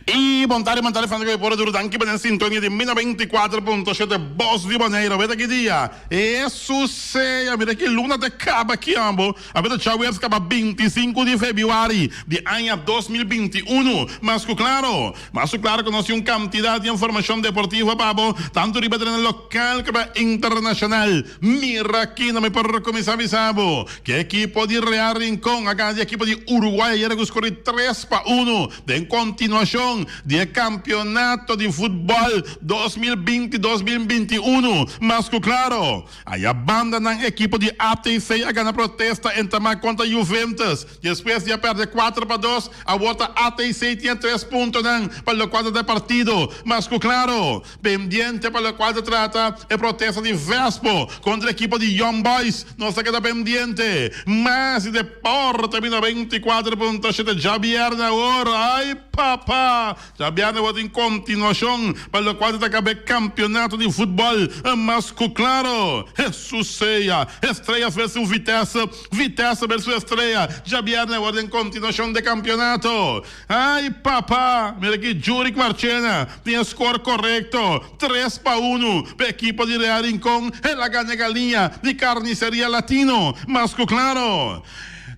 Y bon tarde, bon tarde, fan di Poro Duro. Danki pa den sintonia di mi 94.7 Bos di Boneiro. Weta ki dia? Hesus sea, mira ki luna ta kaba ki ambo. A beta djaweps kaba 25 di febuari di aña 2021. Mas ku klaro, mas ku klaro ku nos tin un kantidat di informashon deportivo pa bo, tantu riba tereno lokal komo internashonal. Mira aki, no mi por kuminsá bisa bo ku e ekipo di Real Rincon a gana di ekipo di Uruguay ayera ku skor di 3-1 den kontinuashon di e kampionato di futbòl 2020, 2021. Mas ku klaro, aya banda nan ekipo di ATC a gana protesta entamá kontra Juventus. Despues di a pèrdè 4-2, awor ta ATC tin e tres puntonan pa lokual ta ta e partido. Mas ku klaro, Pendiente pa locual ta trata e protesta di Vespo contra ekipo di Young Boys. Nos ta keda pendiente. Mas di deporte mi 94.7 djabierne awor. Ay papa! Djabierne awor tin continuacion pa locual ta trata e campeonato di futbol. Mas cu claro, Jesus sea! Estrellas versus Vitesse, Vitesse versus Estrella. Djabierne awor den continuacion de campeonato. Ay papa! Mira aki Jurick Marchena tin e score corecto, 3-1 pa ekipo di Real Rincon. El a gana e galiña di Carniceria Latino. Mas cu claro,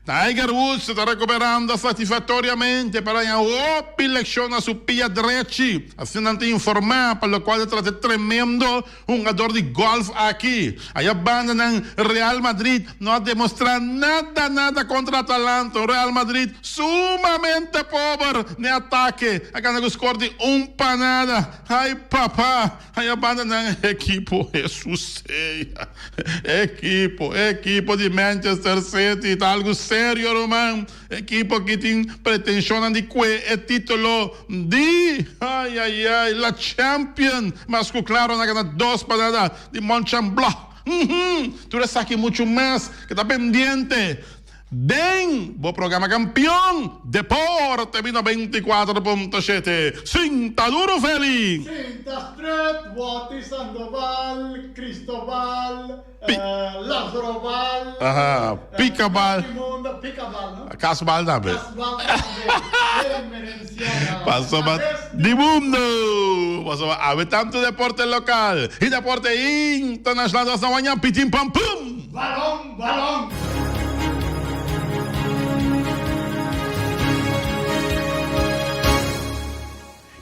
Tiger Woods ta recuperando satisfactoriamente pero haña hopi leccion na su pia drechi. Asina nan ta informa pa locual ta trata e tremendo Hungador di golf aki aya bandanan Real Madrid no a demostra nada nada contra Atalanta. Un Real Madrid sumamente pober n'e atake a gana cu score di un pa nada. Ay papa! Aya bandanan ekipo Jesus sea. Ekipo ekipo di Manchester City ta algo serio ruman. Ekipo aki tin pretenshonnan di kue e titulo di ay ay ay la champion mas ku klaro nan a gana 2-0 di Mönchengladbach. Uhum, tur esaki muchu mas ke ta pendiente den bo programa Kampion Deporte mi 94.7. Sinta duro Feli! Sinta stret, Wati Sandoval, Cristobal. Lazaro bal. Aha, pica bal. Pica bal, no? Cas bal tambe. Cas bal tambe. Pasobra di mundo. Pasobra awe tanto deporte local y deporte internacional nos na waña pitin pam pum. Balon, balon.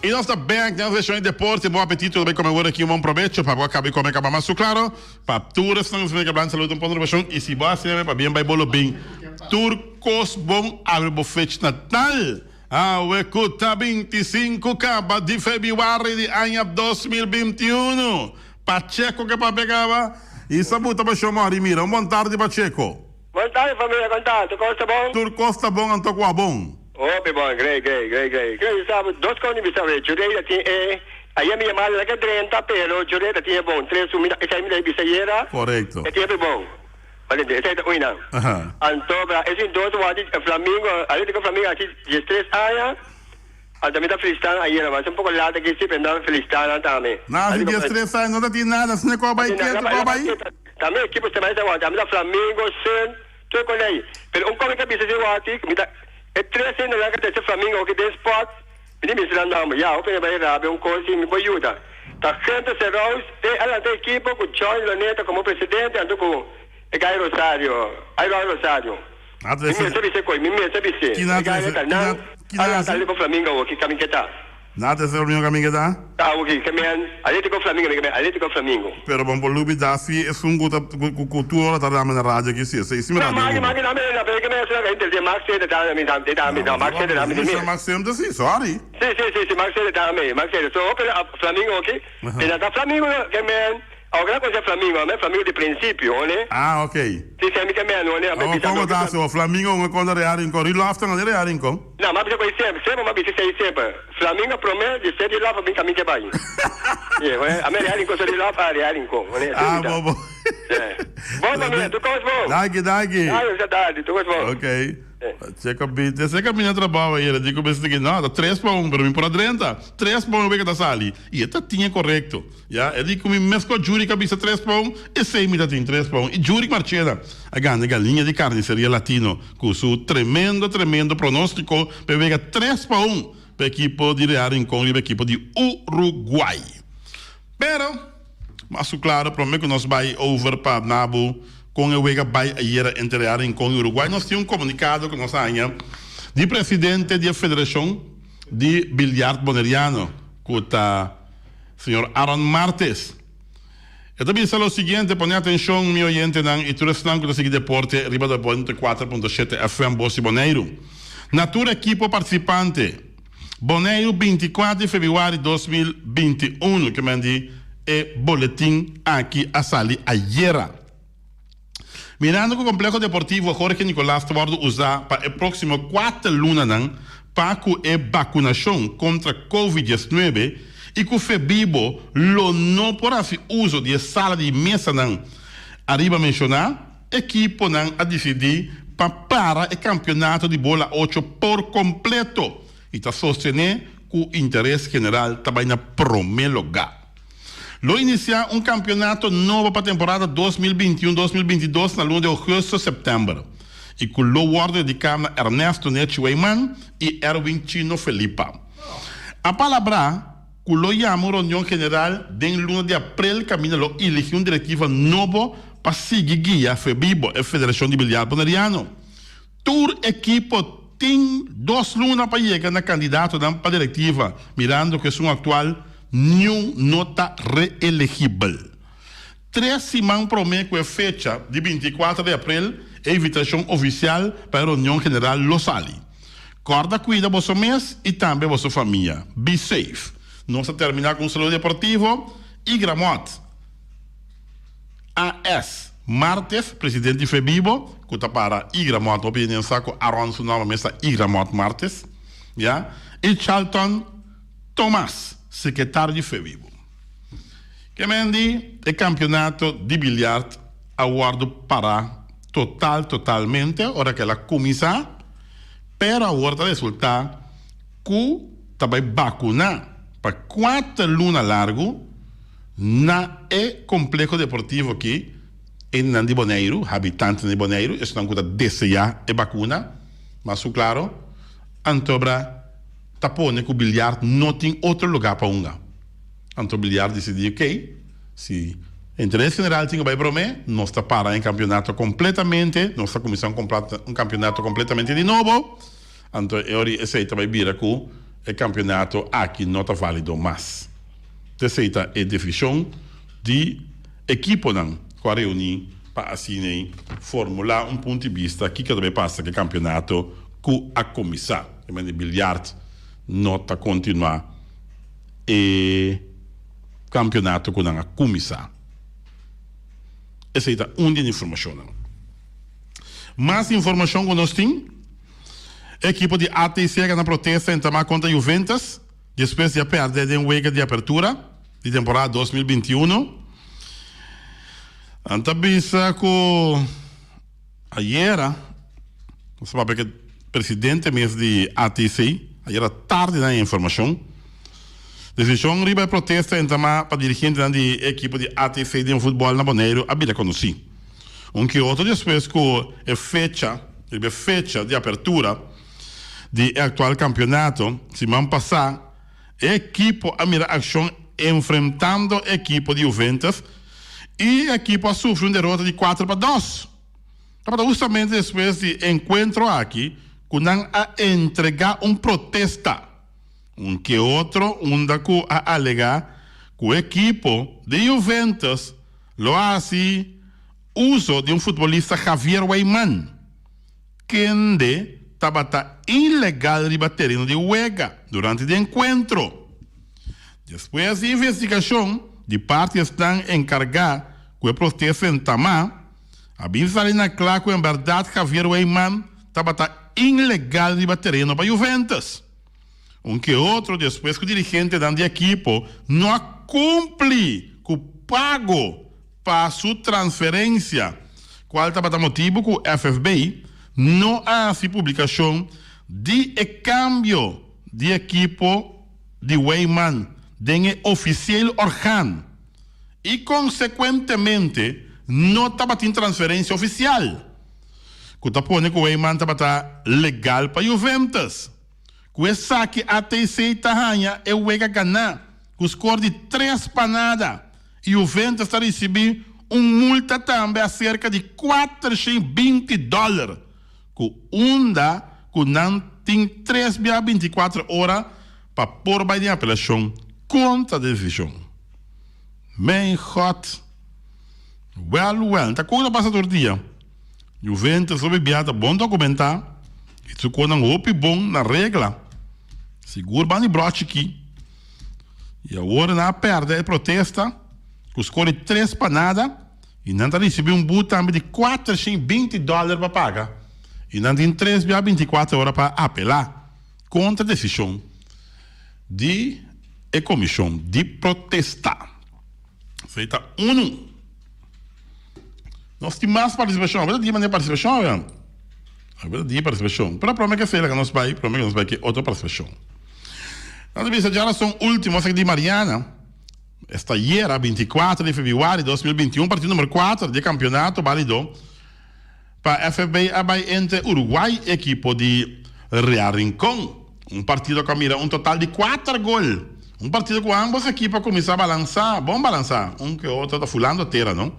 Y nos ta bek den nos seshon di deporte. Bon apetito ta bay come awor aki. Un bon probecho pa bo a caba di come caba mas su claro. Pa tur esnan cu ta blan salud un pon rubashon y si bo a haci pa bien bay bo lo bin. Tur cos bon abre bo fech natal. Awe cu ta 25 caba di febiuari di aña 2021. Pacheco ke papia caba y sa buta pa shon mori mira. Un bon tardi Pacheco. Bon tardi familia con ta? Tur cos ta bon? Tur cos ta bon anto cua bon? Hopi bon, grei grei grei grei. Grei sa bo dos cos mi bisa we, Jurey ta tin e ayer mi yama la ke drenta pero Jurey ta tin e bon tres mi esai mi ta bisa ayera Correcto. e tin e bon. Valente esai ta uinan. Anto bra esun dos wak di Flamingo Atletico Flamingo haci 13 aña anto mi ta felicita nan ayera mas un poco laat aki si pero mi ta felicita nan tambe. Nan haci 13 aña no ta tin nada asina cu a bay ketu cu a bay. Tambe ekipo se bay ta wak tambe ta Flamingo, Sun, tur con ey. Pero un con mi ta bisa si wak mi ta e tres hendenan ka ta ese Flamingo oki den sport mi tin bisa nan nomber ya hopi hende bay rabia un cos si mi por yuda. Ta Gento Serous e a lanta ekipo cu John Loneta como presidente anto cu e guy Rosario Iron Rosario. Mi mester bisa coy mi mester bisa e guy ta nan a lanta Atletico Flamingo oki caminke ta. Nada es reunion kaminga ta? Ta awo ki ke men Atletico Flamingo mi ke men Atletico Flamingo. Pero bon por lubida si esun ku ta ku tur ora ta dame na radio aki si esei si mi No radio maki Aruba. maki dame na pero ke men esuna ka interes Max Center ta mi ta ta mi No no Max Center ta mi mi mi. sa Max Center si sorry. Si si si si Max Center ta mi Max Center so hopi Flamingo aki te na ta Flamingo ke men Awo ke na konoce Flamingo, ame Flamingo di principio, one. Ah, ok. Si, si, ami ke men, one, ame Awo bisa como ta loke. haci Flamingo un contra Real Rincon? Rilofton a Real Rincon? No, m'a bisa cu ei semper, semper m'a bisa esei semper. Flamingo prome, di ser Rilof a bin camin ke bai. Ye, one, ame Real Rincon so Rilof a Real Rincon, one, esei Ah, mi ta. bo, bo. Si. Bon famia, tur cos bon. Danki, danki. Danki, bisa tardi, tur cos bon. Ok. Checo bi, desde que mi na trabao ayer, dico bes di no, ta 3-1, pero mi por a drenta. 3-1 wega ta sali. Y e ta tinha correcto. Ya, e di cu mi mes cu a Jurick a bisa 3-1, esey mi ta tin 3-1. Y Jurick Marchena a gana e galiña di Carniceria Latino cu su tremendo, tremendo pronostico pa e wega 3-1. pa ekipo di Real Rincon riba ekipo di Uruguay. Pero, mas ku klaro prome ku nos bai over pa Nabu kon e wega bai ayera entre Real Rincon i Uruguay nos tin un komunikado ku nos haña di presidente di e federashon di bilyart boneriano ku ta señor Aaron Martes. E ta bisa lo siguiente, Pone atenshon mi oyentenan i tur esnan ku ta sigui deporte riba 94.7 FM Bos di Boneiru. Na tur ekipo partisipante, Boneiru 24 di febrüari 2021, ke men di e boletin aki a sali ayera. Mirando ku Kompleho Deportivo Jorge Nicolaas ta wòrdu usá pa e próksimo kuater lunanan pa ku e bakunashon kontra Covid 19 i ku Febibo lo no por hasi uso di e sala di mesanan ariba menshoná, ekiponan a disidí pa para e kampionato di bola ocho por kompleto i ta sostené ku interes general ta bai na promé lugá. Lo inisiá un kampionato nobo pa temporada 2021, 2022 na luna di ougùstùs, sèptèmber i ku lo wòrdu dediká na Ernesto Nechi Weyman i Erwin Chino Felipa. A palabrá ku lo yama un reunion general den luna di aprel kaminda lo iligí un direktiva nobo pa sigui guia Febibo, e federashon di biliar boneriano. Tur ekipo tin dos luna pa yega na kandidatonan pa direktiva, mirando ku esun aktual niun no ta reelegibel. Tres siman promé ku e fecha di 24 di aprel e invitashon ofisial pa e reunion general lo sali. Kòrda kuida boso mes i tambe boso famia. Be safe. Nos ta terminá ku un saludo deportivo i Gramot. AS. Martes, presidente di Febibo, ku ta para Igramot, hopi hende sa ku Aron su nòmber mes ta Igramot Martes, ya, i Charlton Thomas, sekretario di Febibo. Ke men di e kampionato di bilyart a wòrdu pará total totalmente ora ku el a kuminsá, pero awor ta resultá ku ta bai bakuná pa kuater luna largu. Na e kompleho deportivo aki, hendenan di Boneiru, habitantenan di Boneiru, esnan ku ta deseá e bakuna, mas ku klaro, antobra ta pone ku bilyart no tin otro lugá pa hunga. Anto bilyart disidí, okey, si interes general tin ku bai promé, nos ta para e kampionato kompletamente, nos ta kuminsá un kampionato kompletamente di nobo, anto e ora esei ta bai bira ku e kampionato aki no ta válido mas. Esei ta e desishon di ekiponan ku a reuní pa asina formulá un punto di bista kiko ta bai pasa ku e kampionato ku a kuminsá. E manera di bilyart no ta kontinuá e kampionato ku nan a kuminsá. Esei ta un di e informashonnan. Mas informashon ku nos tin, E ekipo di ATC a gana protesta entamá kontra Juventus. Despues di a pèrdè den wega di apertura di temporada 2021, nan ta bisa ku ayera, nos a papia ku e presidente mes di ATC, ayera tardi nan e informashon, desishon riba e protesta entamá pa dirigentenan di e ekipo di ATC den futbòl na Boneiru a bira konosí. Un ke otro despues ku e fecha, riba e fecha di apertura, di e aktual kampionato, siman pasá e ekipo a mira akshon enfrentando e ekipo di Juventus i e ekipo a sufri un derota di 4-2. Tabata hustamente despues di e enkuentro aki ku nan a entregá un protesta, un ke otro unda ku a alegá ku e ekipo di Juventus lo a hasi uso di un futbolista Javier Weyman. Kende tabata ilegal riba tereno di wega durante di enkuentro. Despues di investigashon di parti esnan enkargá ku e protesta entamá, a bin sali na kla ku en bèrdat Javier Weyman tabata ilegal riba tereno pa Juventus. Un ke otro despues ku dirigentenan di ekipo no a kumpli ku pago pa su transferencia, cual tabata motibu cu FFB no a haci publicacion di e cambio di ekipo di Weyman den e oficieel orgaan y consecuentemente no tabatin transferencia oficial cu ta pone cu Weyman tabata legal pa Juventus. Ku esaki ATC ta haña e wega ganá ku skor di tres pa nada i Juventus ta risibí un multa tambe aserka di 420 dòler ku unda ku nan tin tres bia 24 ora pa por bai den apelashon kontra desishon. Mijn God! Wèl wèl, ta kon ta pasa tur dia. Juventus hopi bia ta bon dokumentá i su konan hopi bon na regla. Sigur ban di bròchi ki. I awor nan a pèrdè e protesta ku skor di tres pa nada i nan ta risibí un but tambe di 420 dòler pa paga i nan tin tres bia 24 ora pa apelá kontra desishon di e komishon di protesta. Esei ta unu. Nos tin mas partisipashon. Awor ta di manera partisipashon awe. Awor ta di partisipashon. Pero prome ke esei laga nos bai, prome ke nos bai ke otro partisipashon. Nan ta bisa djarason ultimo esaki di Mariana. Esta ayera 24 di febrüari 2021 partido number 4 di e kampionato balido pa FFB a bai entre Uruguay y ekipo di Real Rincon. Un partido ku a mira un total di kuater gol. Un partido ku ambos ekipo a kuminsá balansá, bon balansá. Un ke otro ta fulando tera no.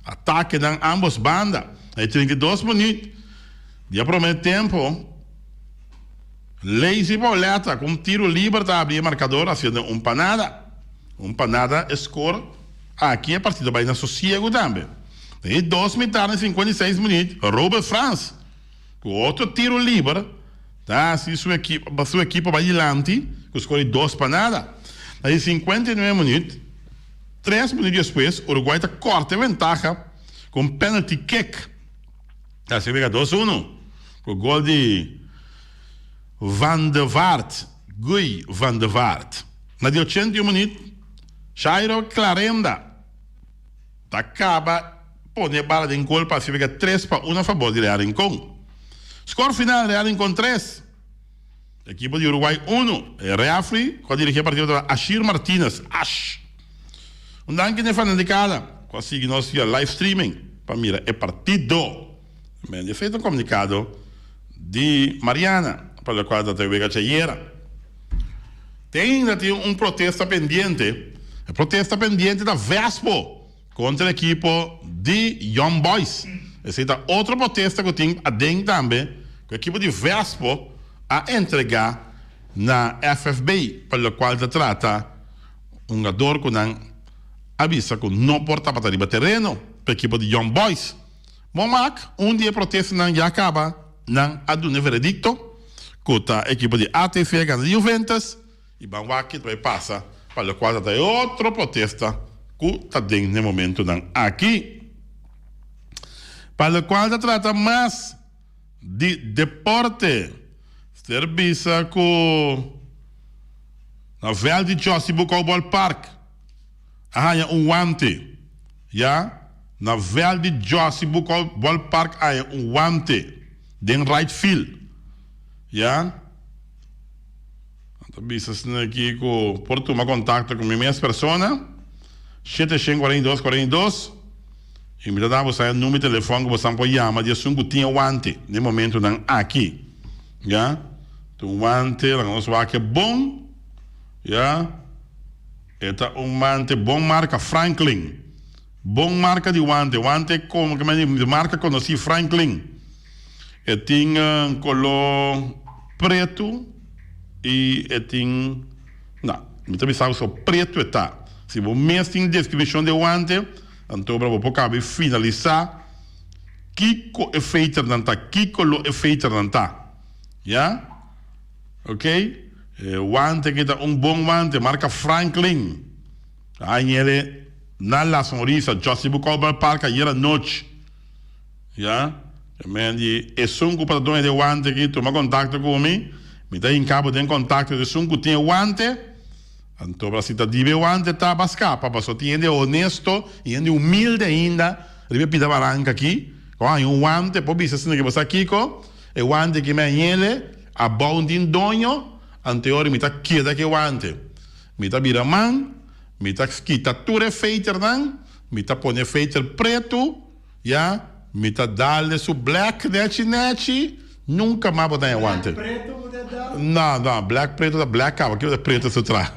Atakenan ambos banda. Na e 32 minuut di e promé tempo, Lazy Pauletta ku un tiru liber ta abri e markador hasiendo un pa nada. Un pa nada e skor aki e partido bai na sosiegu tambe. Na e dos mitar na e 56 minuut, Robert Frans ku otro tiru liber ta hasi su ekipo su ekipo bai dilanti ku skor di dos pa nada. Na di 59 minuut, tres minuut despues, Uruguay ta kòrta e ventaha ku un penalty kick. Ta hasi wega dos uno ku gol di Van de Vaart, Guy van de Vaart. Na di 81 minuut, Jairo Clarenda ta kaba pone e bala den gol pa hasi wega tres pa uno a fabor di Real Rincon. Skor final, Real Rincon tres, ekipo di Uruguay uno. E refri ku a dirigi e partido tabata Ashir Martinez, Ash. Un danki na e fanaticada ku a sigui nos via live streaming pa mira e partido. Men di feito un komunikado di Mariana pa lokual ta ta wega djayera. Te ainda tin un protesta pendiente. E protesta pendiente ta Vespo kontra e ekipo di Young Boys. Esei ta otro protesta ku tin aden tambe ku ekipo di Vespo a entrega na FFB pa lokual ta trata un hungador ku nan a bisa ku no por tabata riba tereno pa ekipo di Young Boys. Bon mak, un di e protestanan ya kaba, nan a duna e veredikto ku ta ekipo di ATV a gana di Juventus i ban wak ki ta bai pasa pa lokual ta ta e otro protesta ku ta den n'e momentunan aki. Pa lokual ta trata mas di deporte, ser bisa ku na vèlt di Jossy Bucau Ballpark a haña un wante. Ya, na vèlt di Jossy Bucau Ballpark a haña un wante den right field. Ya, nan ta bisa asina aki ku por tuma kontakto ku mi mes persona, 742 42, i mi ta da boso e number di telefòn ku boso por yama di esun ku tin e wante den e momentunan aki. Ya, ta un wante, laga nos wak e bon, ya. E ta un wante bon marka Franklin. Bon marka di wante. Wante komo ke men di marka konosí Franklin. E tin koló pretu i e tin, no, mi ta bisa bo so pretu e ta. Si bo mes tin deskripshon di e wante, anto bo por kaba di finalisá kiko e feiternan ta, ki koló e feiternan ta. Ya. Ok, e wante aki ta un bon wante, marka Franklin. A hañ'ele na La Sonrisa, Jossy Bucol Ballpark ayer anochi. Ya, e men di esun ku pa ta doño di e wante aki tuma kontakto ku mi, mi ta hinka bo den kontakto ku esun ku tin e wante. Anto si ta diba e wante ta pa skapa, pasobra tin hende honesto i hende humilde ainda riba e pida baranka aki, ku a haña un wante por bisa asina ke bo sa kiko, e wante aki mi a hañ'ele. Abou din doño, anteori mi ta keda ke wante. Mi ta bira man, mi ta kita tur e feiternan, mi ta pone feiter pretu, ya, mi ta dal de su black nechi nechi, Nunka mas bo ta haña wante. Black preto bo ta da? No, no, black preto ta black kaba, kiko ta preto su tra?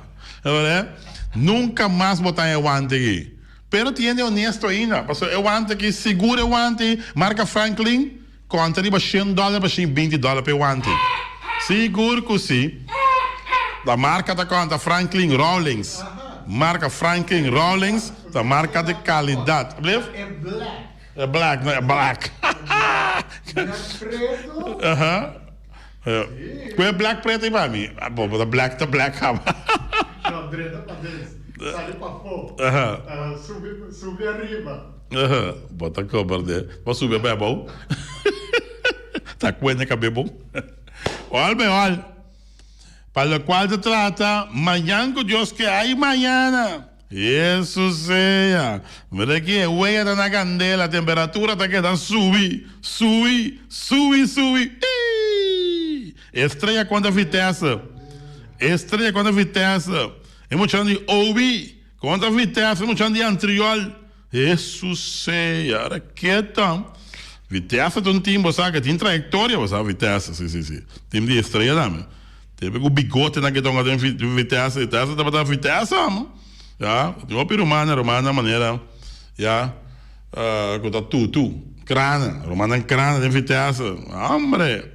Nunka mas bo ta haña wante aki. Pero tin hende honesto ainda, pasobra e wante aki, sigur e wante marka Franklin, konta riba shen dòler pa shen binti dòler pa e wante. Sigur ku si. Ta marka ta konta Franklin Rawlings. Marka Franklin Rawlings ta marka di kalidat. E black. E black, no e black. Black preto. Aha. Ku e black preto ei pa mi? Bo bo ta black ta black kaba. No, drenta pa dens. Sali pafó. Aha. Subi subi ariba. Aha. Bo ta kober de. Bo subi bai abou. Ta kuende kabe bon. Ol be ol. Pa lokual ta trata mañan ku Dios ke ai mañana. Hesus sea! Mira aki e wea ta na candela, temperatura ta keda subi, subi, subi, subi. Ii! Estrella contra Vitesse. Estrella contra Vitesse. E muchanan di Obi contra Vitesse, e muchanan di Antriol. Hesus sea! Ora keta. Vitesse ta un team, bo sa, ke tin trayectoria, bo sa, Vitesse, si, si, si. Team di Estrella tambe. Tebe ku bigotenan ke tonga den Vitesse, Vitesse tabata Vitesse amo. Ya, tin hopi rumannan, rumannan manera ya ku ta tutu, krana, rumannan krana den Vitesse. Hombre!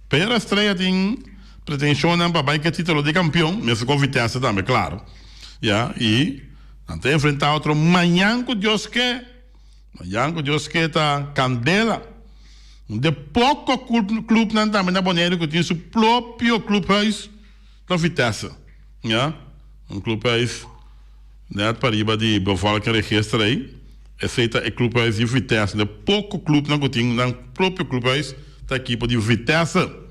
Pero Estrella tin pretenshonnan pa bai ke titulo di kampion, mester ku Vitesse tambe, klaro. Ya, i nan ta enfrentá otro mañan ku Dios ke. Mañan ku Dios ke ta kandela. Un de poko clubnan tambe na Boneiru ku tin su propio clubhuis ta Vitesse. Ya, un clubhuis net pariba di bevolkingregister ei. Esei ta e clubhuis di Vitesse. Un de poko clubnan ku tin nan propio clubhuis ta ekipo di Vitesse.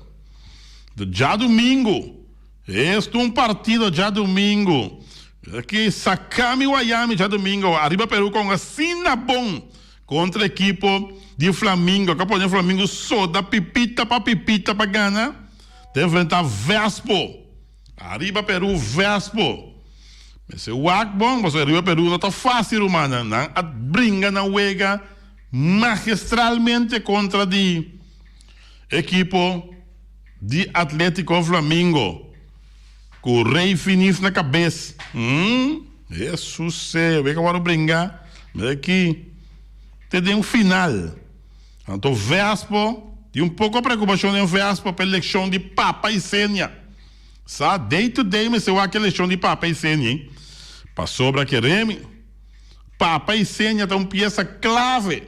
Djadumingu. Esto un partido djadumingu. Aki Sakami Wayami djadumingu ariba Peru con asina bon contra ekipo di Flamingo. Ka pone Flamingo soda pipita pa pipita pa gana. Ta enfrenta Vespo. Ariba Peru Vespo. Mester wak bon pasobra ariba Peru no ta facil rumannan. Nan a bringa nan wega magistralmente contra di ekipo. Di Atletico Flamingo cu Rey Finis na cabes. Hum, Jesus sea, wega worde bringa, mira aki te den final. Anto Vespo, tin un poco preocupacion den Vespo pa eleccion di Papa Isenia. Sa day to day mester wak eleccion di Papa Isenia hein. Pasobra keremi, Papa Isenia ta un pieza clave.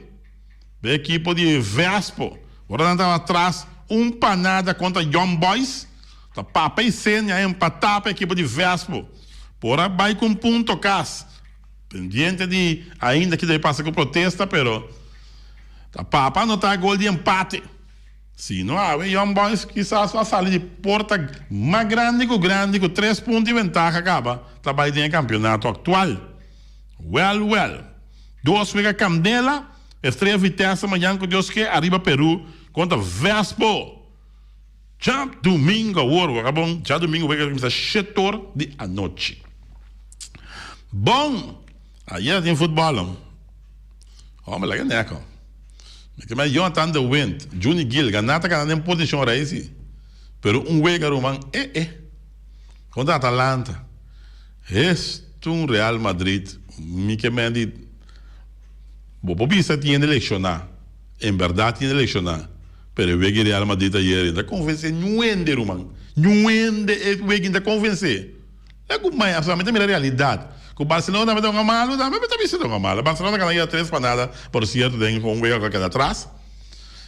De ekipo di Vespo ora nan tabata tras un pa nada kontra Young Boys, ta Papa i Senia a empatá pa ekipo di Vespo por a bai ku un punto kas. Pendiente di ainda ki debe pasa ku protesta pero ta Papa anotá gol di empate. Si no awe Young Boys kisas lo a sali di porta mas grandi ku grandi ku tres punto di ventaha kaba ta bai den e kampionato aktual. Wèl wèl. Dos wega kandela, Estrella Vitesse mañan ku Dios ke ariba Peru kontra Vespo. Djadumingo awor wak bon, djadumingo wega ta kuminsá shetor di anochi. Bon, ayer tin futbòl. Homber laga nèk. Mi ke mei Jonathan de Wind, Juni Gil ganá ta gana den posishon rei si. Pero un wega ruman eh eh. Kontra Atalanta. Hestun Real Madrid mi ke men di bo por bisa tin hende lekshoná, en bèrdat tin hende lekshoná, pero e wega di Real Madrid ayer e ta konvensé niun hende ruman, niun hende e wega ta konvensé. E ku mai mi ta mira realidat ku Barcelona tambe ta hunga malu tambe mi ta bisa ta hunga malu. Barcelona gana ayer tres pa nada por sierto den un wega ku a keda atras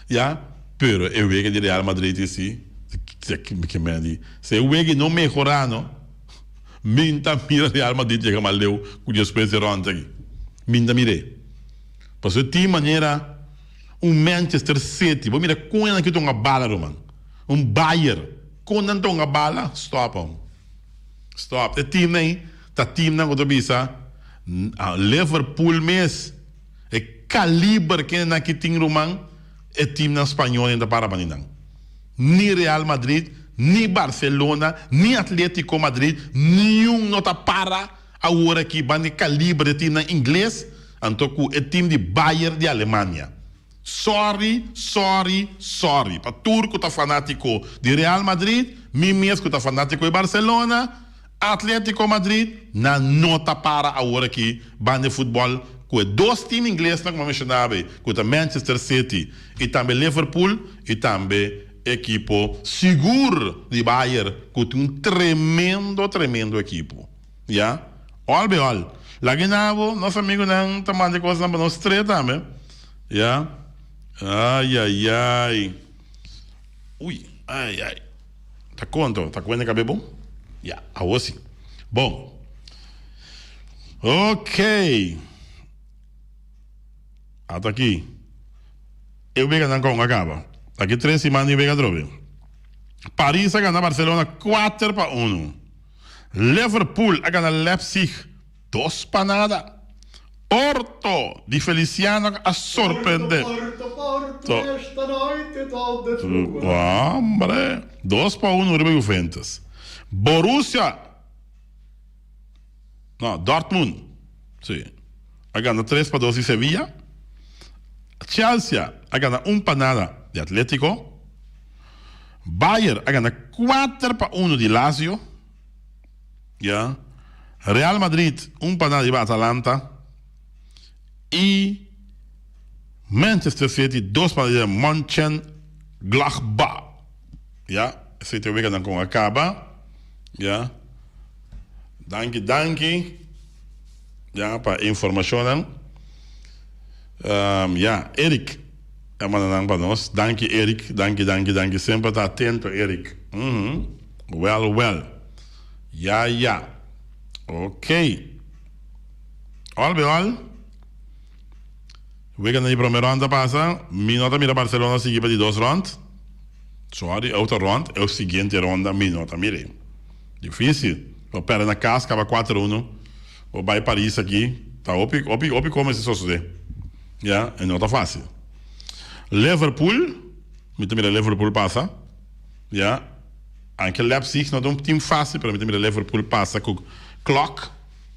ya, pero e wega di Real Madrid si mi ke men di si e wega no mehorá no. Min ta mira Real Madrid yega mas leu ku despues di rond aki. Min ta mir'é. Pasobra e tin manera un Manchester City, bo mira kon nan ki ta hunga bala ruman. Un Bayern, kon nan ta hunga bala? Stop hom. Stop. E teamnan ei ta teamnan ku ta bisa Liverpool mes, e kaliber kende nan ki tin ruman, e teamnan spañol ei ta para pa ninan. Ni Real Madrid, ni Barcelona, ni Atletico Madrid, niun no ta para awor aki banda e kaliber di timnan ingles anto ku e tim di Bayern di Alemania. Sorry, sorry, sorry pa tur ku ta fanátiko di Real Madrid, mi mes ku ta fanátiko di Barcelona, Atletico Madrid, nan no ta para awor aki banda e futbòl ku e dos tim inglesnan ku mi a menshoná awe, ku ta Manchester City i tambe Liverpool i tambe ekipo sigur di Bayern ku tin un tremendo tremendo ekipo. Ya. All be all. Laga e nabo, nos amigunan ta manda e kosnan pa nos tre tambe. Ya. Ay ay ay. Uy, ay ay. Ta konto, ta kuenta kabe bon? Ya, awo si. Bon. Ok. Ata aki. E weganan kon a kaba. Aki tres siman di wega atrobe. Paris a gana Barcelona 4-1. Liverpool a gana Leipzig dos pa nada. Porto di Feliciano a sorprende. Porto, Porto, esta noite donde tu Hombre, 2-1 riba Juventus. Borussia, no, Dortmund, si, a gana 3-2 di Sevilla. Chelsea a gana 1-0 di Atletico. Bayern a gana 4-1 di Lazio. Ya. Real Madrid 1-0 riba Atalanta. Y Manchester City 2-0 riba Mönchengladbach. Ya, esei ta e weganan kon a kaba. Ya. Danki, danki. Ya, pa e informashonnan. Ya, Eric a manda nan pa nos. Danki Eric, danki, danki, danki. Semper ta atento Eric. Well, well. Ya, ya. Ok. Al be al. Weganan di prome rond a pasa. Mi no ta mira Barcelona sigui pa di dos rond. Sorry, otro rond. E siguiente ronda mi no ta mir'e. Dificil. Bo perde na cas caba 4-1. Bo bai Paris aki ta hopi hopi hopi como ese sosode ya e no ta facil. Liverpool mi ta mira Liverpool pasa ya anke Leipzig no ta un team facil pero mi ta mira Liverpool pasa cu Klok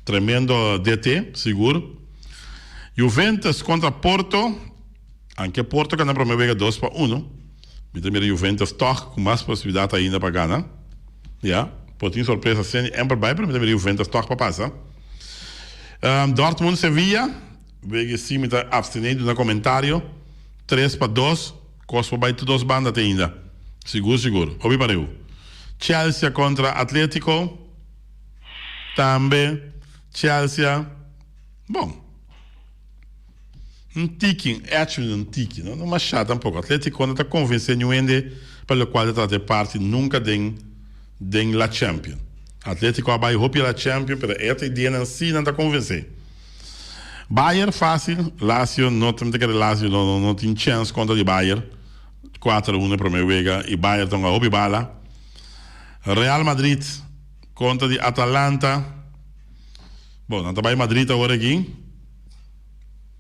tremendo DT sigur. Juventus contra Porto anke Porto gana prome wega 2-1 mi ta mira Juventus toch cu mas posibilidad ainda pa gana. Ya, por tin sorpresa seni emper bai, pero mi ta mira Juventus toch pa pasa. Dortmund Sevilla, wege si mi ta abstene duna comentario, 3-2, cos por bai tur dos banda te ainda, sigur sigur, hopi pareu. Chelsea contra Atletico, tambe Chelsea, bon. Un tiki, un actually un tiki, no no masha tampoco. Atletico no ta convence niun hende pa locual ta trata e parti nunca den den la Champion. Atletico a bay hopi la Champion pero e ta idea nan si nan ta convence. Bayern facil, Lazio no ta kere Lazio no no no tin chance contra di Bayern. 4-1 e prome wega y Bayern ta hunga hopi bala. Real Madrid contra di Atalanta. Bon, nan ta bay Madrid awor aki.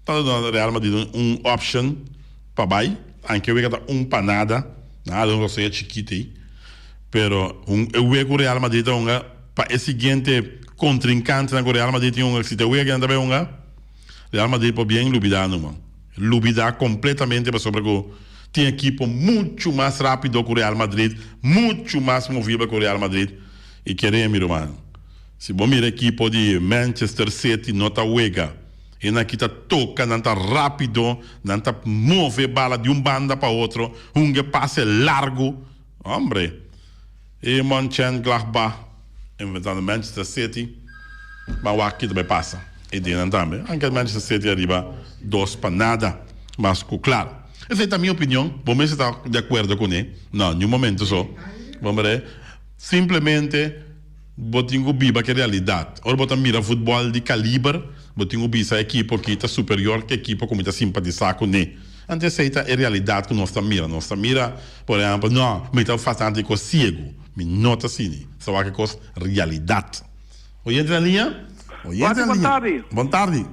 Ta duna Real Madrid un option pa bay, anke wega ta un pa nada, nan a duna un rosea chikito ey, pero un e wega ku Real Madrid ta hunga pa e siguiente kontrinkantenan ku Real Madrid tin hunga, si ta e wega ku nan ta bay hunga, Real Madrid por bien lubida numa, lubida kompletamente pasobra ku tin ekipo muchu mas rapido ku Real Madrid, muchu mas movibel ku Real Madrid, i kere mi ruman. Si bo mira ekipo di Manchester City no ta wega. E nan ki ta toka, nan ta rapido, nan ta move bala di un banda pa otro, hunga e pase largu. Hombre! E Mönchengladbach enfrentando Manchester City. Ban wak ki ta bai pasa. E dia nan tambe. Anke Manchester City ariba 2-0. Mas ku klaro. Esei ta mi opinion. Bo mester ta di akuerdo kuné. No, niun momento so. Bo mira, simplemente. Bo tin ku biba ku e realidat. Ora bo ta mira futbòl di kaliber, bo tin ku bisa ekipo ki ta superior ku ekipo ku mi ta simpatisá kuné. Anto esei ta e realidat ku nos ta mira. Nos ta mira, por ehèmpel, no, mi ta bastante kos siegu. Mi no ta asina. Sa wak e kos realidat. Oyente na liña? Oyente na Bon liña. tardi. Bon tardi.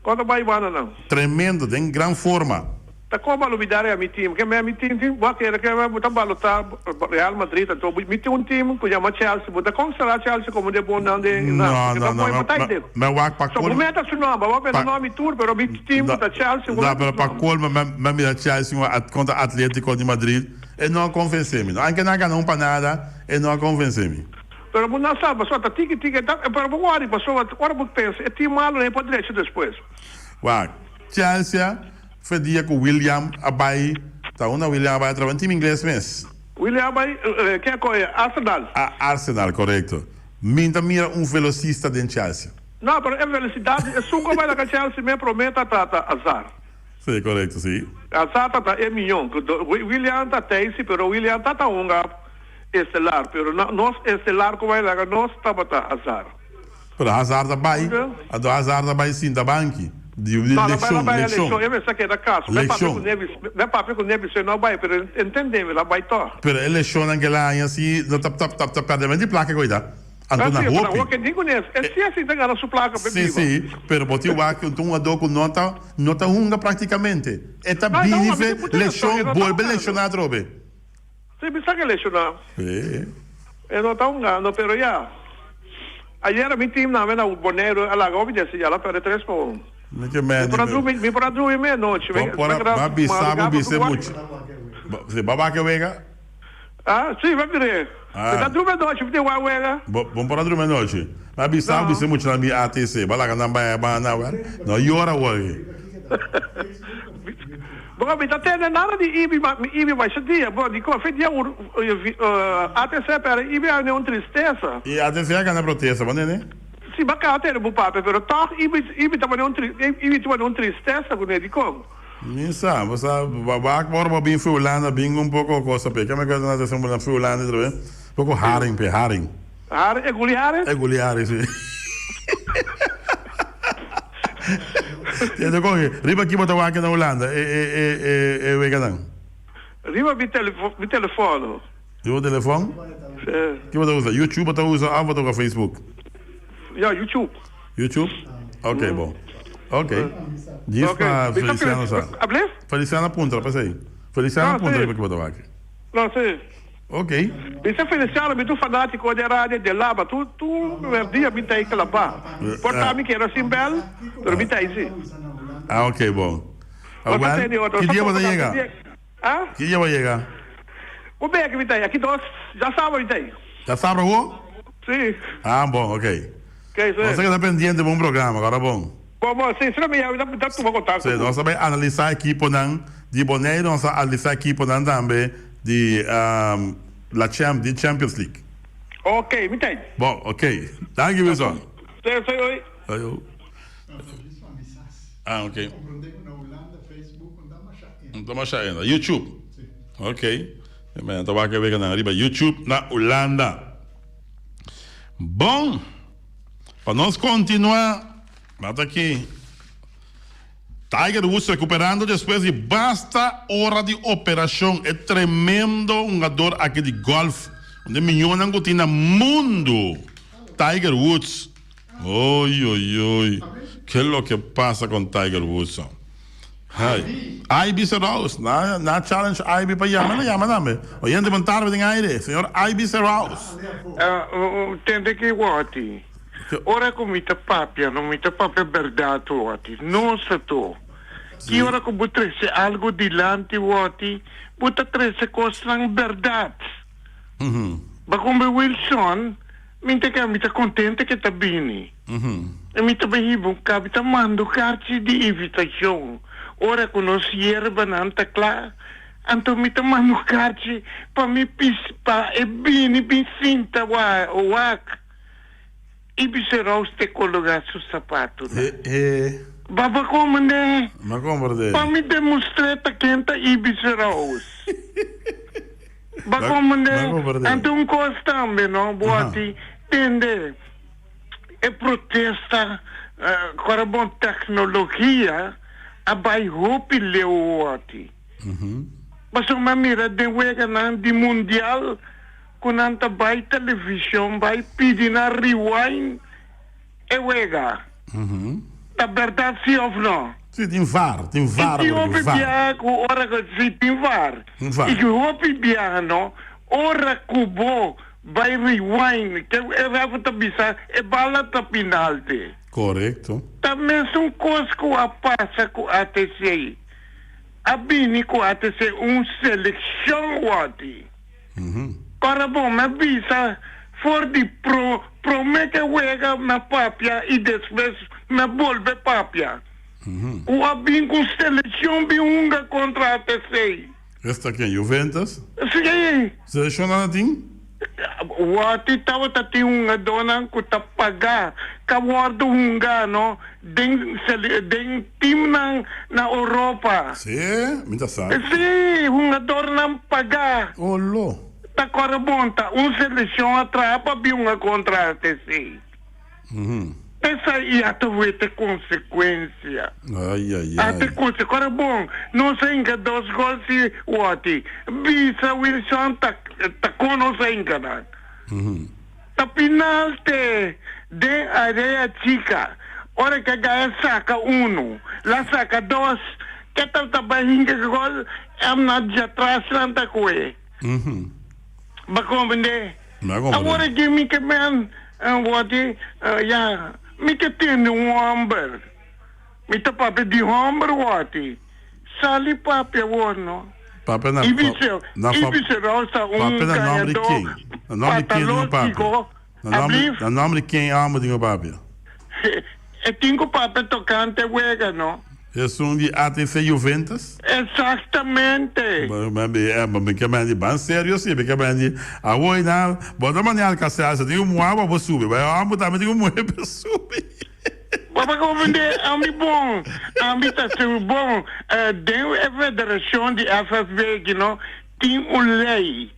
Kon ta bai banda nan? Tremendo, den gran forma. Ta kon bo a lubida rea mi team? Ke mi team tin bo a kere ke bo ta balota Real Madrid anto mi tin un team ku yama Chelsea bo ta konsidera Chelsea komo de bon nan den No, nan no, ta no, mooi bo ta me, den me wak pa so bo colmo meta su nomber bo meta pa nomi tur pero mi team no, ta Chelsea bo no meta pero su pa nomber. colmo me me mira Chelsea contra Atletico di Madrid e no a convence mi no anke nan a gana un pa nada e no a convence mi. Pero bo no sa pasobra ta tiki tiki e ta pero bo wori pasobra ora bo pensa e team malo nan e por drecha despues. Wak Chelsea Fe dia ku William a bai ta unda William a bai a traba? Un team ingles mes. William a bai ken a kohe? Arsenal. A Arsenal, korekto. Mi ta mira un velosista den Chelsea. No, pero e velosidat di esun ku a bai laga Chelsea me prome ta ta ta Hazard. Si, korekto, si. Hazard ta ta e miyon. William ta tei si, pero William ta ta hunga estelar. Pero nos estelar ku bai laga nos tabata Hazard. Pero Hazard a bai, anto Hazard a bai sinta banki. Di No, la bai, la lekshon, bai a lekshon, lekshon. E mester a keda kas. Mi a papia ku lekshon. Nevis, mi a papia ku Nevis, e no a bai, pero e ntende mi, la bai tòg. Pero e lekshonnan ke el a haña si no ta ta ta ta pèrdè men di plaka ku ei ta. Anto Ah, na si, pero hopi. awor ke tin ku Nevis, e si a sinta gana su plaka pa e Si, biba. si, pero bo tin wak ku un hungadó ku no ta no ta hunga praktikamente. E ta No, e ta bini hunga, mi fe tin punto di razon, lekshon, e no ta bolbe hungando. lekshoná atrobe. Si, mi sa ke lesioná. Si. E no ta hungando, pero ya. Ayera mi team nan na Boneiru a laga hopi desi ya la perde tres pa un. Mi ke Mi meni por a mi. drumi, mi por a drumi meanochi. Bo Mi por a keda ba bisa bo madrugá bisa pasobra mucha. Si bo a wak e wega? Ah, si, mi a mir'é. Mi ta Ah. drumi anochi, mi tin wak wega. Bo bo por a drumi anochi. Mi a bisa bo No. bisa mucha nan mi ATC. Bo a laga nan bai a banda awor. No yora awor aki. Bo mi ta tende nada di Ibi ma mi Ibi masha dia bo di kofe dia ur ATC pero Ibi a ne un tristesa. I ATC a gana protesta bo nene? Si bo a tende bo papia pero tog Ibi Ibi ta pone un Ibi ta pone un tristesa ku ne dikon. Mi sa bo sa wak ora bo bin fi Hulanda bin un poko cosa pe keme ku na ta na fi Hulanda otra vez poko haring pe haring. Haring e guli haring? E guli haring si. Tiene con riba ki bo ta wak na Hulanda e e e e e weganan? Riba mi telefon mi telefono. Riba telefon? Si. Ki bo ta usa? YouTube bo ta usa of bo ta usa Facebook? Ya YouTube. YouTube? Ok bon. Ok. Djis pa Feliciano sa. Ables? Feliciano a puntra p'esei. Feliciano a puntra riba ki bo ta wak. No si. Ok. Mi ta Feliciano, mi ta un fanatico den radio den laba. Tur tur merdia mi ta ei claba. Por ta mi keda sin bel, pero mi ta ei si. Ah ok bon. Bo ta Awel, tende otro. ki dia bo ta yega? Ah? Ki dia bo yega? Un bek mi ta ei. Aki dos, djasabra mi ta ei. Djasabra awo? Si. Ah bon, ok. Ok, si. Nos ta keda pendiente pa un programa, kòrda bon. Bon, bon, si, si no mi yama mi ta tuma kontakto Si, ku. nos ta bai analisá ekiponan di Boneiru, nos ta analisá ekiponan tambe di la Champ, di Champions League. Ok, mi ta ei. Bon, ok. Danki Wilson. Si, si, oi. Ayo. Ah, ok. No ta masha enda. YouTube. Ok. Ta wak e weganan riba YouTube na Hulanda. Bon, pa nos kontinuá, bata aki. Tiger Woods rekuperando despues di basta ora di operashon. E tremendo hungador aki di gòlf, un di e miñónan ku tin na mundu, Tiger Woods. Oy oy oy, ke loke pasa kon Tiger Woods? Hai. Ivy Serraus, na na challenge Ivy pa yama, na yama tambe. Oyente bon tarde den aire, señor Ivy Serraus. Tende ki wòti. Ora ku mi ta papia, no mi ta papia bèrdat wòti. No sa to. Ki ora ku bo trese algu dilanti wòti, bo ta trese kosnan bèrdat. Bakumbe Wilson, Mi ta keda, mi ta kontente ke ta bini. I mi ta bai hiba un kabi ta manda un karchi di invitashon. Ora ku nos yerbanan ta kla, anto mi ta manda un karchi pa mi pis pa e bini bin sinta wak i bisa Rose te kologa su sapatunan. Baba komende pa mi demostr'é ta ken ta Ibis Rose. Ba komende, anto un kos tambe no, bo a di tende e protesta kora bon teknologia a bai hopi leu wòti. Pasobra mi a mira den weganan di mundial ku nan ta bai televishon bai pidi nan rewind e wega. Ta bèrdat si òf no? Si, tin var, tin var I tin awor hopi aki, var. biaha ku ora ku, si, tin var. Tin var. I hopi biaha no, ora ku bo bai rewind, ke e ref ta bisa e bala ta pinalte. Korekto. Ta mesun kos ku a pasa ku ATC. A bini ku ATC un selekshon wòrdi. Ora bo mi a bisa for di pro prome ke wega mi a papia i despues mi a bolbe papia. Ku a bin ku selekshon bin hunga kontra ATC. Esta ken? Juventus? Si. Selekshon nan a tin? Wòrdi tabata tin hungadónan ku ta pagá ka wòrdu hunga no den den timnan na Oropa. Sí, mi ta sa. Sí, hungadornan pagá. Olo. Ta kòrda bon, ta un selekshon a traha pa bin hunga kontra ATC. P'esei i a ta wete konsekuensia. Ai, ai, A ta ai. konse, kòrda bon, nos a hinka dos gòl si wòti. Bisa Wilson ta ta kon nos a hinka nan. Ta pinalte den area chika. Ora ke gaya saka unu, la saka dos, ke ta ta bai hinka ke gol, em na djatras nan ta kue. Ba komprende? Mi a komprende. Awor aki mi ke men wòrdi, ya, mi ke tende un hòmber. Mi ta papia di hòmber wòrdi. Sali papia awor no. Papia na Ibiza, na fa Ibiza Rosa un papia na nomber di ganadó ken? Na nomber di ken dingo papia? patalótico. Na nomber Ablief? na nomber di ken amo dingo papia? E tin ku papia tokante wega no. Esun di ATC Juventus? Exactamente. Ba ba ba mi ke mandi ban serio si mi ke mandi awor na bo ta mandi Alcacelser tin ku muha pa bo subi ba amo tambe tin ku muha pa subi. Papa comprende ami bon ami ta sigur bon den e federacion di FFB aki no tin un ley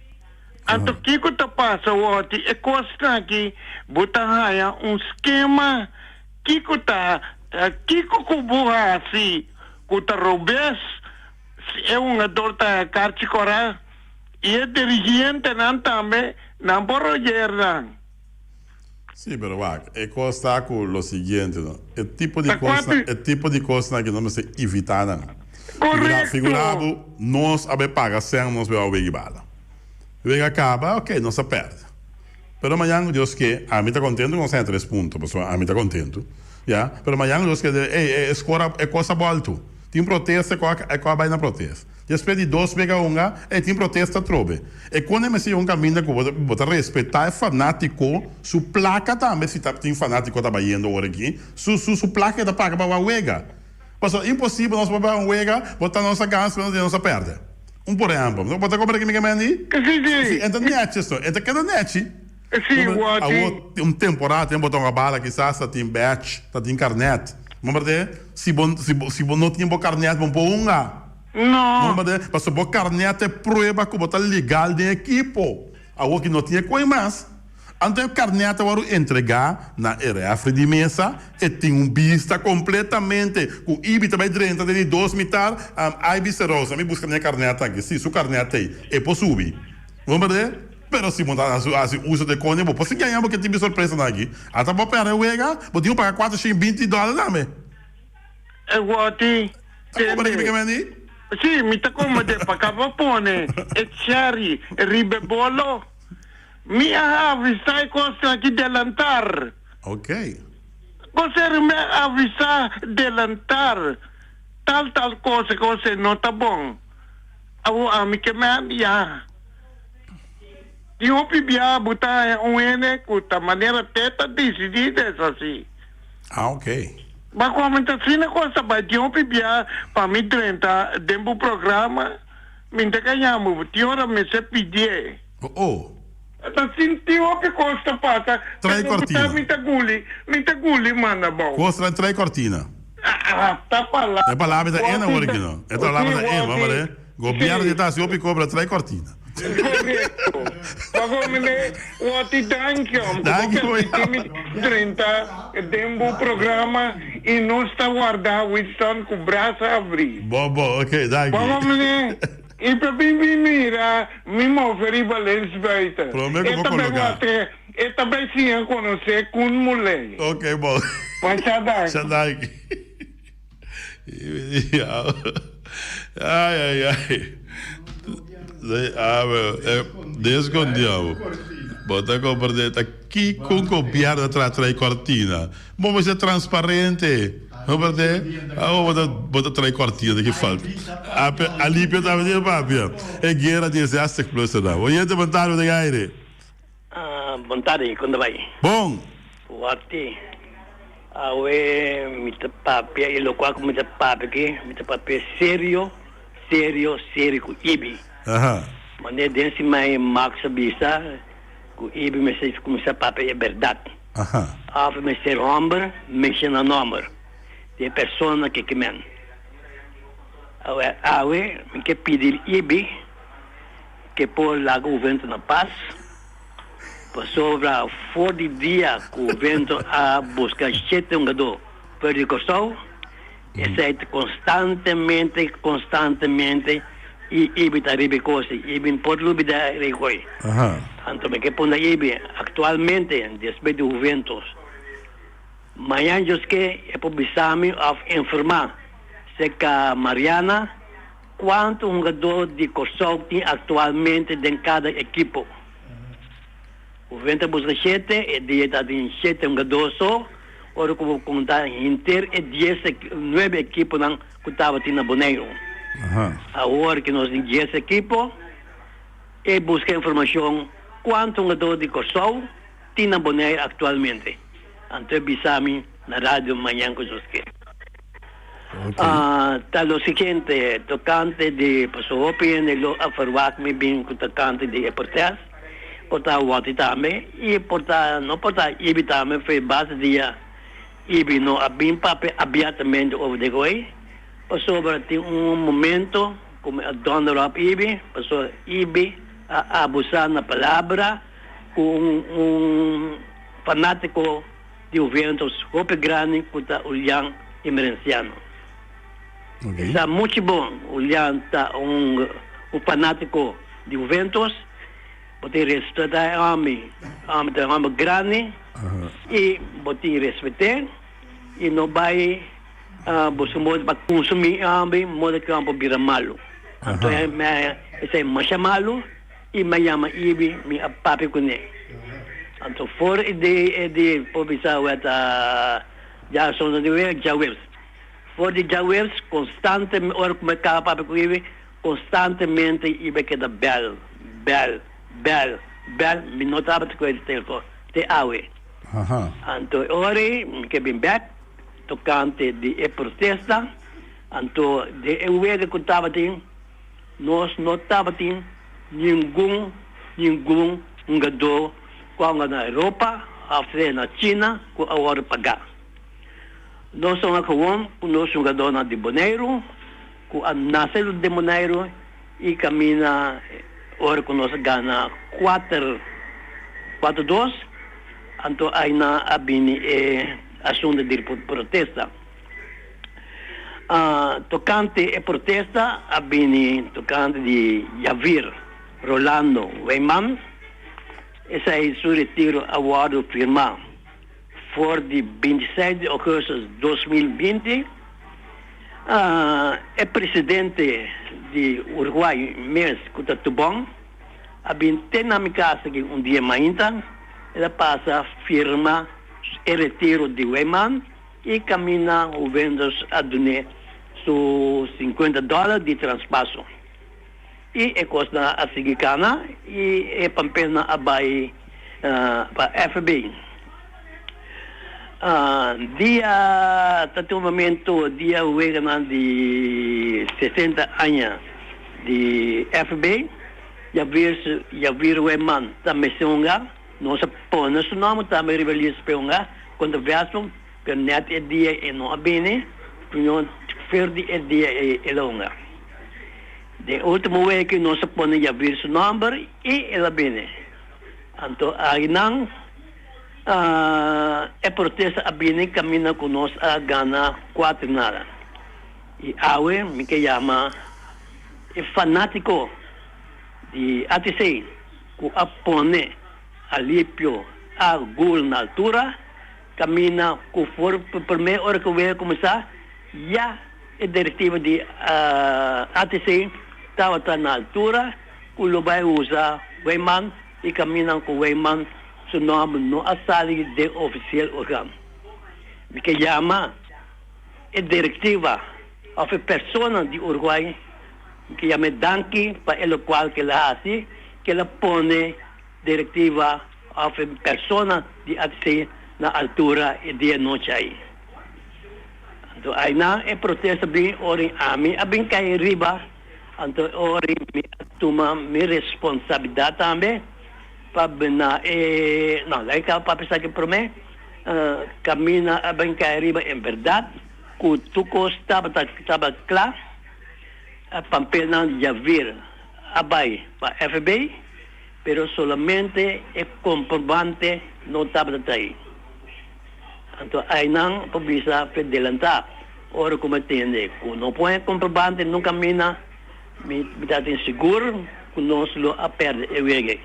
anto kico ta pasa woti e cosnan aki bo ta haya un skema kico ta kico cu bo haci cu ta robes si e hungador ta haya carchi cora y e dirigentenan tambe nan por royer nan. Sí, pero wak, e kos ta ku lo siguiente, no. E tipo di Ta kosnan, kuapi? e tipo di kosnan aki nos mester evitá nan. Figura, Korekto! figura bo, nos a bai paga sèn, nos bai wak wega i bala. Wega kaba, ok, nos a pèrdè. Pero mañan ku Dios ke, ami ta kontentu ku nos haña tres punto, pasobra ami ta kontentu, ya. Pero mañan ku Dios ke, ey, e skor a, e kos a bòltu. Tin protesta, e kos a, e kos a bai na protesta. Despues di dos bega hunga, e tin protesta atrobe. E kone mester un kaminda ku bo ta respetá e fanátiko su plaka tambe si ta tin fanátiko ta bayendo ora aki, su su su plaka e ta paga pa wak wega. Pasobra imposibel nos por bai un wega, bo ta nos a gana nos nos a pèrdè. Un por ehèmpel. Bo ta komprende kico mi ke mendi? Si, si. Si, e ta nèchi esto, e ta keda nèchi. Si, wak tin. Awor un temporada tin bo ta hunga bala kisas ta tin bèch, ta tin karnèt. Bo mester si bo si bo si bo no tin bo karnèt bo no por hunga. No. No mester pasobra bo karnèt ta e prueba ku bo ta legal den ekipo. Awor ki no tin e koe mas. Anto e karnèt a wòrdu entregá na e rèfri di mesa, e tin un bista kompletamente ku Ibi ta bai drenta den di dos mitar, Ibi Serosa, mi buska mi e karnèt aki, si su karnèt ei, e por subi. Bo mester? Pero si bo ta hasi uso di e koña, bo por sigui haña bo ke tipo di sorpresanan aki. Ata bo pèrdè wega, bo tin ku paga 420 dòler tambe. E wòrdi Ta komprende ke mi ke mendi? Sí, mi ta komprende. Pa kaba pone e cherry riba e bolo, mi a avisá e kosnan aki delantar. Ok. Kosero mi a avisá delantar, tal tal kos e kos ei no ta bon. Awor ami ke mendi ya. Tin hopi bia bo ta haña un hende ku ta manera te ta disidí des así. Ah, ok. Ba comenta asina cos ta bay tin hopi bia pa mi drenta den bo programa mi ta caña bo tin ora mester pidié. Oh oh. Ta sinti hopi cos ta pasa Trae pero bo cortina. ta mi ta guli mi ta guli manda bou. Cos trae trae cortina. Ah ta palabra. E palabra ta en awor aki no. E palabra ta en bo mare. Gobierno Sí. ta hasi hopi cobra trae cortina. Correcto. Pasobra mene wati danki om ku Danki bo bo permiti mi drenta den bo programa i nos ta warda Winston ku brasa abri. Bo bo ok danki. Pasobra mene i pa bin bin mira mi move riba lens buiten. Prome ku E bo ta bai koloka. wate e ta bai siña konosé Koen Muley. Ok bo. Masha danki. Masha danki. Ai ai ai. Den escondiao. Bo ta comprende ta kico un gobierno ta traha trae cortina. Bo mester transparente. Comprende? Awo bo ta bo ta trae cortina de ki falta. Alipio tambe tin papia. E guera di e zestig plus nan. Oyente bon tarde den aire. Bon tardi, kon ta bai? Bon. Wati, awe mi ta papia y locual cu mi ta papia aki, mi ta papia serio, serio, serio cu Ibi. Manera den si mai Max a bisa cu Ibi mester cuminsa papia e berdad. Of mester homber menciona nomber di e persona cu kimen. Awe, awe mi ke pidi Ibi. Ke por laga Juventus na pas, pasobra for di dia ku Juventus a buska shete hungadó fuera di Kòrsou, esei ta konstantemente, konstantemente i Ibi ta riba e kos ei. Ibi no por lubidá Rigoy. Anto mi ke punda Ibi, aktualmente despues di Juventus, mañan Dios ke e por bisa mi òf informá serka Mariana, Kuantu hungadó di Kòrsou tin aktualmente den kada ekipo? Juventus a buska shete, e dia ta tin shete hungadó so, ora ku bo konta henter e dies nuebe ekiponan ku tabatin na Boneiru. Awor ku nos tin dies ekipo, e buska informashon kuantu hungadó di Kòrsou tin na Boneiru aktualmente. Anto e bisa mi na radio mañan ku nos ke. Ta lo siguiente, tocante di, pasobra hopi hende lo a verwagt mi bin cu tocante di e protest, por ta Watty tambe y por ta, no por ta Ibi tambe, fe base dia Ibi no a bin papia abiertamente over di gooi, pasobra tin un momento cu mi a donder op Ibi, pasobra Ibi a abusa na palabra cu un fanatico. Di Juventus hopi grandi cu ta Julian Emerenciano. E sa muchi bon, Julian ta un fanatico di Juventus, bo tin respeta e homber, e homber ta un homber grandi y bo tin respete y no bay busca modo pa consumi e homber modo cu e homber por bira malo. Anto esey masha malo. I mi a yama Ibi, mi a papia kuné. Anto for e di e di por bisa wet a djason di wea djaweps. For di djaweps konstante ora ku mi a kaba papia ku Ibi, konstantemente Ibi a keda bèl, bèl, bèl, bèl, mi no tabata ku e telefòn te awe. Anto e ora ei mi ke bin bèk tokante di e protesta, anto den e wega ku tabatin. Nos no tabatin ningun ningun hungadó ku a hunga na Europa òf sea na China ku a wòrdu pagá. Nos a hunga gewoon ku nos hungadónan di Boneiru ku a nase den Boneiru i kaminda ora ku nos a gana kuater kuater dos anto ainan a bini e asuntu di protesta. Tokante e protesta a bini tokante di Javier Rolando Wijman. Esei su retiro a wòrdu firmá for di bintiseis di ougùstùs 2020. E presidente di Uruguay mes ku ta Tubon a bin te na mi kas aki un dia mainta, el a pasa firma e retiro di Wijman. E camina Juventus a dun'é su sinkuenta dòler di traspaso. I e kosnan a sigui kana i e pampelnan a bai pa FB. Dia ta tin un momento dia weganan di sesenta aña di FB, Javier Weman ta mester hunga. Nos a pone su nomber tambe riba lista p'e hunga kontra Vestrum, pero nèt e dia e no a bini, Union fer di e dia ei el a hunga. Den ultimo weki nos a pone Javier su nomber i el a bini. Anto ainan e protesta a bini kaminda ku nos a gana kuater nada. I awe mi ke yama e fanátiko di ATC. Ku a pone Alipio a gul na altura, kaminda ku for promé ora ku wega kuminsá, ya. e direktiva di ATC tabata na altura ku lo bai usa Weyman i kaminnan ku Weyman su nòmber no a sali den ofisiel organ. Mi ke yama e direktiva òf e persona di Uruguay, mi ke yam'é danki pa e lokual ke el a hasi, ke el a pone direktiva òf e persona di ATC na altura e dia nochi ei. Anto ainan e protesta bin ora ami a bin kai riba, anto ora mi a tuma mi responsabilidat tambe pa bina e, no, laga e kaba papia esaki prome, kaminda a bin kai riba en bèrdat ku tur kos tabata tabata kla, e pampelnan di Javier a bai pa FB, pero solamente e komprobante no tabata traí. Anto ainan por bisa fe delantá. Ora ku mi tende ku no pone komprobante nunka mina, mi ta tin sigur ku nos lo a pèrdè e wega ei.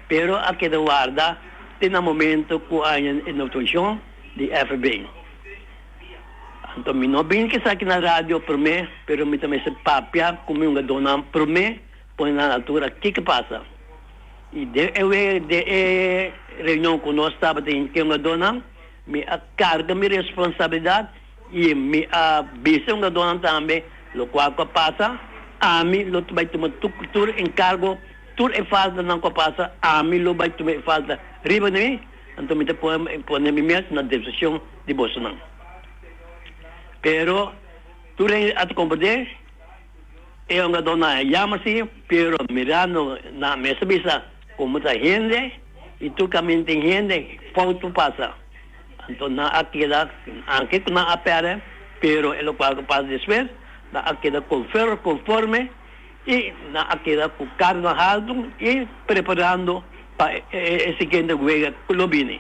Pero a keda warda te na momento ku a haña e notifikashon di FB. Anto mi no bini ku esaki na radio promé, pero mi ta mester papia ku mi hungadónan promé pone nan altura kiko pasa. I den e wega, den e reunion ku nos tabatin ku e hungadónan, mi a karga mi responsabilidat i mi a bisa e hungadónan tambe lokual ku a pasa, ami lo bai tuma tur enkargo, tur e faltanan ku a pasa, ami lo bai tuma e falta riba di mi, anto mi ta pone mi mes na disposishon di bosonan. Pero tur hende a ta komprendé. E hungadónan a yama si, pero mirando nan mes a bisa komo ta hende i tur kaminda tin hende, fout por pasa. Anto nan a keda, anke ku nan a pèrdè, pero e lokual ku pasa despues, nan a keda konforme i nan a keda ku karnan haltu i preparando pa e siguiente wega ku lo bini.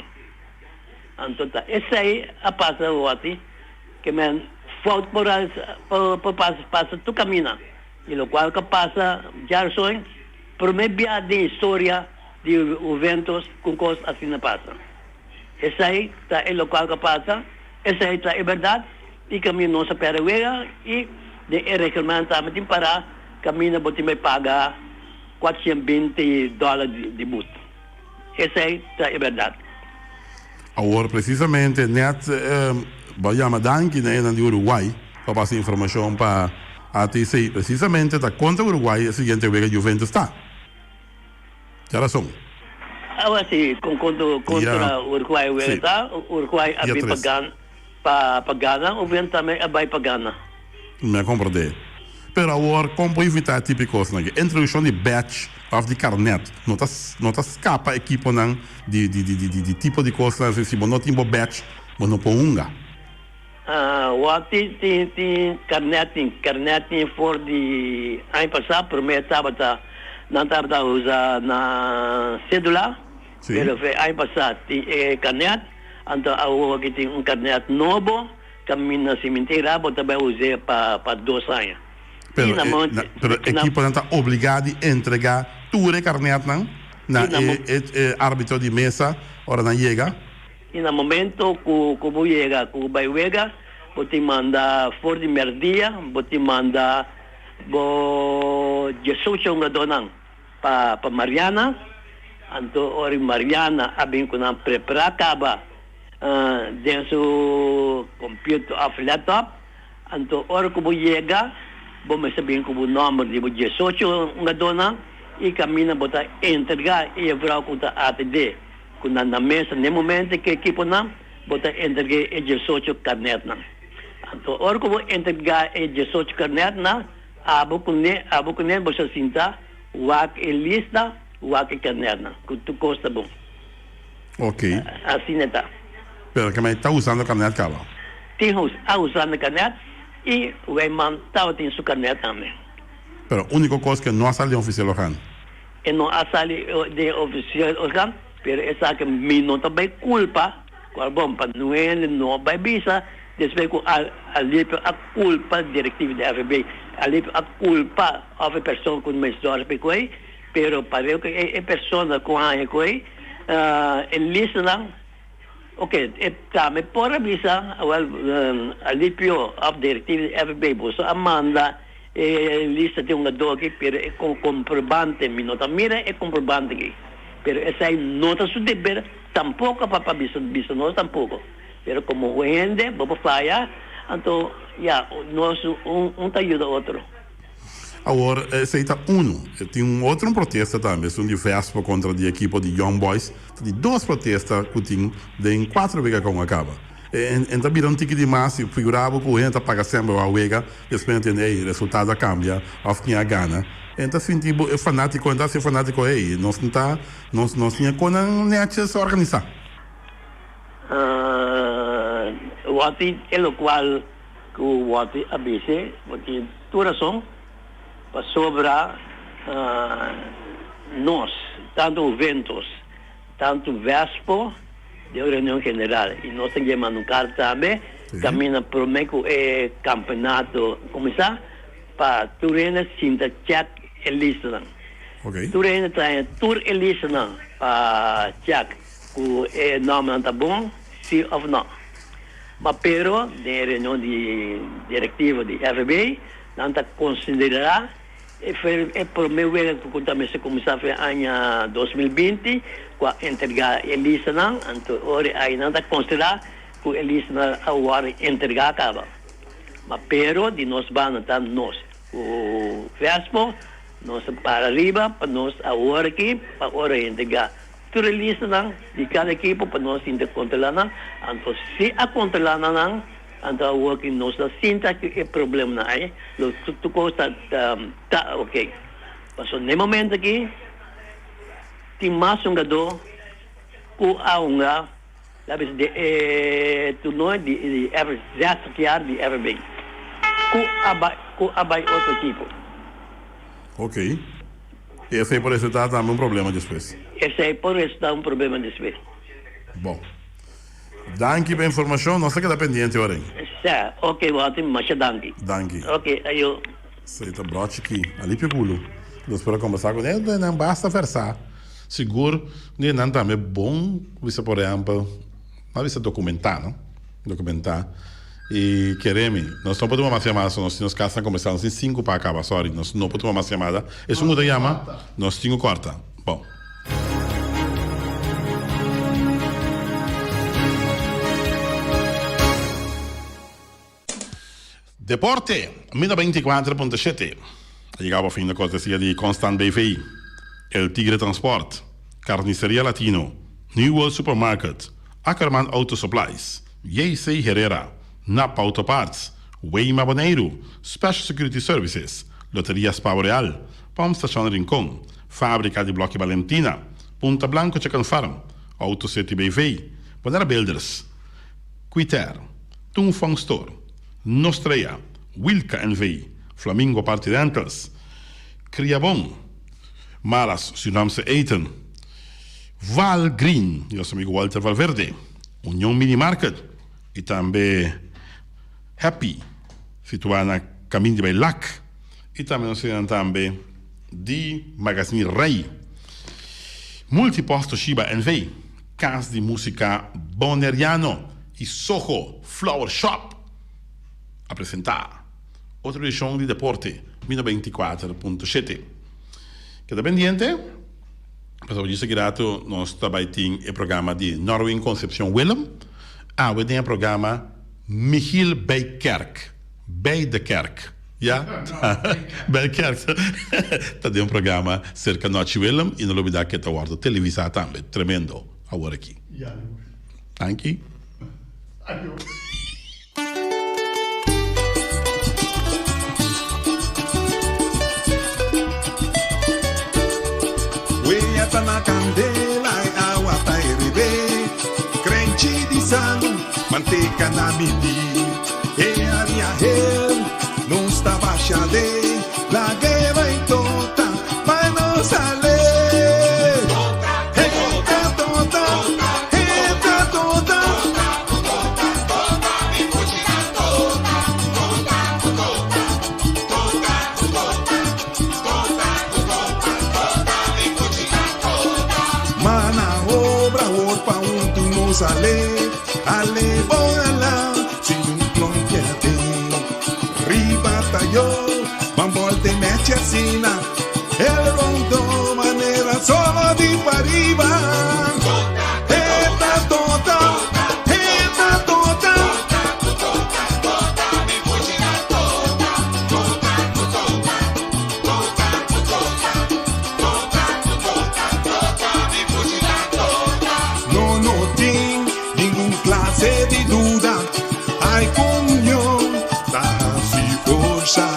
Anto ta esei a pasa awor Ke men fout por por pasa tur camina y locual cu pasa djarsoi prome bia den historia di Juventus cu cos asina pasa. Esai ta e locual cu pasa, esai ta e berdad y camina nos a perde wega y den e reglamento tambe tin para camina bo tin bay paga 420 dollar di boet. Esei ta e bèrdat. Awor precisamente net bo yama danki na enan di Uruguay pa pasa informacion pa ATC. Precisamente ta contra Uruguay e siguiente wega Juventus ta. Dja rason. Awor si con contra Uruguay wega ta, Uruguay a bin pa gana. Pa pa gana o bien tambe a bai pa gana. Mi a comprende. Pero awor con por evita e tipo di cosnan aki? Introduccion di badge of di carnet no ta no ta scapa equiponan di di di di di tipo di cosnan asi. Si bo no tin bo badge bo no por hunga. Wak tin tin tin carnet tin carnet tin for di aña pasa prome tabata nan tabata usa na cedula pero fe aña pasa tin e carnet. Anto awor ki tin un karnet nobo kaminda si mintira bo ta bai us'é pa pa dos aña. Pero e pero ekiponan ta obligá di entregá tur e karnetnan na e e arbitro di mesa ora nan yega? I na momento ku ku bo yega ku bo bai wega bo tin manda for di merdia bo tin manda bo diesocho hungadónan. Pa pa Mariana, anto ora Mariana a bin ku nan prepará kaba den su computer òf laptop, anto ora ku bo yega bo mester bin ku bo nòmber di bo diesocho hungadónan i kaminda bo ta entregá e juffrouw ku ta atendé ku nan na mesa n'e momento ku ekiponan bo ta entreg'é e diesocho karnètnan. Anto ora ku bo entregá e diesocho karnètnan. Abo ku ne, abo ku ne, bo sa sinta wak e lista, wak e karnètnan, ku tur kos ta bon. Ok. Asina ta. Pero ke mei ta usando karnèt kaba? Tin hus a usando karnèt i Wijman tabatin su karnèt tambe. Pero uniko kos ke no a sali den ofisiel organ. E no a sali den ofisiel organ, pero esaki mi no ta bai kulpa, kual bon pa Noel no bai bisa. Despues ku Alipio a kulpa direktiva di FB, Alipio a kulpa òf e persona ku mes dòrp ku ei, pero pareu ku e persona ku haña ku ei, e listanan, Ok, e tambe por a bisa, awel, Alipio of directiva di FB, boso a manda e lista di hungadó aki, pero e con comprobante, mi no ta mira e comprobante aki. Pero esai no ta su deber tampoco pa pa bisa bisa nos tampoco. Pero como un hende bo por faya, anto ya, nos un un ta yuda otro. Awor, esei ta unu. Tin un otro un protesta tambe, esun di Vespa kontra di ekipo di Young Boys. Ta di dos protesta ku tin den kuater wega kon a kaba. En ta bira un tiki di mas i figura bo ku hende ta paga semper wou a wega, despues nan tende ey resultado a kambia òf kin a gana. En ta sinti bo e fanátiko, en ta hasi e fanátiko ey nos no ta nos nos tin e konan nètjes organisá. Wòti e lokual ku Wòti a bis'e, bo tin tur rason. Pasobra nos, tantu Juventus, tantu Vespo, den un reunion general y nos ta yama un carta tambe, caminda prome cu e campeonato cuminsa, pa tur hende sinta check e listanan. Tur hende trae tur e listanan pa check cu e nombernan ta bon, si of no. Ma pero den e reunion di directiva di FB, Nan ta konsiderá e e promé wega ku ta mester kuminsá fe aña 2020 ku a entregá e listanan, anto ora ei nan ta konsiderá ku e listanan a wòrdu entregá kaba. Ma pero di nos banda ta nos ku Vespo nos a para riba pa nos awor aki pa ora entregá tur e listanan di kada ekipo pa nos sinta kontrolá nan, anto si a kontrolá nan. Anto awor ki nos ta sinta ku e problemanan ei, lo tur kos ta ta ok. Pasobra na e momento aki tin mas hungadó ku a hunga la bisa den e turnoe di F zestig jaar di FB ku a bai ku a bai otro ekipo. Ok. I esei por resultá tambe un problema despues. Esei por resultá un problema despues. Bon. Danki pa informacion, nos ta keda pendiente ora ei. Sa, ok Walter, masha danki. Danki. Ok, ayo. Esei ta brochi ki alipio culo. Nos por a combersa cu nan, nan basta versa. Sigur di nan tambe bon bisa por ehempel, nan bisa documenta no, documenta. Y kere mi, nos no por tuma mas yamada, so nos tin nos casa na combersa, nos tin sinku pa acaba, sorry, nos no por tuma mas yamada. Esun cu ta yama, nos tin cu corta. Bon. Deporte, Mina 24.7 a yega pa fin de cortesia di Constant BV, El Tigre Transport, Carniceria Latino, New World Supermarket, Ackerman Auto Supplies, JC Herrera, Nap Auto Parts, Weima Boneiru, Special Security Services, Loteria Spavo Real, Pump Station Rincon, Fábrika di Blòki Balentina, Punta Blanco Chicken Farm, Auto City BV, Bonera Builders, Quiter, Tung Fong Store, Nostrea, Wilka NV, Flamingo Party Rentals, Kriabon, Maras Surinaamse Eten, Val Green, di nos amigo Walter Valverde, Union Mini Market y tambe Happy, situá na Camin di Bailac y tambe nos tin tambe di Magazine Rey, Multipost Toshiba NV, Cas di Musica Boneriano y Soho Flower Shop a presenta otro edicion di Deporte Mi 94.7. Keda pendiente pasobra djis aki rato nos ta bay tin e programa di Norwin Concepcion Willem, awe den e programa Michiel Bijkerk. Bij de kerk. Ya, bij kerk. Ta den un programa serka Nochi Willem y no lo bida ke ta wordo televisa tambe. Tremendo. Awor aki. Danki. Wea ta na candela e awa ta herebe Crenchi di salu, manteca na midi E aria hel, nos ta basha de Lag'e bai tota, pa nos ale Eta tota, eta tota Ma na obra awor pa huntu nos. sale, ale boala, sin un klonkiate. Riba tayo, bambol te meche asina, el rondo manera solo di pariba. Eta tota, eta tota. No, no tin ningun clase di duda. Ay, coño, ta si forza.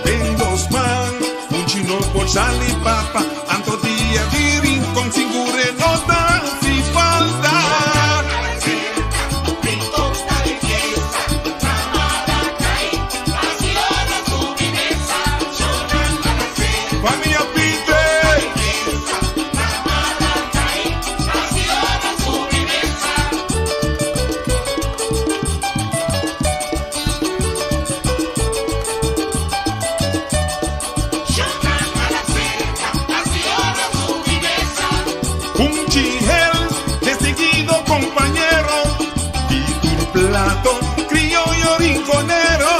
Den dos man, un chino por sali papa. Anto dia di rincón, singure no ta si falta. Familia Peter! Un chigel distinguido compañero y tu plato criollo rinconero.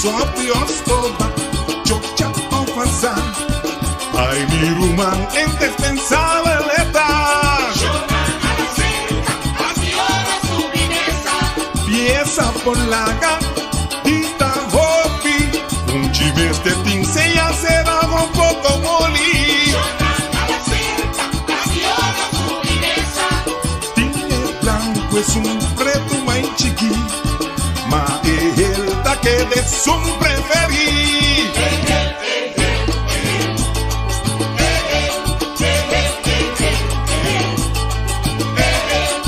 Sopio stoba, chocha o pasa. Ay, mi rumán indispensable eta. Pieza por la gatita hopi. Un chives de tinsella será un poco moli. Tiene blanco es un preto mai chiqui, ma el taque de son preferí.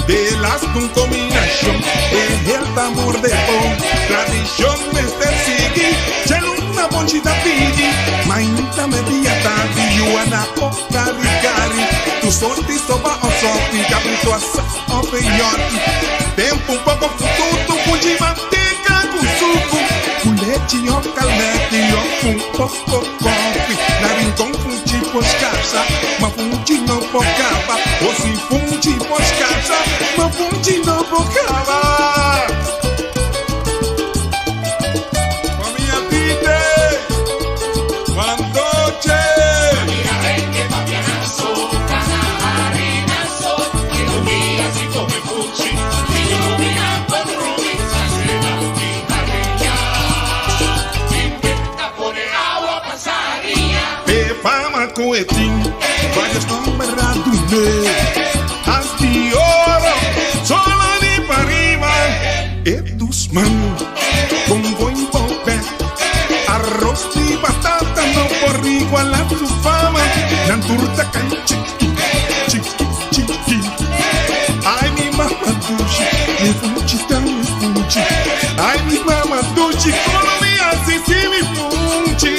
De las con combinación, es el tambor de pon, tradición este sigui, cheluna bonchita pidi, mainta media tardi, yuana o cari cari, tu sorti soba o sopi, cabrito asa o peyote, tempo un poco fututo, fuji manteca con suco, con leche o calmete o un poco coffee, na rincón funchi poscasa, ma funchi no pocaba, o si funchi poscasa, ma funchi no pocaba. Familia Tite, Mandoche. Pe fama coetín, varios nombres raduné. Hasti oro, solo ni pa arriba. Edusman, con buen pope. Arroz y batata no por igualar su fama. Nanturta can chiqui, chiqui, chiqui. Ay, mi mamá dushi, mi funchita, mi funchi. Ay, mi mamá dushi, como mi así, sí, mi funchi.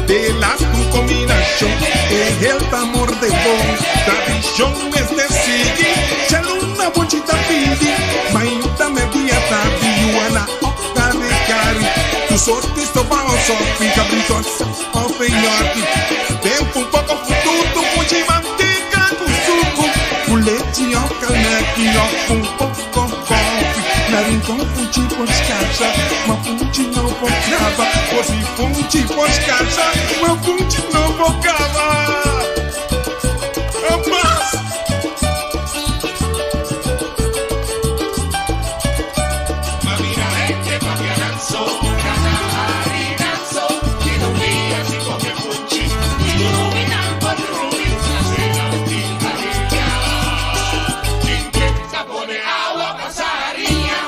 De las tu combinación es el tambor de bon. Tradición es de sigui, chaluna bonchita pidi, mainta media tardi, yuana o cari cari. Tu sorti soba o sopi, cabrito asa o peyote. Tempo un poco fututo, fuji manteca con suco, con leche o calmeti o un poco coffee. Na rincón funchi por escasa, ma funchi no pocaba. O si funchi por escasa, ma funchi no pocaba. Abbas!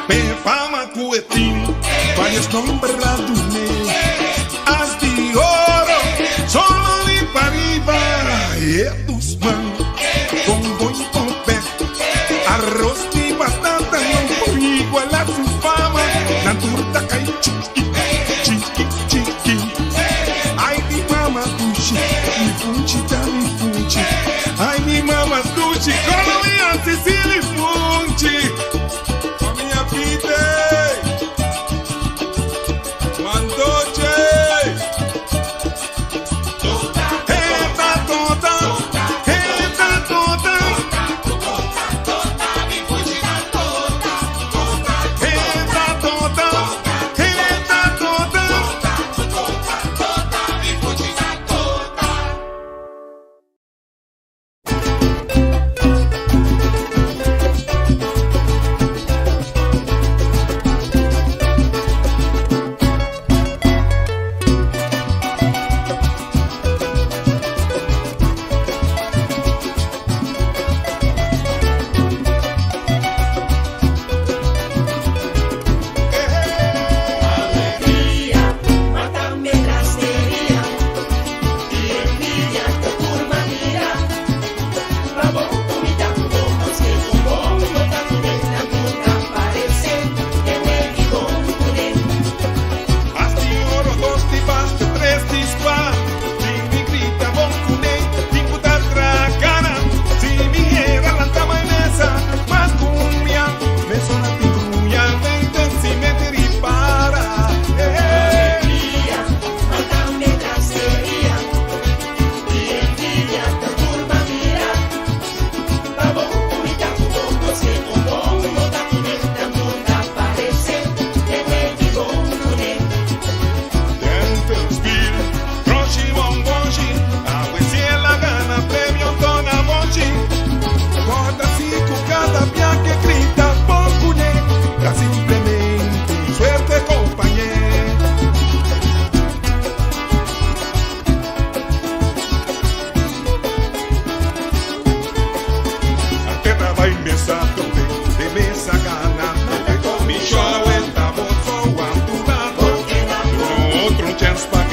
Pe fama cuetín, varios nombres raduné. Hasti oro, solo di pa'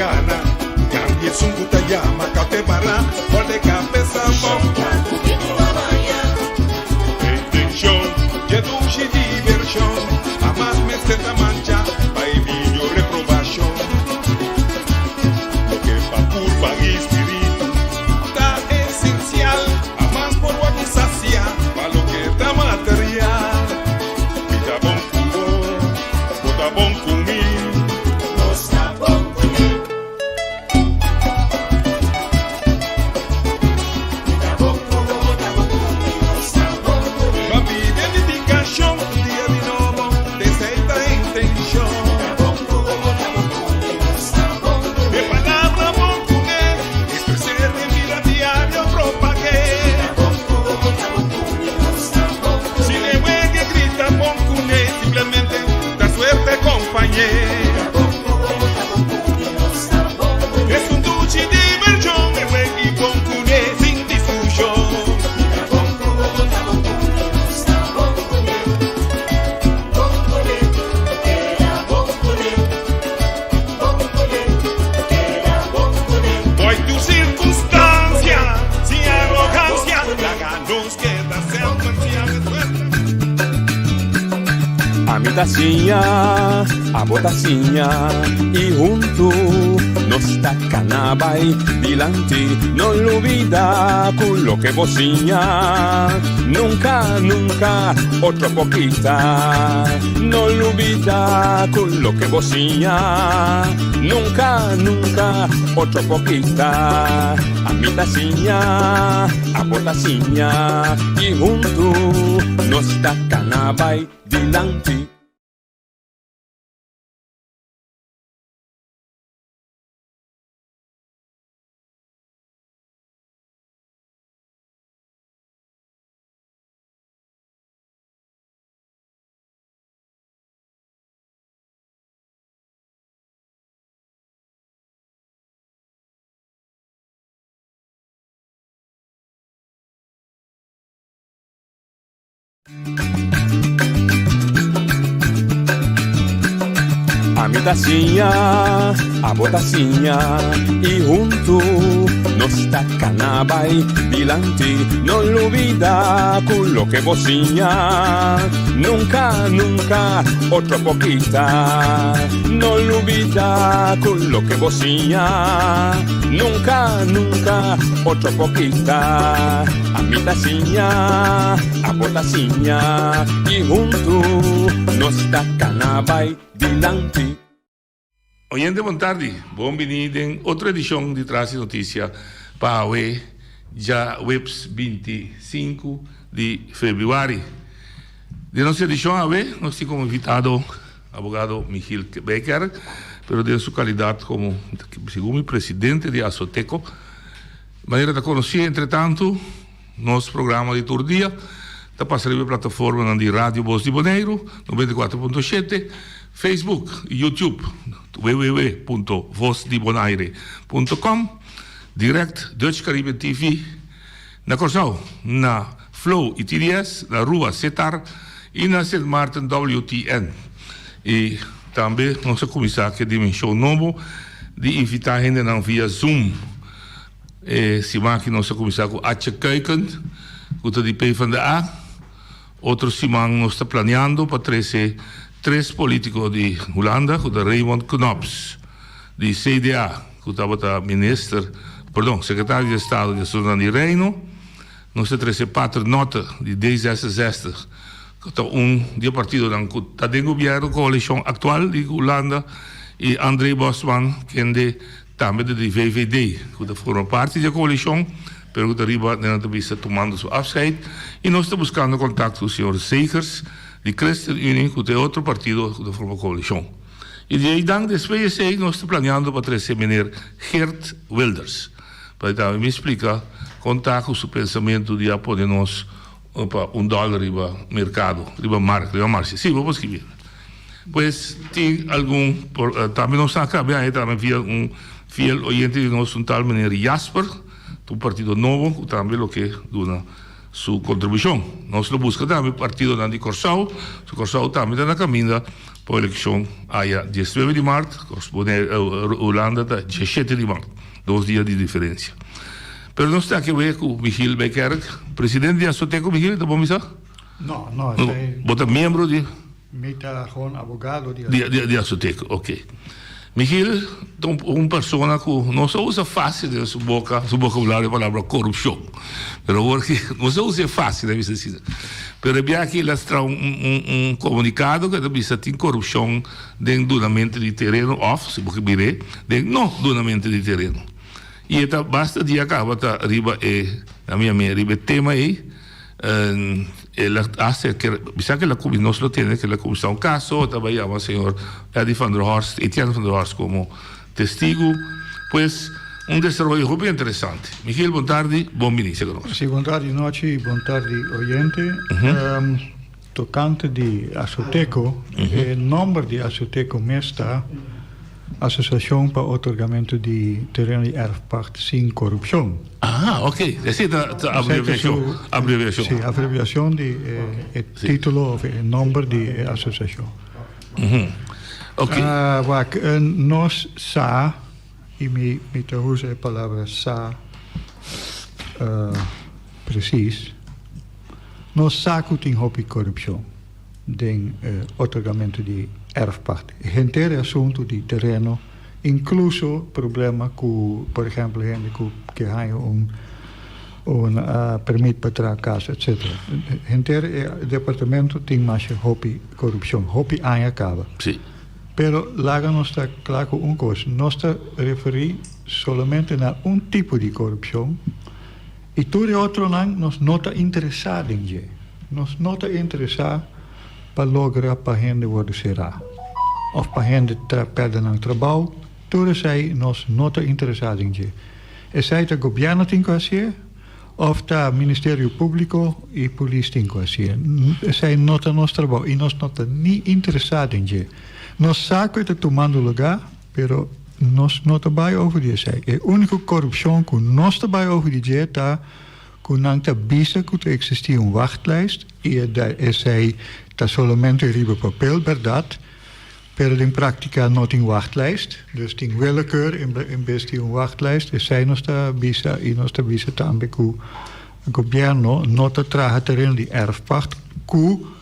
gana. Cambia esun cu ta yama café bara, gol de cabeza bon. Intención, dje dushi diversion, hamas mester ta mancha pa e biño reprobacion. Loke pa curpa y spiritu ta esencial, hamas por wordo sacia pa loke ta material. Mi ta bon cu bo, bo ta bon cu mi. Nos ta bon cu mi. Mi ta bon cu bo, bo ta bon cu mi. Nos ta bon cu mi. Pa bida edificacion, un dia di nobo, t'esey ta intencion. Mi ta bon cu bo, bo ta bon cu mi. Nos ta bon cu mi. E palabra bon cu ne, expres'é den bida diario propag'é. Mi ta bon cu bo, bo ta bon cu mi. Nos ta bon cu mi. Si e wege grita bon cu ne, simplemente ta suerte compañé. Mi ta bon cu bo, bo ta bon cu mi. Nos ta bon cu mi. Es un duchi diversion, e wegi bon cu ne, sin discusion. Mi ta bon cu bo, bo ta bon cu mi. Nos ta bon cu ne. Bon cu ne, keda bon cu ne. Bon cu ne, keda bon cu ne. Boy tu circunstancia, sin arrogancia, laga nos keda semper siempre suerte. Ami ta siña, abo ta siña, i huntu nos ta kana bai dilanti. No lubida ku loke bo siña, nunka, nunka otro por kita. No lubida ku loke bo siña, nunka, nunka otro por kita. Ami ta siña, abo ta siña, i huntu nos ta kana bai dilanti. Ami ta siña, abo ta siña, i huntu nos ta kana bai dilanti. No lubida ku loke bo siña, nunka, nunka otro por kita. No lubida ku loke bo siña, nunka, nunka otro por kita. Ami ta siña, abo ta siña, i huntu nos ta kana bai dilanti. Oyente bon tardi, bon bini den otro edicion di Tras di Noticia pa awe djaweps 25 di februari. Den nos edicion awe nos tin como invitado abogado Michiel Bijkerk, pero den su calidad como segun mi presidente di Asoteco. Manera ta conoci entretanto nos programa di tur dia ta pasa riba e plataformanan di Radio Bos di Boneiru, 94.7, Facebook y YouTube, www.vosdibonaire.com, direct Dutch Caribbean TV na Kòrsou, na Flow y TDS, na Aruba Setar y na Sint Maarten WTN. Y tambe nos a cuminsa cu e dimension nobo di invita hendenan via Zoom. E siman aki nos a kuminsá ku Atje Kuiken, ku ta di PvdA. Otro siman nos ta planeando pa trese tres polítiko di Hulanda, ku ta Raymond Knops di CDA, ku tabata minister, perdon, sekretario di estado di Asuntunan di Reino. Nos ta trese Pater Notte di D66, ku ta un di e partidonan ku ta den gobièrnu koalishon aktual di Hulanda, i André Bosman, kende Tambe ta di VVD, ku ta forma parti di e koalishon, pero ku ta riba den nan ta bisa tumando su afscheid. I nos ta buskando kontakto ku señor Zegers di ChristenUnie, ku ta e otro partido ku ta forma koalishon. I di eidan despues di esei nos ta planeando pa trese meneer Geert Wilders, pa e tambe mi splika kon ta ku su pensamentu di a pone nos pa un dòler riba merkado, riba mark, riba marshe. Si, bo por skibi. Pues tin algun por tambe nos a cambia aña tambe via un fiel oyente di nos un tal meneer Jasper ta un partido nobo cu tambe lo ke duna. su kontribushon. Nos lo buska tambe partidonan di Kòrsou, su Kòrsou tambe ta na kaminda pa elekshon aya diesnuebe di mart, Hulanda ta diesshete di mart, dos dia di diferensia. Pero nos ta aki awe ku Michiel Bijkerk, presidente di Asoteko. Michiel, ta bon bisa? No, no, esei. Bo ta miembro di? Mi ta gewoon abogado di Asoteko. Di Asoteko, oké. Michiel ta un persona ku no sa usa fásil den su boka, su bokabulario e palabra korupshon. Pero awor ki no sa us'é fásil, a bisa asina. Pero e bia aki el a stra un komunikado ku e ta bisa tin korupshon den dunamentu di tereno òf, si bo ke mir'é, den no dunamentu di tereno. I e ta basta dia kaba ta riba e, na mi a riba e tema ei. El a hasta ker bisa ke el a kuminsá, nos lo tende ke el a kuminsá un kaso, e tabata yama señor Eddy van der Horst, Etienne van der Horst komo testigu. Pues, un desaroyo hopi interesante. Michiel, bon tardi, bon bini serka nos. Si, bon tardi Nochi i bon tardi oyente. Tokante di Asoteko, e nòmber di Asoteko mes ta Asosiashon pa Otorgamentu di Tereno di Erfpacht Sin Korupshon. Ah, ok. Esei ta abreviashon. Abreviashon. Si, abreviashon di e título òf e nòmber di e asosiashon. Ok. Wak, nos sa, i mi ta usa e palabra sa presis, Nos sa ku tin hopi korupshon den otorgamentu di erfpacht. Henter e asuntu di tereno, inkluso problema ku por ehèmpel hende ku ke haña un un permit pa traha kas etsetera. Henter e departamento tin masha hopi korupshon, hopi aña kaba. Pero laga nos ta kla ku un kos, nos ta referí solamente na un tipo di korupshon. I tur e otronan nos no ta interesá den dje. Nos no ta interesá pa logra pa hende wòrdu será òf pa hende ta pèrdè nan trabou. Tur esei nos no ta interesá den dje. Esei ta gobièrnu tin ku hasié òf ta Ministerio Públiko i polis tin ku hasié. Esei no ta nos trabou i nos no ta ni interesá den dje. Nos sa ku e ta tumando lugá. Pero nos no ta bai over di esei. E úniko korupshon ku nos ta bai over di dje ta ku nan ta bisa ku ta eksistí un wachtlijst i esei ta solamente riba papel bèrdat, pero den práktika no tin wachtlijst. Dus tin willekeur en bes di un wachtlijst. Esei nos ta bisa i nos ta bisa tambe ku gobièrnu no ta traha tereno di erfpacht ku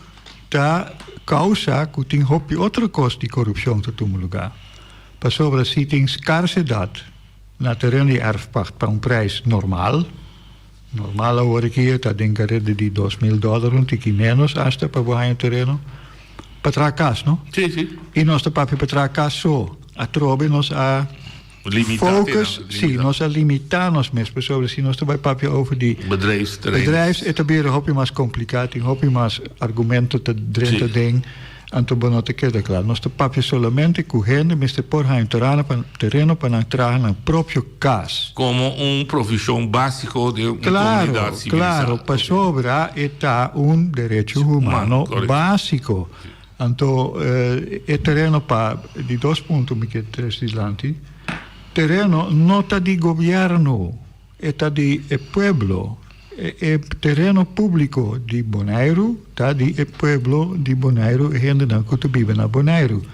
Ta causa cu tin hopi otro cos di corupcion ta tuma lugar. Pasobra si tin scarsedad na tereno di erfpacht pa un prijs normal, normal awor aki ta den careda di 2000 dollar un tiki menos hasta pa bo haña un tereno pa traha cas, no? Sí, sí. Y nos ta papia pa traha cas so. Atrobe nos a Focus, si, nos a limitá nos mes pasobra si nos ta bai papia over di Bedrijfsterrein. Bedrijfs, e ta bira hopi mas kompliká, tin hopi mas argumento ta drenta den, anto bo no ta keda kla. Nos ta papia solamente ku hende mester por haña un terano pa tereno pa nan traha nan propio kas. Komo un provishon básiko den un komunidat sivilisá. Klaro, klaro, pasobra e ta un derecho humano básiko. Anto e tereno pa di dos punto mi ke tres dilanti, tereno no ta di gobierno, e ta di e pueblo. E tereno publico di Boneiru ta di e pueblo di Boneiru, e hendenan ku ta biba na Boneiru.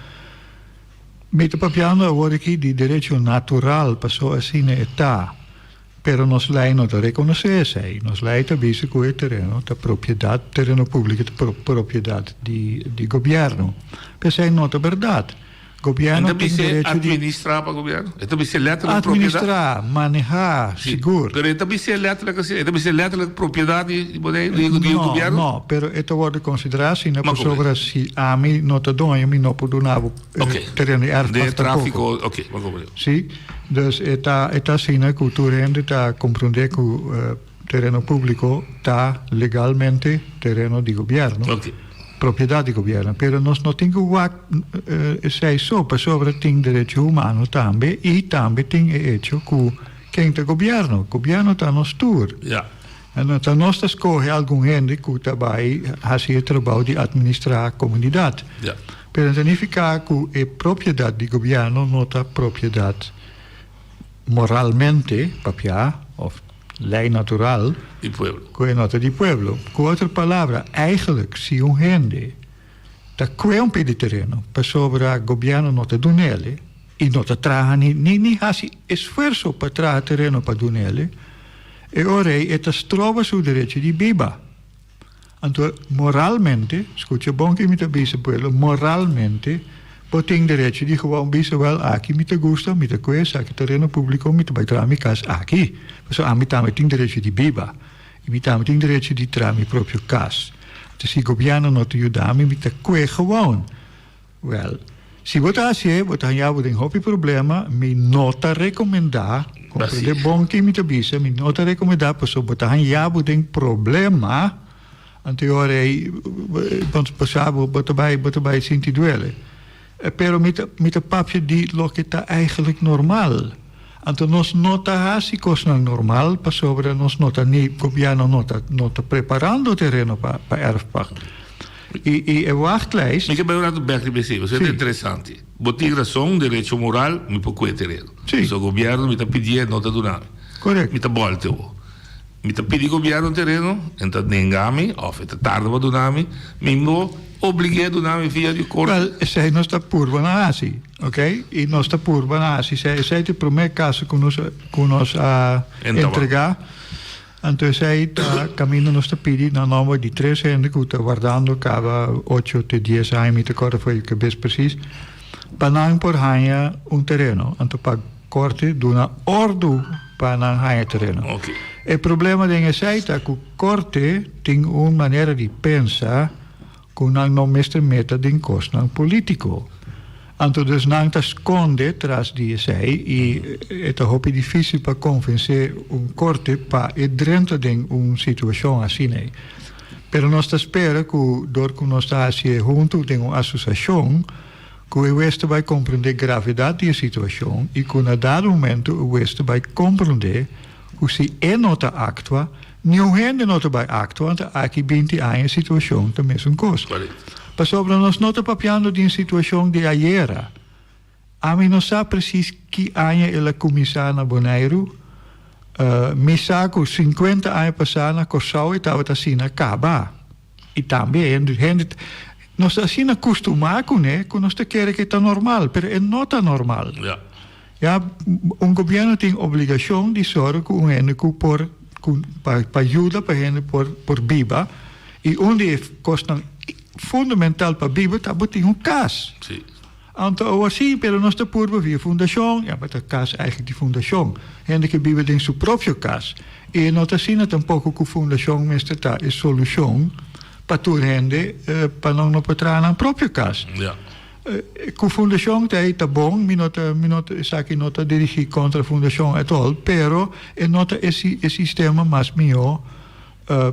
Mi ta papiando awor aki di derecho natural, paso asina e ta. Pero nos lei no ta rekonosé esei. Nos lei ta bisa ku e tereno ta propiedat, tereno públiko ta propiedat di di gobièrnu. P'esei no ta bèrdat. Gobièrnu tin derecho di. E ta bis'é administrá pa gobièrnu? E ta bis'é letterlijk propiedat? Administrá, manehá, sigur. Pero e ta bis'é letterlijk asina? E ta bis'é letterlijk propiedat di Boneiru, di gobièrnu? No, no, pero e ta wòrdu konsiderá asina pasobra si ami no ta doño mi no por duna bo tereno di erfpacht tampoko. Den tráfiko, oké, bo komprendé. Sí. Dus e ta e ta asina ku tur hende ta komprondé ku tereno públiko ta legalmente tereno di gobièrnu, propiedat di gobièrnu. Pero nos no tin ku wak esei so pasobra tin derecho humano tambe i tambe tin e echo ku ken ta gobièrnu. Gobièrnu ta nos tur. En ta nos ta skohe algun hende ku ta bai hasi e trabou di atministrá komunidat. Pero no ta nifiká ku e propiedat di gobièrnu no ta propiedat moralmente papiá òf lei natural Di pueblo. Ku e no ta di pueblo. Ku otro palabra, eigenlijk si un hende ta kue un pidi tereno pasobra gobièrnu no ta dun'el i no ta traha ni ni hasi esfuerso pa traha tereno pa dun'el, e ora ei e ta stroba su derecho di biba. Anto moralmente, skucha bon ke mi ta bisa pueblo, moralmente bo tin derecho di gewoon bisa wèl aki mi ta gusta, mi ta kue esaki tereno públiko, mi ta bai traha mi kas aki. Pasobra ami tambe tin derecho di biba i mi tambe tin derecho di traha mi propio kas. Anto si gobièrnu no ta yuda mi, mi ta kue gewoon. Wèl, si bo ta hasié, bo ta haña bo den hopi problema. Mi no ta rekomendá, komprendé bon kin mi ta bisa, mi no ta rekomendá pasobra bo ta haña bo den problema, anto e ora ei bo sa bo ta bai bo ta bai sinti duele. Pero mi ta mi ta papia di loke ta eigentlik normal. Anto nos no ta hasi kosnan normal pasobra nos no ta ni gobièrnu no ta no ta preparando tereno pa pa erfpacht. I i e wachtlijst. Mi ke bai un ratu bek riba esei, pasobra ta interesante. Bo tin rason, derecho moral, mi por kue tereno. Pasobra gobièrnu mi ta pidié, no ta duna mi. Korekto. Mi ta bòlta bo. Mi ta pidi gobièrnu tereno, en ta nenga mi òf e ta tarda pa duna mi, mi bo oblig'é duna mi via di korte. Wèl, esei nos ta purba na hasi, oké? I nos ta purba na hasi esei. Esei ta e promé kaso ku nos ku nos a entregá. Anto esei ta kaminda nos ta pidi na nòmber di tres hende ku ta wardando kaba ocho te dies aña, mi ta kòrda for e kabes presis, pa nan por haña un tereno. Anto pa korte duna òrdu pa nan haña tereno. E problema den esei ta ku korte tin un manera di pensa ku nan no mester meta den kosnan polítiko. Anto dus nan ta skonde tras di esei i e ta hopi difísil pa konvensé un korte pa e drenta den un situashon asina ei. Pero nos ta spera ku dor ku nos ta hasi e huntu den un asosiashon ku e wes ta bai komprendé gravedat di e situashon i ku na dado momento e wes ta bai komprendé ku si e no ta aktua, niun hende no ta bai aktua, anto aki binti aña e situashon ta mesun kos. Pasobra nos no ta papiando di un situashon di ayera. Ami no sa presis ki aña el a kuminsá na Boneiru. Mi sa ku sinkuenta aña pasá na Kòrsou e tabata asina kaba. I tambe hende hende nos ta asina kustumá kuné ku nos ta kere ku e ta normal, pero e no ta normal. Ya, un gobièrnu tin obligashon di sòru ku un hende ku por ku pa pa yuda pa hende por por biba i un di e kosnan fundamental pa biba ta bo tin un kas. Anto awor sí, pero nos ta purba via fundashon, ya, ta kas eigenlijk di fundashon, hende ke biba den su propio kas. I e no ta asina tampoko ku fundashon mester ta e solushon pa tur hende pa nan no por traha nan propio kas. Ku fundashon ta ei ta bon, mi no ta mi no ta esaki no ta dirigí kontra fundashon at all, pero e no ta e e sistema mas mihó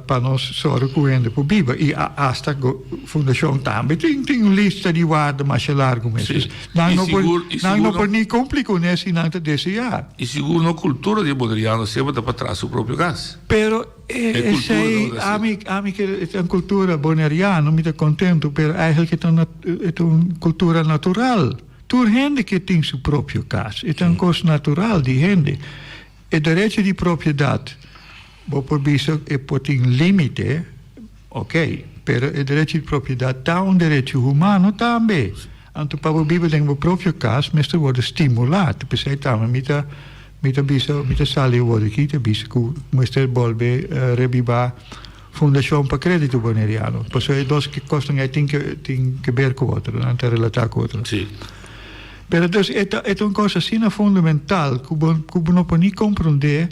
Pa nos sòru ku hende por biba i asta fundashon tambe tin tin un lista di warda masha largu mes. Sí. Nan I no por sigur i nan sigur no por no ni kumpli kuné si nan ta deseá. I sigur no kultura di e boneriano semper ta pa traha su propio kas. Pero E kultura esei tabata asina. ami ami ke e ta un kultura boneriano mi ta kontentu pero eigenlijk e ta un e ta un kultura natural. Tur hende ke tin su propio kas. E ta un kos natural di hende. E derecho di propiedat Bo por bisa e por tin límite, ok, pero e derecho di propiedat ta un derecho humano tambe. Anto pa bo biba den bo propio kas mester wòrdu stimulá. Ta p'esei tambe mi ta mi ta bisa mi ta sali awor aki ta bisa ku mester bolbe rebibá Fundashon pa Krédito Boneriano. Pasobra e dos kosnan ei tin ke tin ke ber ku otro, nan ta relatá ku otro. Pero dus e ta e ta un kos asina fundamental ku bo ku bo no por ni komprondé.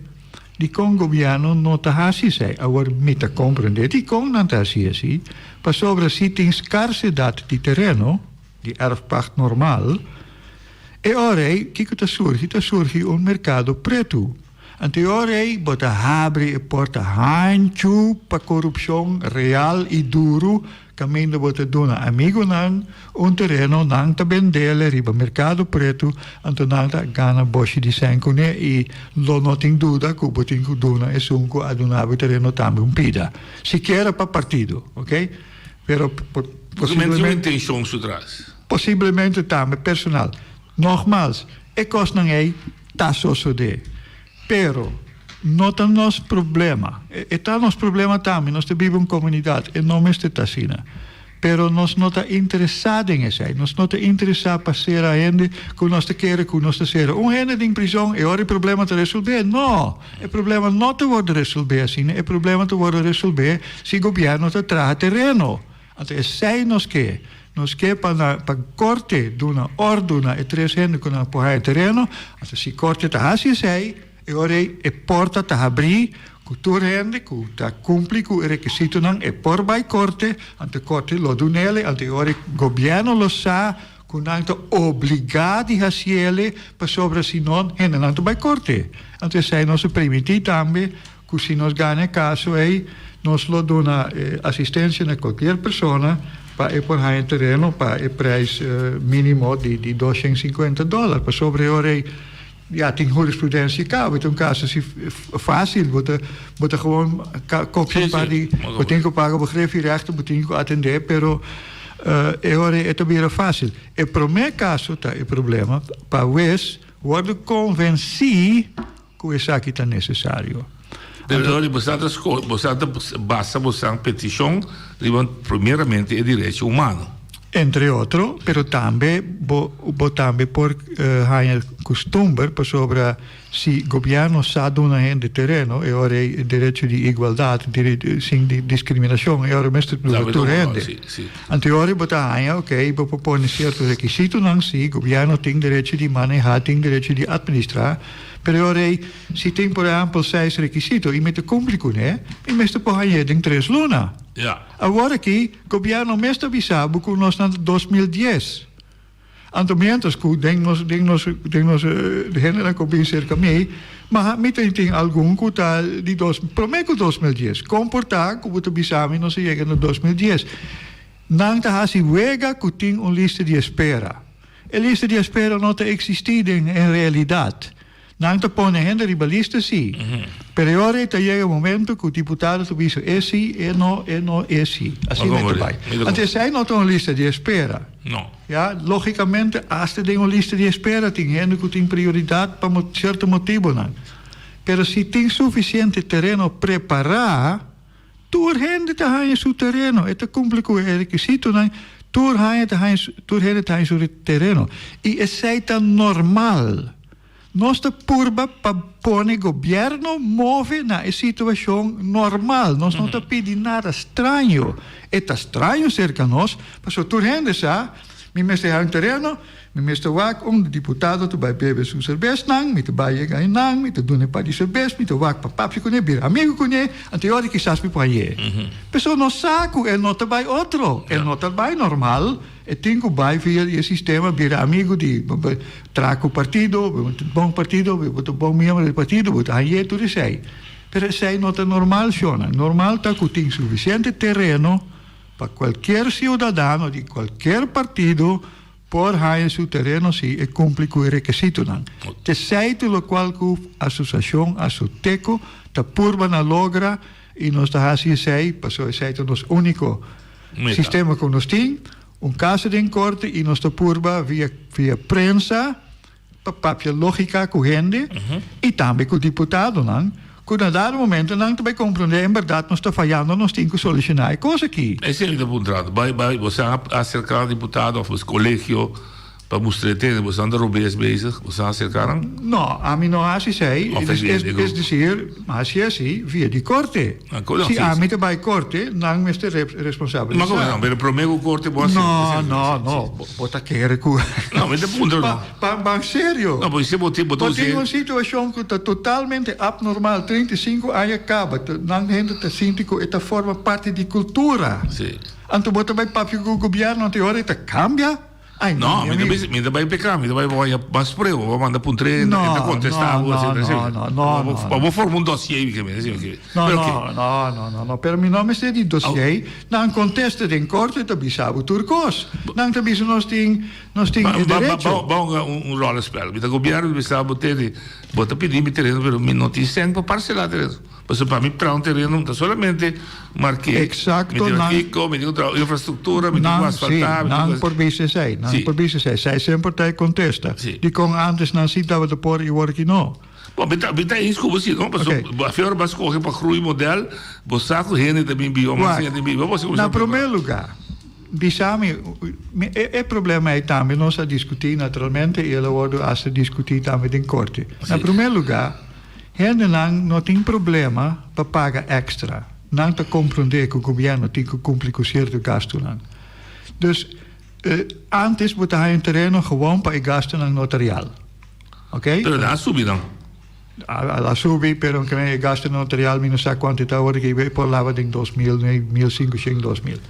Dikon gobièrnu no ta hasi esei? Awor mi ta komprendé dikon nan ta hasi esei, pasobra si tin skarsedat di tereno, di erfpacht normal, e ora ei kiko ta surgi? Ta surgi un merkado pretu. Anto e ora ei bo ta habri e porta hanchu pa korupshon real i duru Kaminda bo ta duna amigunan un tereno, nan ta bendele riba merkado pretu, anto nan ta gana boshi di sèn kuné i lo no tin duda ku bo tin ku duna esun ku a duna bo e tereno tambe un pida, sikiera pa partido, ok? Pero Posiblemente tin un intenshon su tras. Posiblemente tambe personal. Nogmals, e kosnan ei ta sosodé, pero. No ta nos problema. E ta nos problema tambe, nos ta biba un komunidat, e no mester ta asina. Pero nos no ta interesá den esei. Nos no ta interesá pa sera hende ku nos ta kere ku nos ta sera un hende den prizon e ora e problema ta resolbé. No! E problema no ta wòrdu resolbé asina. E problema ta wòrdu resolbé si gobièrnu ta traha tereno. Anto esei nos ke. Nos ke pa na pa korte duna òrdu na e tres hende ku nan por haña tereno. Anto si korte ta hasi esei, E ora ei e porta ta habrí ku tur hende ku ta kumpli ku e rekisitonan e por bai korte, anto korte lo dun'ele, anto e ora ei gobièrnu lo sa ku nan ta obligá di hasiele pasobra si no hendenan ta bai korte. Anto esei nos a permití tambe ku si nos gana e kaso ei nos lo duna asistensia na kualkier persona pa e por haña tereno pa e preis mínimo di 250 dòler pasobra e ora ei Ya tin jurisprudencia caba, ta un caso así fácil, bo ta bo ta gewoon copia un par di, bo tin cu paga bo griffierechten, bo tin cu atende, pero e ora e ta bira fácil. E prome caso ta e problema pa hues wordo convenci cu esaki ta necesario. Pero ora bo sa ta sco, bo sa ta basa bo san peticion riba primeramente e derecho humano. Entre otro, pero tambe bo bo tambe por haña custumber pasobra si gobierno sa duna hende tereno e ora ei derecho di igualdad, sin discriminacion e ora mester duna tur hende. Anto e ora bo ta haña ok bo por pone cierto requisitonan si gobierno tin derecho di maneha, tin derecho di administra, pero e ora ei Si tin por ehempel seis rekisito i mi ta kumpli kuné, mi mester por hañ'é den tres luna. Awor aki gobièrnu mes ta bisa bo ku nos na 2010. Anto miéntras ku den nos den nos den nos hendenan ku bin serka mi, ma mi ta tin algun ku ta di dos promé ku 2010. Kon por ta ku bo ta bisa mi nos a yega na 2010? Nan ta hasi wega ku tin un lista di espera. E lista di espera no ta eksistí den en realidat. Nan ta pone hende riba lista sí, pero e ora ei ta yega e momento ku diputado ta bisa e sí, e no, e no, e sí. Asina e ta bai. Anto esei no ta un lista di espera. Ya, lógikamente asta den un lista di espera tin hende ku tin prioridat pa sierto motibunan. Pero si tin sufisiente tereno prepará, Tur hende ta haña su tereno, e ta kumpli ku e rekisitonan, tur haña ta haña tur hende ta haña su tereno. I esei ta normal. Nos ta purba pa pone gobièrnu move na e situashon normal. Nos no ta pidi nada straño. E ta straño serka nos, pasobra tur hende sa, mi mester haña un tereno, Mi mester wak un diputado ta bai bebe su serbesnan, mi ta bai yega einan, mi ta duna e par di serbes, mi ta wak pa papia kuné, bira amigu kuné, anto e ora kisas mi por hañ'é. Pasobra nos sa ku e no ta bai otro, e no ta bai normal, e tin ku bai via di e sistema, bira amigu di, traha ku partido, bo ta bon partido, bo ta bon miembro di partido, bo ta hañ'é tur esei. Pero esei no ta normal, shonnan. Normal ta ku tin sufisiente tereno pa kualkier siudadano di kualkier partido Por haña su tereno si e kumpli ku e rekesitonan. T'esei tur lokual ku Asosiashon Asoteko ta purba na logra i nos ta hasi esei pasobra esei ta nos úniko sistema ku nos tin, un kaso den korte i nos ta purba via via prensa pa papia lógika ku hende i tambe ku diputadonan ku na dado momento nan ta bai komprondé en bèrdat nos ta fayando nos tin ku solushoná e kos aki. Esei mi ta puntra, bai bai boso a aserká diputado òf kolegio pa mustra e tene boso anda robes bezig boso a aserká nan? No, ami no hasi esei, es desir hasi asi via di korte. Si ami ta bai korte, nan mester responsabilisá. Ma komo nan? Pero promé ku korte bo a senti No, no, no. Bo ta kere ku. No, mi ta puntra no. Pa ban serio. No, bo bo tin bo ta Bo tin un situashon ku ta totalmente abnormal, 35 aña kaba, nan hende ta sinti ku e ta forma parti di kultura. Si. Anto bo ta bai papia ku gobièrnu, anto e ora e ta kambia. Ay, no, mi amigo. Mi ta bai peka, mi ta bai waya mas prueba, bo manda puntr'é, no, e ta kontestá bo, no, no, no, no, no. Pa bo forma un dossier, mi ke mester, si mi ke. No, no, no, no, no, no, pero mi no mester di dossier. Nan kontesta den korte ta bisa bo tur kos. Nan ta bisa nos tin, nos tin e derecho. Ba hunga un rollenspel. Mi ta gobièrnu, mi bisa bo tene, bo ta pidi mi tereno, pero mi no tin sèn pa parselá tereno. Pasobra pa mi traha un tereno ta solamente mark'é. Exacto, Mi tin kiko, mi tin ku traha infrastruktura, mi tin ku asfaltá, mi tin ku. Nan por bisa esei. Nan por bisa esei. Esei semper ta e kontesta. Dikon ántes nan sí tabata por i awor aki no? Bon, mi ta, mi ta eens ku bo si, no? Pasobra Oké. bo a fior bo a skohe pa groei modèl, bo sa ku hende ta bin biba, mas Wak, hende biba, bo si na kuminsá promé prepará. lugá, bisa mi, mi e e problema ei tambe nos a diskutí naturalmente i el a wòrdu hasta diskutí tambe den korte. Na Si. promé lugá, hendenan no tin problema pa paga èkstra. Nan ta komprondé ku gobièrnu tin ku kumpli ku sierto gastunan. Dus, ántes bo ta haña un tereno gewoon pa e gastunan notarial. Ok? Pero nan a subi nan. A subi, pero aunke e gasto notarial mi no sa cuanto ta awor aki, e por laba den 2000, 1500, 2000.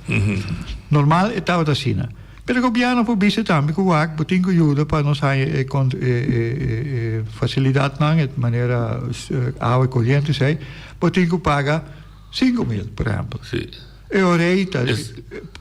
Normal e tabata asina. Pero gobierno por bisa tambe cu wak bo tin cu yuda pa nos haña e e facilidadnan, e manera awa y coriente esey, bo tin cu paga 5000, por ehempel. E ora ey ta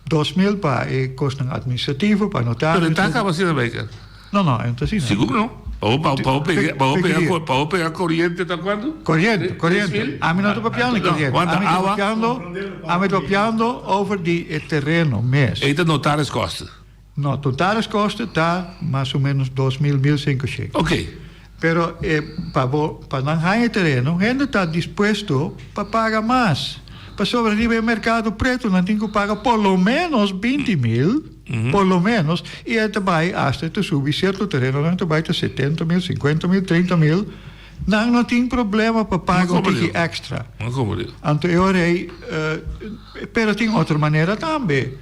2000 pa e cosnan administrativo, pa notario. Pero e ta caba asina, Baker? No, no, e no ta asina. Sigur no. Pa bo, pa bo, pa bo pega, pa bo pega, pa bo pega coriente ta cuanto? Coriente, coriente. Ami no ta papiando di coriente. Wanta Ami ta awa? papiando, ami ta papiando over di e tereno mes. Ey ta notariskosten. No, notariskosten ta mas o menos 2000, 1500. Ok. Pero e pa bo, pa nan haña e tereno, hende ta dispuesto pa paga mas. Pasobra riba e merkado pretu nan tin ku paga por lo ménos 20 mil, por lo ménos, i e ta bai asta e ta subi sierto terenonan ta bai ta 70 mil, 50 mil, 30 mil. Nan no tin problema pa paga un tiki èkstra. Anto e ora ei, pero tin otro manera tambe.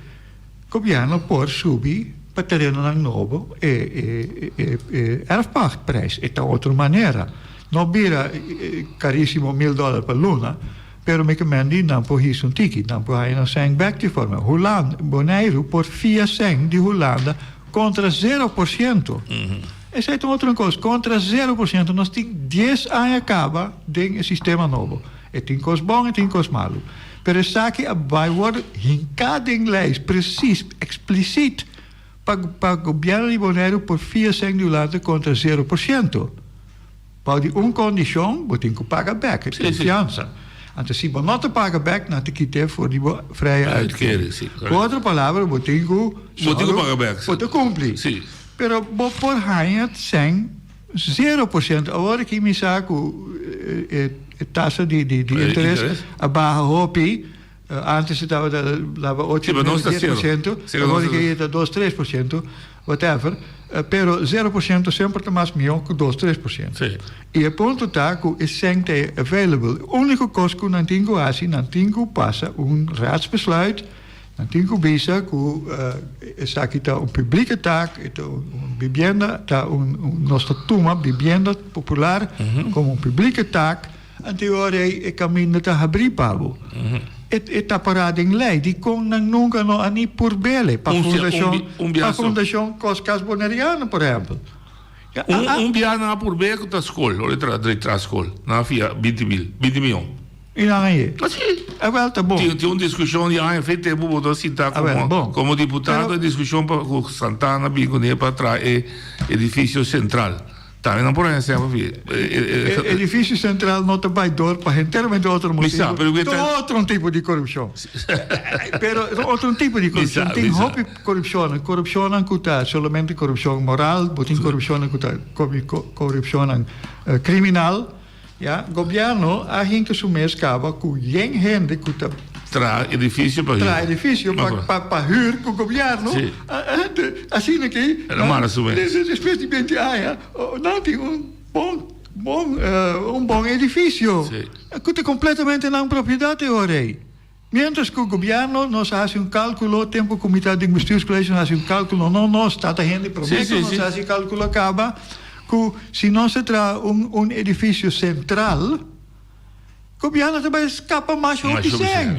Gobièrnu por subi pa terenonan nobo e e erfpachtprijs. E ta otro manera. No bira karísimo mil dòler pa luna, pero mi ke men di nan por hisa un tiki, nan por haña nan sèn bèk di forma. Hulanda, Boneiru por fia sèn di Hulanda kontra zero por siento. Esei ta un otro kos, kontra zero por siento. Nos tin dies aña kaba den e sistema nobo. E tin kos bon, e tin kos malu. Pero esaki a bai wòrdu hinká den lei presis, eksplisit, pa pa gobièrnu di Boneiru por fia sèn di Hulanda kontra zero por siento. Bou di un kondishon, bo tin ku paga bèk, e konfiansa. Anto si bo no ta paga bèk, nan ta kit'é for di bo vrije uitkering. Ku otro palabra, bo tin ku sòru bo ta kumpli. Pero bo por haña sèn Zero por ciento. Awor aki mi sa cu e tasa di di interes a baha hopi. Antes e tabata laba ocho nueve dies por ciento. Awor aki e ta dos tres por ciento, whatever. Pero zero por ciento semper ta mas mihó cu dos tres por ciento. Y e punto ta cu e cen ta available. Unico cos cu nan tin cu haci, nan tin cu pasa un raadsbesluit. Nan tin ku bisa ku esaki ta un publike taak, e ta un bibienda, ta un nos ta tuma bibienda popular komo un publike taak, anto e ora ei e kaminda ta habrí pa bo. E ta pará den lei. Dikon nan nunka no a ni purb'el pa fundashon pa fundashon Koskas Boneriano, por ehèmpel? Un biaha nan a purb'é ku ta skol, ora e tra drei skol, nan a fia binti mil, binti mion. I nan a ye. Así. Awel ta bon. Tin un diskushon di aña fe tempu bo ta sinta Awel, komo bon. komo diputado Pero e diskushon pa ku Santana bin kuné pa traha e edifisio sentral. Tambe nan por haña sèn pa fi E edifisio sentral no ta bai dor pa henteramente otro Mi sa, motibu. pero ku e Ta ta otro un tipo di korupshon. Pero ta otro un tipo di Mi korupshon. sa, Tin mi sa. hopi korupshonnan. Korupshonnan ku ta solamente korupshon moral, bo tin korupshonnan ku ta korupshonnan kriminal. Ya, gobierno a hinca su mes caba cu yen hende cu ta. Traha edificio pa huur. Traha edificio pa, pa, pa huur cu gobierno. Sí. Asina ki. El a mara su mes. Despues di beinti aña, nan tin un bon, bon, un bon edificio. Sí. Cu ta completamente nan propiedad e ora ey. Mientras cu gobierno nos a haci un calculo, tempo cu mi ta den bestuurscollege nos a haci un calculo, no nos, tata hende prome cu nos a haci calculo caba, cu si nos a traha un un edificio central, gobierno ta bay scapa mas hopi cen.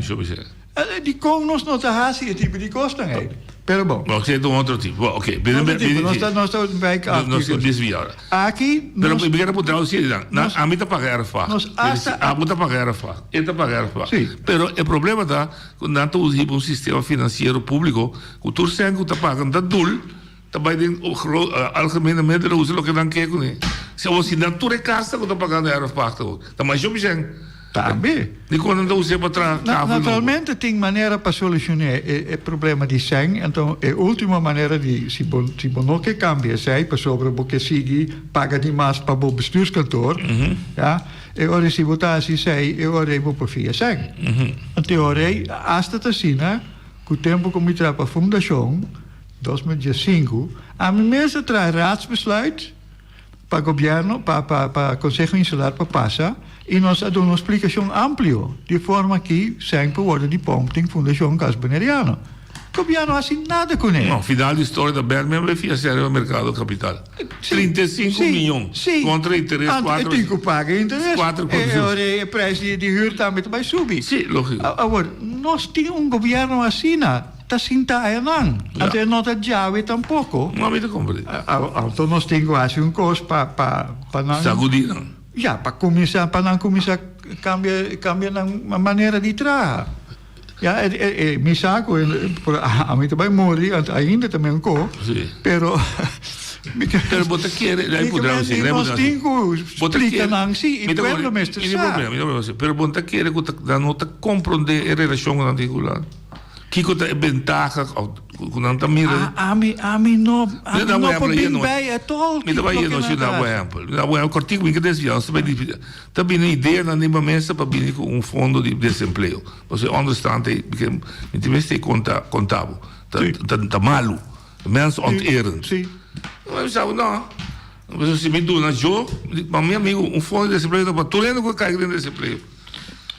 Dicon nos no ta haci e tipo di cosnan ey? Pero bon. Bo esei ta un otro tipo. Bo, oké. Otro tipo. Nos ta, nos ta bij af. Nos ta desvia ora. Aki Pero nos. mi kier a puntra bo si, nan, Nos. ami ta paga erfpacht. Nos hasta. Abo ta paga erfpacht. E ta paga erfpacht. Si. Pero e problema ta ku nan ta usa hiba un sistema finansiero públiko ku tur sèn ku ta paga ta dul ta bai den algemene middelen usa loke nan ke kuné. Si abo si nan tur e kasnan ku ta pagando erfpacht ta masha hopi sèn. Tambe. Dikon nan ta us'é pa traha kavel nobo? Naturalmente tin manera pa solushoné e problema di sèn, anto e último manera di si bo si bo no ke kambia esei pasobra bo ke sigui paga di mas pa bo bestuurskantoor, ya, e ora si bo ta hasi esei e ora ei bo por fia sèn. Anto e ora ei asta ta asina ku tempu ku mi traha pa fundashon, 2015, ami mes a traha raadsbesluit, pa gobierno, pa pa pa Conseho Insular pa pasa y nos a duna un splicacion amplio di forma ki sèn por wordo di pomp den Fundacion Cas Boneriano. Gobierno a haci nada cune. No, final di storia ta bèr men bai fia sèn riba mercado capital. 35 miyon contra interes cuatro. E tin cu paga interes. Cuatro E ora e prijs di huur tambe ta bai subi. Si, logico. Awor, nos tin un gobierno asina. Ta sinta ayanan. Anto e no ta djawe tampoko. No, mi ta komprendé. Anto nos tin ku hasi un kos pa pa pa nan. Sagudí nan. Ya, pa kuminsá, pa nan kuminsá kambia kambia nan manera di traha. Ya, e e mi sa ku por ami ta bai muri, anto ainda ta men ko. Si. Pero mi ke. Pero bo ta kere, Mi ke men di nos tin ku splika nan si, i pueblo mester sa. Mi tin problema, mi tin problema. Pero bo ta kere ku ta nan no ta komprondé e relashon ku nan tin ku nan? Kiko ta e bentaha ku nan ta mira? Ami, ami no, ami no por bin bij at all. Mi ta bai yendo si na bo ehempel. Na bo ehempel kortiku mi ke desvia, nos ta bai desvia. Ta bini ideanan riba mesa pa bini ku un fondo di desempleo. Pasobra e onderstand ei, mi tin mester konta konta bo, ta ta malu. Mens onterend. Si. Mi bisa bo no. Pasobra si mi duna jo, ma mi amigu un fondo di desempleo ta pa tur hende ku a kai den desempleo.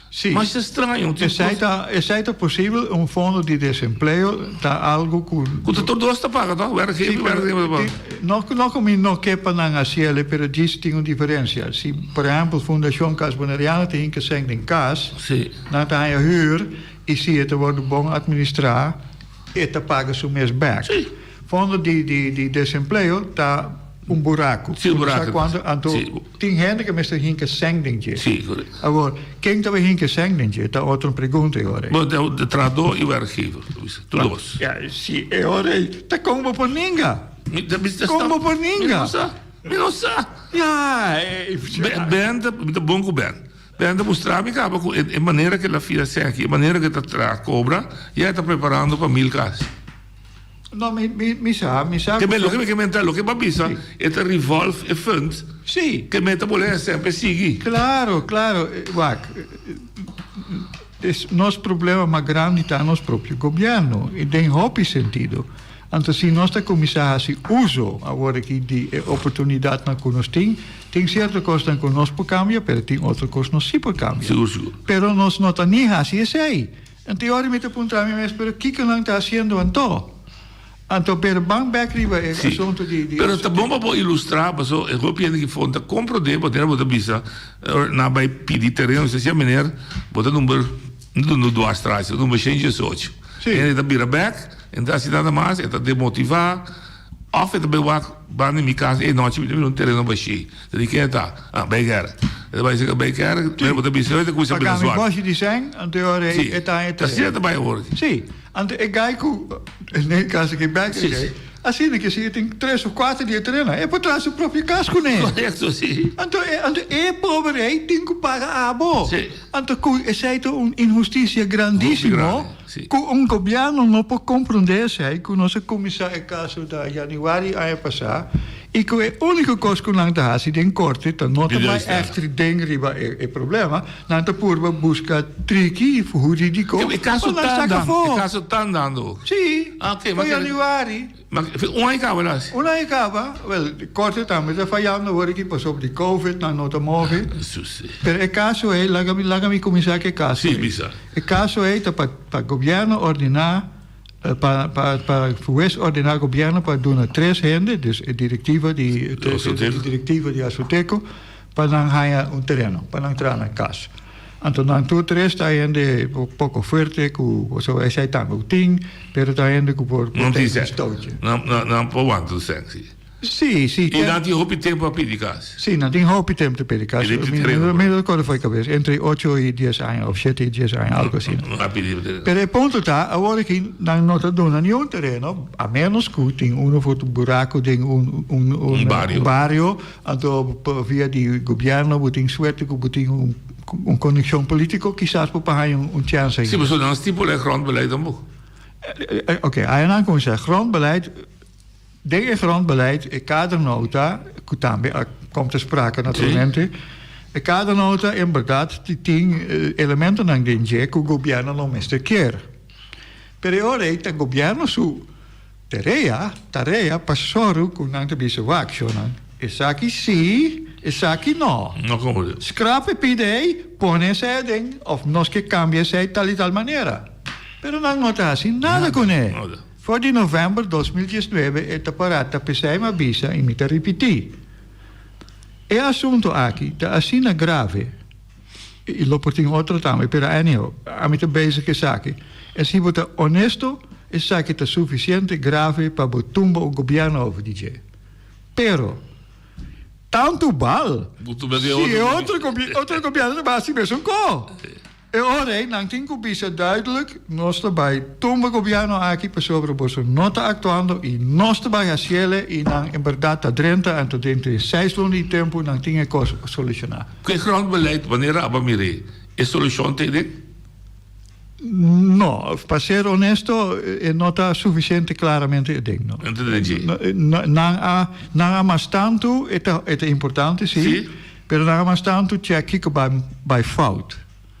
Sí. Masha straño. Esei ta, esei ta posibel, un fondo di desempleo ta algo ku. Ku ta tur dos ta paga toch? Werkgever Sí, i pero werknemer ta paga. No, no ku mi no ke pa nan hasiel, pero djis tin un diferensia. Si, por ehèmpel, Fundashon Cas Boneriano ta hinka sèn den kas, Sí. nan ta haña hür i si e ta wòrdu bon atministrá, e ta paga su mes bèk. Sí. Fondo di, di, di desempleo ta un buraku. Sí, un buraku. Sa kuantu, anto Sí. tin hende ku mester hinka sèn den dje. Sí, korekto. Awor, ken ta bai hinka sèn den dje? Ta otro pregunta e ora ei. Bo, de, de trahadó i werkgever, ta bisa. Tur dos. Ja, si, e ora ei ta kon bo por ninga. Mi ta bisa Kon bo por Mi ninga? no sa. Mi no sa. Ja, e, Ben, Ben ta, mi ta bon ku Ben. Ben ta mustra mi kaba ku e, e manera ku el a fia sèn aki, e manera ku e ta traha kobra, ya e ta preparando pa mil kas. No, mi, mi, mi sa, mi sa. Ke men, loke mi ke menta, loke bo a bisa, e ta revolve e fund. Sí. Ke men ta bole semper sigui. Claro, claro. Wak, es nos problema mas grandi ta nos propio gobierno, i den hopi sentido. Anto si nos ta kuminsá hasi uso awor aki di e oportunidatnan ku nos tin, tin sierto kosnan ku nos por kambia, pero tin otro kos nos sí por kambia. Sigur, sigur. Pero nos no ta ni hasi esei. Anto e ora mi ta puntra mi mes, pero kiko nan ta hasiendo anto? Anto, pero ban bek riba e Sí. asunto di, di Pero ta bon pa bo ilustrá, paso e hopi hende ki for ta komprondé, bo tene bo ta bisa, nan bai pidi tereno, bisa siña meneer, bo ta number, no ta number dwarsstraatje, ta number shen diesocho. Sí. Hende ta bira bek, e no ta hasi nada mas, e ta demotivá, òf e ta bai wak banda di mi kas, ey nochi mi ta mira un tereno bashí. Ta di ken e ta? Ah, bai kere. E ta bai seka bai kere, pero bo ta bisa, e ta kuminsá Paga bira mi zwak. bòshi di sèn, anto e ora Sí. e ta haña Ta asina tereno. ta bai awor. Sí, anto e gai ku den kas aki bèk Sí, e sí. asina ke si e tin tres of kuater di e tereno, e por traha su propio kas kuné. Korekto, sí. Anto e anto e pober ei tin ku paga abo. Sí. Anto ku esei ta un inhustisia grandísimo Hopi grandi, sí. ku un gobièrnu no por komprondé esei, ku nos a kuminsá e kaso ta yanüari aña pasá. I ku e úniko kos ku nan ta hasi den korte ta no ta bai ègt den riba e problema, nan ta purba buska triki hurídiko E kaso pa nan ta saka andando, afó. e kaso ta andando. Sí, Ah, oké, for maar yanüari. Maar un aña kaba las? Un aña kaba, wèl, korte tambe ta fayando awor aki pasobra di covid nan no ta move. Jesús. Pero e kaso ei, laga mi laga mi kuminsá ku e kaso Sí, ei. bisa. E kaso ei ta pa pa gobièrnu ordiná. Pa pa pa hues ordená gobièrnu pa duna tres hende, dus e direktiva di e direktiva di Asoteco, pa nan haña un tereno, pa nan traha nan kas. Anto nan tur tres ta hende poko fuerte ku pasobra esei tambe ku tin, pero ta hende ku por Nan tin tene un sèn. stoutje. Nan nan nan por wanta un sèn, si. Sí, sí. I nan tin hopi tempu pa pidi kas. Sí, nan tin hopi tempu pa pidi kas. I di tereno. Mi no recordo for e cabes, entre ocho i dies aña of shete i dies aña, algo asina. Nan a pidi tereno. Pero e punto ta, awor aki nan no ta duna niun tereno, a menos ku tin uno for buraku den un Un bario. un bario, anto via di gobierno bo tin suerte ku bo tin un. Un konekshon polítiko kisas por pa haña un chèns ainda. Sí, pasobra nan stipulá e grondbeleid tampoco. Oké, aya nan kuminsá. Grondbeleid, den e grondbeleid e kadernota, ku tambe a kom ter sprake naturalmente, e kadernota en bèrdat tin elementonan den dje ku gobièrnu no mester kier. Pero e ora ei ta gobièrnu su Terea, tarea, pa sòru ku nan ta bisa wak, shonnan, esaki sí, esaki nò. No komo di. Skrap e pida ei, pone esei aden, òf nos ke kambia esei tal i tal manera. Pero nan no ta hasi nada kuné. For di novèmber 2019 e ta pará ta p'esei mi a bisa i mi ta ripití, e asuntu aki ta asina grave, i lo por tin otro tambe, pero anyhow, ami ta bezig ku esaki. En si bo ta honesto, esaki ta sufisiente grave pa bo tumba un gobièrnu over di dje. Pero, tantu bal, si e otro otro gobièrnu ta bai hasi mesun ko. E ora ei nan tin ku bisa duidelijk, nos ta bai tumba gobièrnu aki pasobra boso no ta aktuando i nos ta bai hasiele i nan en bèrdat ta drenta anto dentro di seis luna di tempu nan tin e kos solushoná. Ku e grondbeleid manera aba mir'é, e solushon ta den? No, pa ser honesto e no ta sufisiente klaramente e den, no. No ta den dje. Nan a nan a mas tantu e ta e ta importante si, pero nan a mas tantu chèk kiko bai bai fout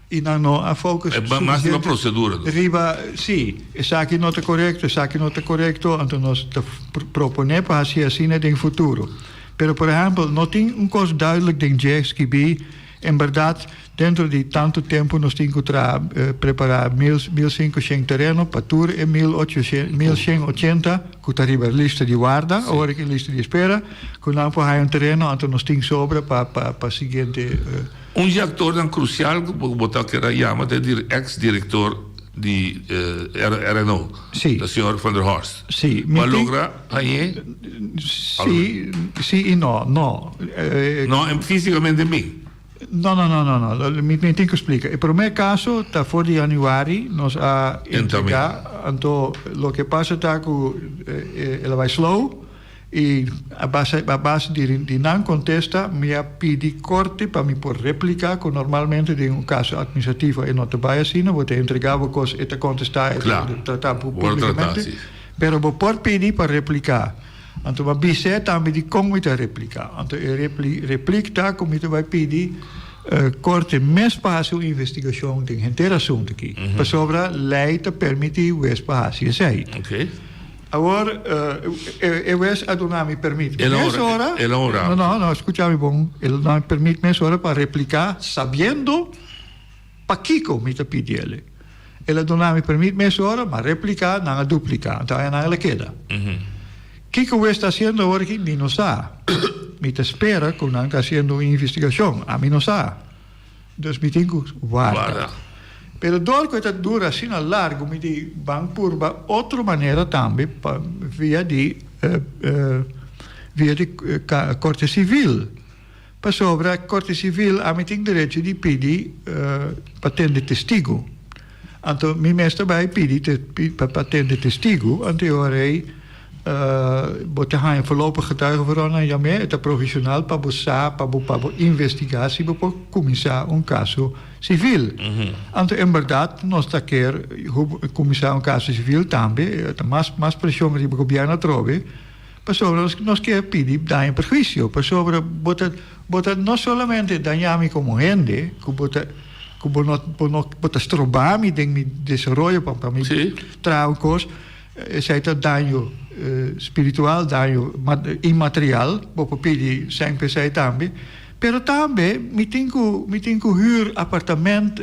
i nan no a focus E mas riba prosedura dus. Riba, si, esaki no ta korekto, esaki no ta korekto, anto nos ta proponé pa hasi asina den futuro. Pero por ehèmpel no tin un kos duidelijk den dje skibí En berdad, dentro di tantu tempu nos tin cu traha, prepara mil, mil sinkoshen tereno pa tur e mil ochoshen, mil shen ochenta cu ta riba lista di warda, awor aki lista di espera, cu nan por haya un tereno, anto nos tin sobra pa, pa, pa siguiente. Un dje actornan crucial cu bo ta keda yama ta e ex director di RNO, Sí. ta señor Van der Horst. Sí, mi Bo a tin. logra hañ'é? Sí, sí i no, no. No, físicamente mi. No, no, no, no, no. Mi, mi tin ku splika. E promé kaso ta for di januari nos a entregá, anto loke pasa ta ku el a bai slow i a base, a base di, di nan kontesta mi a pidi korte pa mi por repliká ku normalmente den un kaso atministrativo e no ta bai asina, bo ta entregá bo kos, e ta kontestá, e ta tratá públikamente. Pero bo por pidi pa repliká. Anto bo a bis'é tambe di kon mi ta repliká. Anto e repli, replik ta ku mi ta bai pidi korte mes pa hasi un investigashon den henter asuntu aki. Pasobra lei ta permití wes pa hasi esei. Awor e wes a duna mi permit mesora. No, no, no, skucha mi bon. El a duna mi permit mesora pa repliká sabiendo Pakiko mi ta pidi el? El a duna mi permit mesora, m'a replica, nan a duplica. Anto aya nan el a keda. Kiko wes ta haciendo awor aki? Mi no sa. Mi ta spera cu nan ta haciendo un investigacion. Ami no sa. Dus mi tin cu warda. Pero dor cu e ta dura asina largo, mi di ban purba otro manera tambe pa via di via di Corte Civil. Pasobra Korte Sivil ami tin derecho di pidi pa tende testigu. Anto mi mes ta bai pidi pa tende testigu, anto e ora ei bo ta haña voorlopig getuigenverordening yam'é, e ta provisional pa bo sa, pa bo pa bo investigá si bo por kuminsá un kaso sivil. Anto en bèrdat nos ta kier kuminsá un kaso sivil tambe, ta mas mas preshon riba gobièrnu atrobe. Pasobra nos nos kier pidi daño perhuisio, pasobra bo ta bo ta no solamente daña mi komo hende, ku bo ta ku bo no bo no bo ta stroba mi den mi desaroyo pa pa mi traha un kos, esei ta daño spiritual, daño inmaterial, bo por pidi sèn pa esei tambe, pero tambe mi tin ku mi tin ku hür apartamento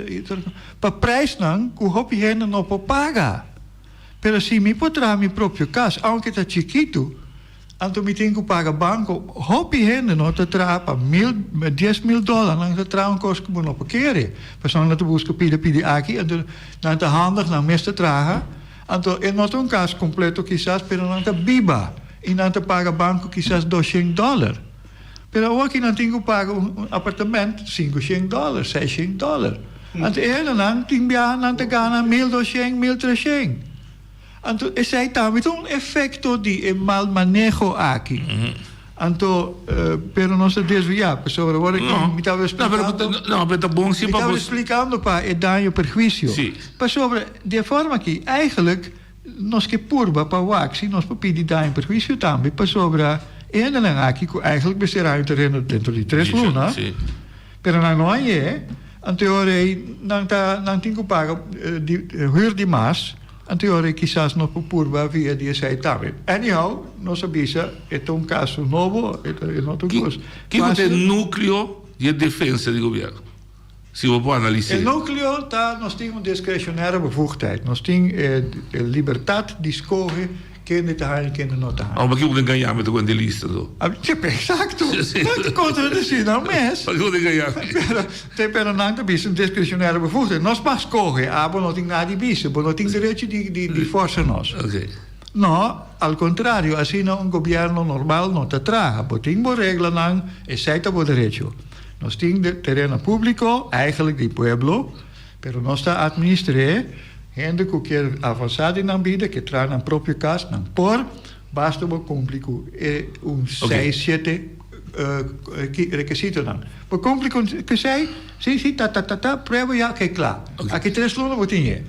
pa preisnan ku hopi hende no por paga. Pero si mi por traha mi propio cas, aunke ta chikitu, anto mi tin cu paga banco. Hopi hende no ta traha pa mil, 10,000 dollar, nan ta traha un cos cu bo no por kere. Pasobra nan ta busca pida pidi aki, anto nan ta handig, nan mes ta traha. Anto e no ta un cas completo kisas, pero nan ta biba y nan ta paga banco kisas 200 dollar. Pero awoki nan tin cu paga un apartement 500 dollar, 600 dollar. Anto e hendenan tin biaha nan ta gana mil doshen, mil treshen. Anto esei tambe ta un efecto di e mal maneho aki. Anto, pero nos ta desviá, pasobra ora ku mi tabata splikando. No, pero ta bon si pa. Mi tabata splikando pa e daño perhuisio. Pasobra di e forma aki, eigenlijk nos ke purba pa wak si nos por pidi daño perhuisio tambe, pasobra e hendenan aki ku eigenlijk mester haña un tereno dentro di tres luna, pero nan no hañ'é, anto e ora ei nan ta nan tin ku paga hür di mas. Anto e ora ei kisas nos por purba via di esei tambe. Anyhow, nos a bisa e ta un kaso nobo, e ta e no ta un kos Kiko ta e fásil. núkleo di e defensa di gobièrnu? Si bo por analis'é. E núkleo ta nos tin un discretionaire bevoegdheid. Nos tin e libertat di skohe kende ta haña i kende no ta haña. Amo pakiko bo ta engañá mi ta ku hende lista anto? Exacto! Nan ta contradeci nan mes. Pakiko bo ta engañá mi? Pero, te pero nan ta bisa un discretionaire bevoegdheid. Nos mag scoge, abo no tin nada di bisa, bo no tin derecho di di di forsa nos. Oké. No, al contrario, asina un gobierno normal no ta traha. Bo tin bo reglanan, esei ta bo derecho. Nos tin de tereno publico, eigenlijk di pueblo, Pero nos ta administr'é hende ku kier avansá den nan bida, ke traha nan propio kas, nan por, basta bo kumpli ku e un seis, shete rekisitonan. Bo kumpli ku esei, si, si, ta, ta, ta, ta, prueba ya, oke, kla. Aki tres luna bo tin e.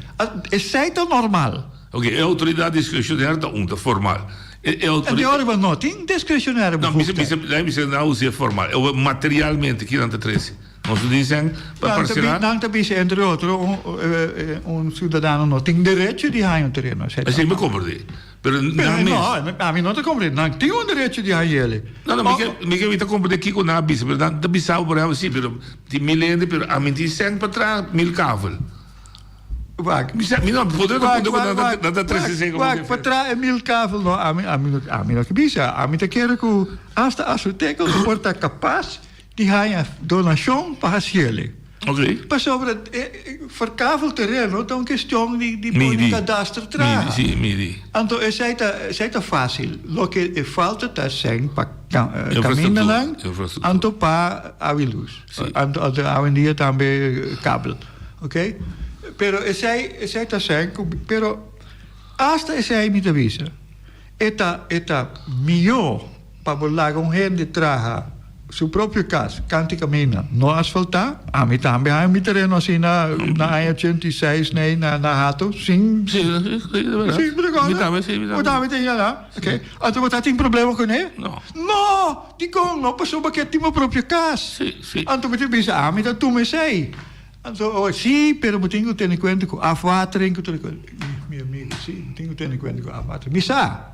Esei ta normal. Oke, e outoridat diskreshonèr ta un, ta formal. E En teoria bo no tin diskreshonèr bevoegdheid. No, mi bisa, mi bisa, nan usa e formal. Materialmente, kinan ta trese? Nos ta dicen pa parcela. Nan ta bisa entre otro un ciudadano no tin derecho di haña un tereno. Esey mi comprende. Pero nan mes. No, ami no ta comprende. Nan tin un derecho di haña ele. No, no, mi ke mi ta comprende kico nan a bisa. Pero nan ta bisa bo por ehempel, si, pero tin mil hende, pero ami tin cent pa traha mil kavel. Wak. Mi sa, mi no por Wak, comprende cu wak, nan ta wak, trece wak, cen como wak, jefe. pa traha e mil kavel no, ami, ami no, ami no ke bisa. Ami ta kere cu hasta Azoteco lo por ta capas Di haña donashon pa hasiele. Oké. Pasobra e verkavel tereno ta un kestion di di pone kadaster traha. Midi, si, midi. Anto esei ta esei ta fásil. Loke e falta ta sèn pa kamindanan, anto pa awa i lus. Anto awendia tambe kabel. Oké. Pero esei esei ta sèn ku pero asta esei mi ta bisa e ta e ta mihó. Pa bo laga un hende traha su propio cas, canta y camina, no asfalta, ami tambe haña mi tereno asina na aña ochenta y seis nei na na Hato, sin Sí, sí, sí, de verdad. Sí, bo ta corda? Mi tambe, sí, mi tambe. Bo tambe tin yala? Ok. Anto bo ta tin problema cu ne? No. No! Dicon no? Pasobra bo ke tin bo propio cas. Sí, sí. Anto bo tin bisa, ami ta tuma esey. Anto, oh, sí, pero bo tin cu tene cuenta cu afwatering, cu tur e cos. Mi amigo, sí, bo tin cu tene cuenta cu afwatering. Mi sa.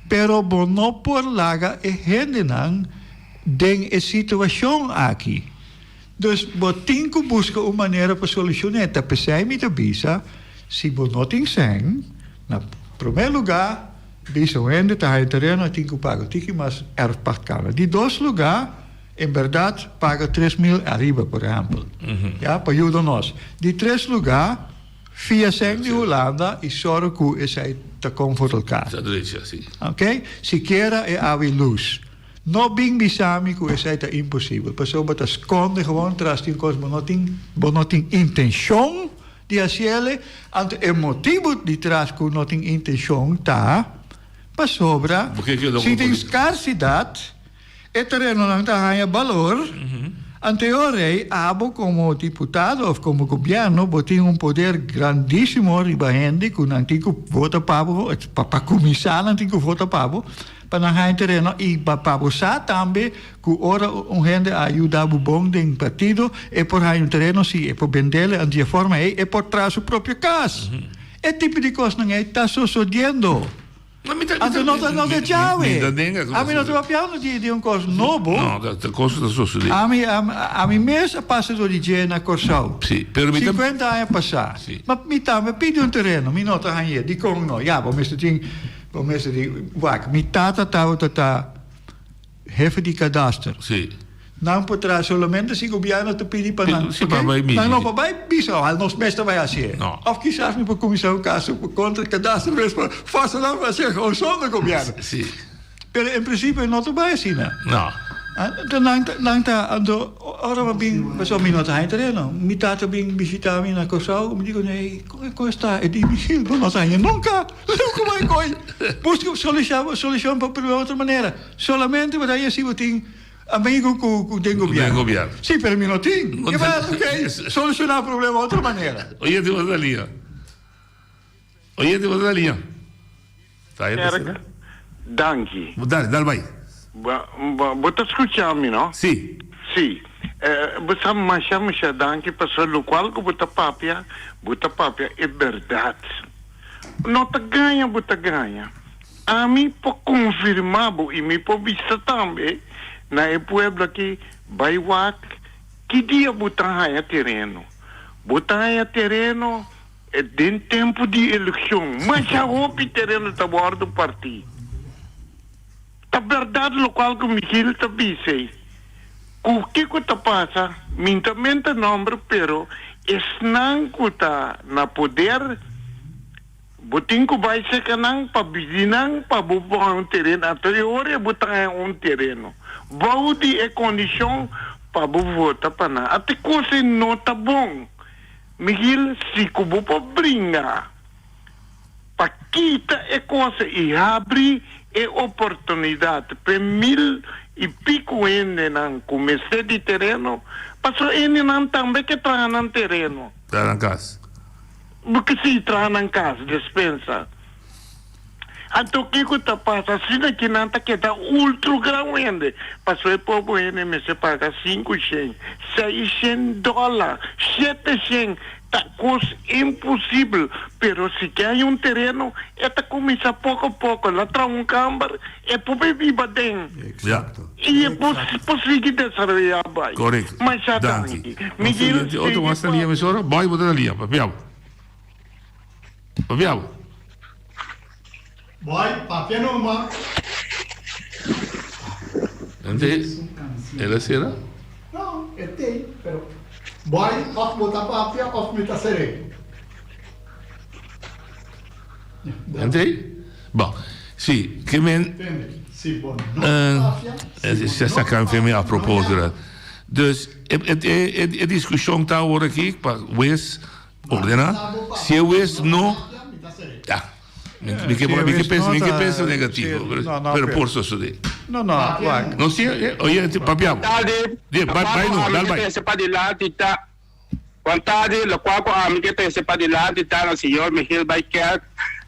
Pero bo no por laga e hendenan den e situacion aki. Dus bo tin cu busca un manera pa solucion'é. Ta p'esei mi ta bisa, si bo no tin sèn, na promé lugá, bisa un hende ta haña tereno a tin cu paga tiki mas erfpachtkamer. Di dos lugá, en berdad paga 3000 ariba, por ehempel, ya, pa yuda nos. Di tres lugá, Fia sèn di Hulanda i sòru ku esei ta kon for elkar. Ta drecha, si. Oké? Sikiera e awa i lus. No bin bisa mi ku esei ta imposibel, pasobra bo ta skonde gewoon tras di un kos bo no tin, bo no tin intenshon di hasiele, anto e motibu di tras ku no tin intenshon ta pasobra si tin skarsidat, E terenonan ta haña balor, anto e ora ei abo komo diputado òf komo gobièrnu bo tin un poder grandísimo riba hende ku nan tin ku vota pa bo, pa kuminsá nan tin ku vota pa bo pa nan haña tereno i pa bo sa tambe ku ora un hende a yuda bo bon den partido e por haña un tereno si e por bendel anto di e forma ei e por traha su propio kas. E tipo di kosnan ei ta sosodiendo. Anto no ta no ta djawe. Ami no ta papiando di di un kos nobo. No, ta kos ta sosodé. Ami ami mes a pasa dor di dje na Kòrsou. Sí, pero mi ta. 50 aña pasá. Sí. Ma mi tambe pidi un tereno, mi no ta hañ'é. Dikon no? Ya, bo mester tin, bo mester tin, wak, mi tata tabata ta Hefe di kadaster. Sí. Nan por traha solamente si gobierno ta pidi pa nan. Sí, pa bai midi. Nan no por bai bisa, oh, nos mes ta bai hasié. No. Of kisas mi por kuminsá un kaso kontra kadaster mes pa forsa nan pa hasié gewoon zonder gobierno. Sí. Pero en prinsipio no ta bai asina. No. Anto nan ta, nan ta, anto. Ora mi a bin, pasobra mi no ta haña tereno. Mi tata a bin bishita mi na Kòrsou, mi di ku ne, kon kon esta? E di, Michiel, bo no ta haña nunka. Leu ku bai koi. Buska solushon pa problema otro manera. Solamente bo ta haña si bo tin amigu ku ku den gobièrnu. Si, pero mi no tin. Ke bai oke, solushoná problema otro manera. Oyente bo ta na liña. Oyente bo ta na liña. Eric, danki. Dale, dal bai. Bo ta skucha mi, no? Si. Si. Bo sa masha masha danki pasobra lokual ku bo ta papia, bo ta papia e bèrdat. No ta gaña bo ta gaña. Ami por konfirmá bo i mi por bisa tambe na e pueblo aki, bai wak ki dia bo ta haña tereno. Bo ta haña tereno. Den tempu di elekshon, masha hopi tereno ta wòrdu partí. Ta bèrdat lokual ku Michiel ta bisa ei. Ku kiko ta pasa, mi ta menta nòmber, pero esnan ku ta na poder, bo tin ku bai seka nan pa bidi nan pa bo por haña un tereno. Anto e ora ei bo ta haña un tereno bou di e kondishon pa bo vota pa nan. Ate kos ei no ta bon. Miguel, si ku bo por bringa pa kita e cosa i habri e oportunidat p'e mil i piku hendenan ku mester di tereno, pasobra hendenan tambe ke traha nan tereno. Traha nan kas. Bo ke si, traha nan kas, despensa. Anto kiko ta pasa? Asina ki nan ta keda ultro gran hende, pasobra e pobo hende mester paga sinku shen, seis shen dòler, shete shen, ta kos imposibel. Pero si ke hay un tereno, e ta kuminsá poko poko, el a traha un kamber, e por bai biba aden. Exacto. I e por por sigui desaroyá bai. Korekto. Masha Danki. danki. Miguel, Otro sigui mas ta lia papia. mesora? Boy, bo ta na lia, papia bo. Papia bo. Boy, papia numa. Ente, el a sera? No, e tei, pero boy, of bo ta papia of mi ta ser'é. Ente? Bon, si, ke men. Tende, si bo no ta papia, si bo no ta papia, a propósito. no Dus, e, e, e, e diskushon ta awor aki pa wes Ordena, si e wes no, ya, mi ke mi ke pensa, mi ke pensa negativo, pero por sosode. No, no, wak. No, si, oye, papia bo. Tardi, Di, bai, bai no, dal lokual ku ami ke bai. trese padilanti ta, Bon tardi, lokual ku ami ke trese padilanti ta na señor Michiel Bijkerk,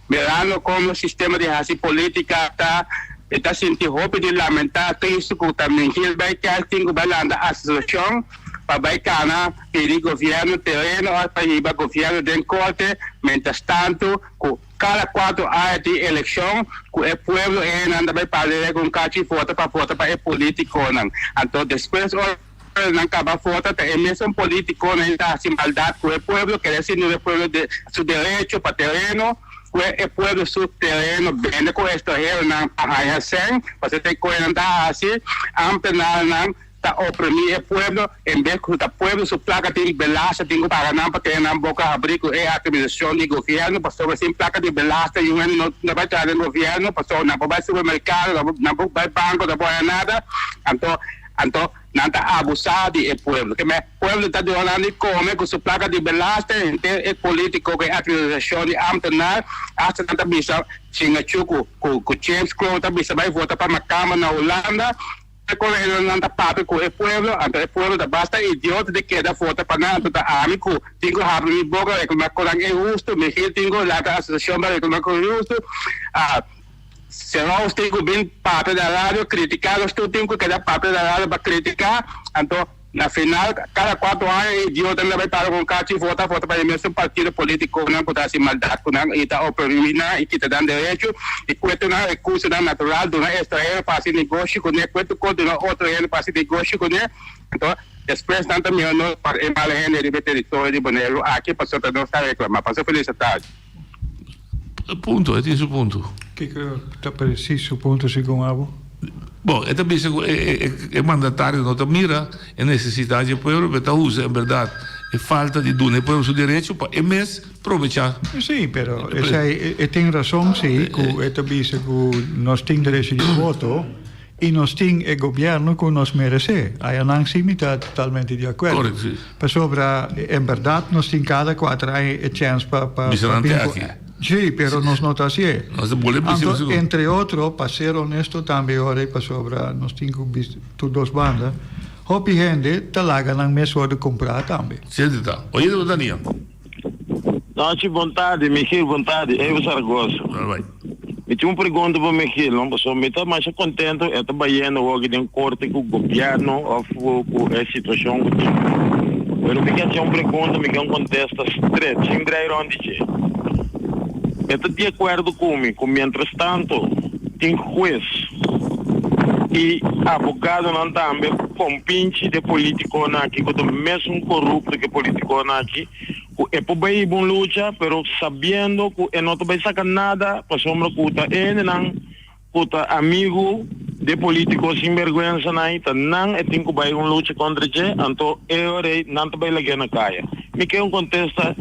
mirando komo sistema di hasi politika ta, mi ta sinti hopi di lamentá tristu ku ta Michiel Bijkerk tin ku bai lanta asosiashon pa bai kana pidi gobièrnu tereno òf pa hiba gobièrnu den korte, mientrastantu ku kada kuatro aña tin elekshon ku e pueblo enan ta bai parlera ku un kachi vota pa vota pa e politikonan. Anto despues ora nan kaba vota ta e mesun politikonan ta hasi maldat ku e pueblo, kere si duna e pueblo su derecho pa tereno, ku e pueblo su tereno bende ku estranheronan pa haña sèn, pasobra ta e koenan ta hasi, ámtenarnan. Ta oprimí e pueblo en bes ku ta pueblo su plaka tin belasting tin ku paga nan pa tene nan boka habrí ku e administrashon di gobièrnu pasobra sin plaka di belasting yu hende no no bai traha den gobièrnu pasobra nan por bai supermerkado nan por bai banko nan por haña nada anto anto nan ta abusá di e pueblo ke me pueblo ta duna nan di kome ku su plaka di belasting henter e politiko ku e administrashon di ámtenar asta nan ta bisa chinga chuku ku ku James Kroon ta bisa bai vota pa makamba na Hulanda. E koredonan ta papia ku e pueblo, anto e pueblo ta basta idiota di keda vota pa nan, anto ta ami ku tin ku habri mi boka reklama ku nan e hustu, Michiel tin ku lanta asosiashon pa reklama ku e hustu, Serous tin ku bin papia na radio kritika, nos tur tin ku keda papia na radio pa kritika, anto Na final, kada kuatro aña e idiotanan ta bai para ku un kachi vota, vota pa e mesun partido politikonan ku ta hasi maldat ku nan i ta oprimi nan i kita nan derecho i kuetu nan rekursonan natural duna estranhero pa hasi negoshi kuné, kuetu kos duna otro hende pa hasi negoshi kuné. Anto, despues nan ta mira nos pa e mal hende riba e teritorio di Boneiru aki pasobra nos ta reklamá. Pasa felis atardi. Punto, e tin su punto. Kiko ta precies su punto segun abo? Bon, e ta bisa ku e mandatario no ta mira e nesesidat di e pueblo, pero ta usa en berdad e falta di duna e pueblo su derecho pa e mes probechá. Sí, pero esei e tin rason sí, ku e ta bisa ku nos tin derecho di voto. I nos tin e gobièrnu ku nos meresé. Ayanan sí mi ta totalmente di akuerdo. Correct, sí. Pasobra en bèrdat nos tin kada kuater aña e chèns pa pa Bisa nan bin te ku aki. Sí, pero nos no ta hasié. Nos ta bolbe bisa Anto, sigur. entre otro, pa ser honesto tambe ora ei pasobra nos tin ku bis tur dos banda, hopi hende ta laga nan mes wòrdu kumprá tambe. Siente ta. Oye ta Daniel. Nochi bon tardi Michiel bon tardi Evo Saragoza. Mi tin un pregunta pa Michiel no pasobra mi ta masha contento e ta bayendo hoki den corte cu gobierno of cu e situacion cu tin pero mi ke haci un pregunta mi ke un contesta stret sin draai rond di dje e ta di acuerdo cu mi cu mientras tanto tin huez y abogadonan tambe compinchi de politiconan aki cu ta mesun corupto cu e politiconan aki. Ku e por bai bon lucha, pero sabiendo ku e no ta bai saka nada pasobra ku ta e hendenan ku ta amigu di e politiko sinberguensanan ei, ta nan e tin ku bai un lucha kontra dje, anto e ora ei nan ta bai lag'é na kaya. Mi ke un kontesta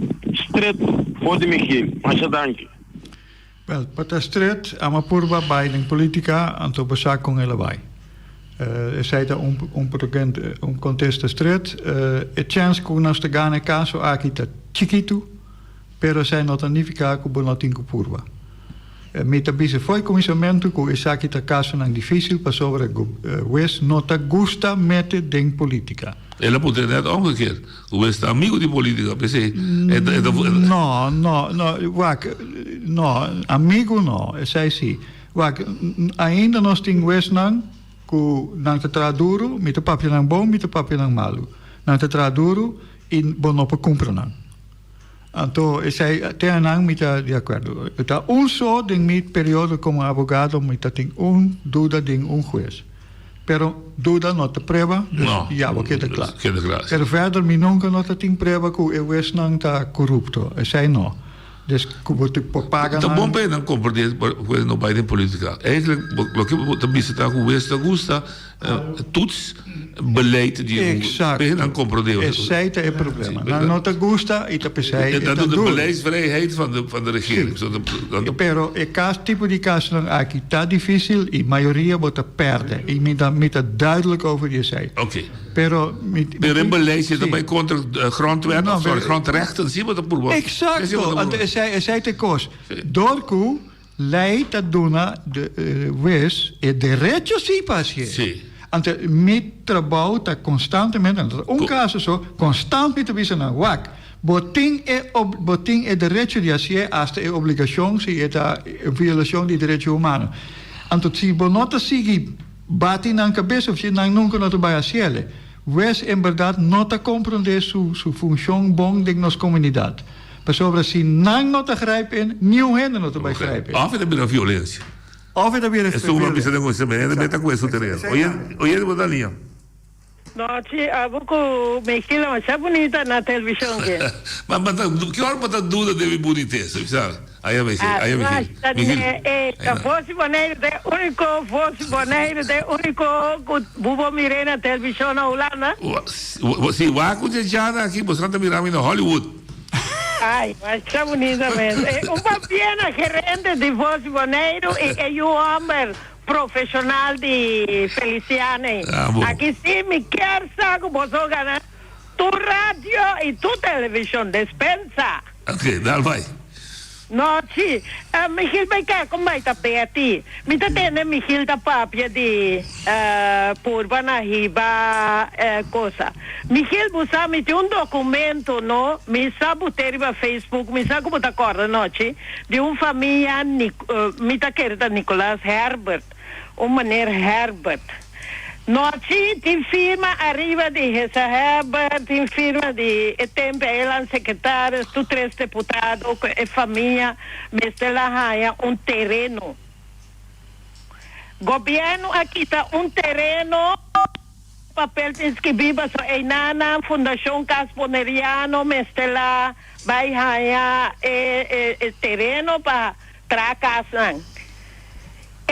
stret for di Michiel. Masha danki. Wel, pa ta stret, ama purba bai den politica, anto bo sa con el a bai. Esei ta un un un contesta stret. E chens cu nos ta gana e caso aki ta chikitu, pero esei no ta nifica cu bo no tin cu purba. Mi ta bisa fo'i cuminsamentu cu esaki ta casonan dificil pasobra hues no ta gusta mete den politica. El a puntra net omgekeerd. Hues ta amigo di politica, p'esei e ta, e ta. No, no, no, wak, no, amigo no, esei si. Wak, ainda nos tin huesnan ku nan ta traha duru, mi ta papia nan bon, mi ta papia nan malu. Nan ta traha duru i bo no por kumpra nan. Anto esei te anan mi ta di akuerdo. Ta un so den mi periodo komo abogado mi ta tin un duda den un hues. Pero duda no ta prueba, dus No, ya bo keda kla. keda kla, si. Pero verder mi nunka no ta tin prueba ku e huesnan ta korupto, esei no. Dus ku bo ta por paga Ta bon nan. pa e nan komprende ku e no bai den politika. Eigenlijk bo loke bo ta bisa ta ku hues ta gusta toets beleid di un Exacto. pa e nan komprende. Esei ta e problema. Nan no ta gusta i ta p'esei E e ta ta duna duru. beleidsvrijheid van de van de regering. Sí. So de de Pero e kas tipo di kasnan aki ta dificil y mayoria bo ta perde y mi ta mi ta duidelijk over di esey. Oké. Pero mi mi Pero e tin beleid si ta sí. bay contra grondwet No, of sorry pero grondrechten si bo ta purba. Exacto, Si bo ta anto purba. esey esey ta e kos. Sí. Dor ku ley ta duna de hues e derecho si pa hacié. Sí. Anto mi trabou ta constantemente, anto ta un caso so, constant mi ta bisa nan wak, Bo tin e bo tin e derecho di hasié, asta e obligashon si e ta un violashon di derecho humano. Anto si bo no ta sigui bati nan kabes of si nan nunka no ta bai hasiele. Wes en bèrdat no ta komprondé su su funshon bon den nos komunidat. Pasobra si nan no ta grijp in, niun hende no ta bai grijp in. Of e ta bira violensia. Of e ta bira Esun bo a bisa den konsepto, hende meta ku esun tereno. Oye, oye bo ta liña. Nochi abo cu Michiel masha bunita na television ke. Ma ma ta ki ora bo ta duda den mi bunitesa mi sa aya Michiel aya Michiel Michiel E ta Voz di Boneiru ta e unico Voz di Boneiru ta e unico cu bo por mira na television na Hulanda. Si wak cu dje jana aki bo sa ta mira mi na Hollywood. Ay masha bunita mes. Un pabia na gerente di Voz di Boneiru y e yu homber. Profesional di Feliciane. Aki si mi kier sa cu boso gana tur radio y tur television. Despensa. Ok, dal bai. No, si. Michiel bai kijk con bai ta Betty. Mi ta tende Michiel ta papia di purba na hiba cosa. Michiel bo sa mi tin un documento no, mi sa bute riba Facebook, mi sa cu bo ta corda nochi. Di un famia mi ta kere ta Nicolas Herbert, un meneer Herbert. Nochi tin firma ariba di Hesa Herbert, tin firma di e tempe elan secretarios, tur tres deputado cu e famia mester la haya un tereno. Gobierno a kita un tereno. Papel tin skibí paso einanan Fundashon Cas Boneriano mester la bai haña e e tereno pa traha kasnan.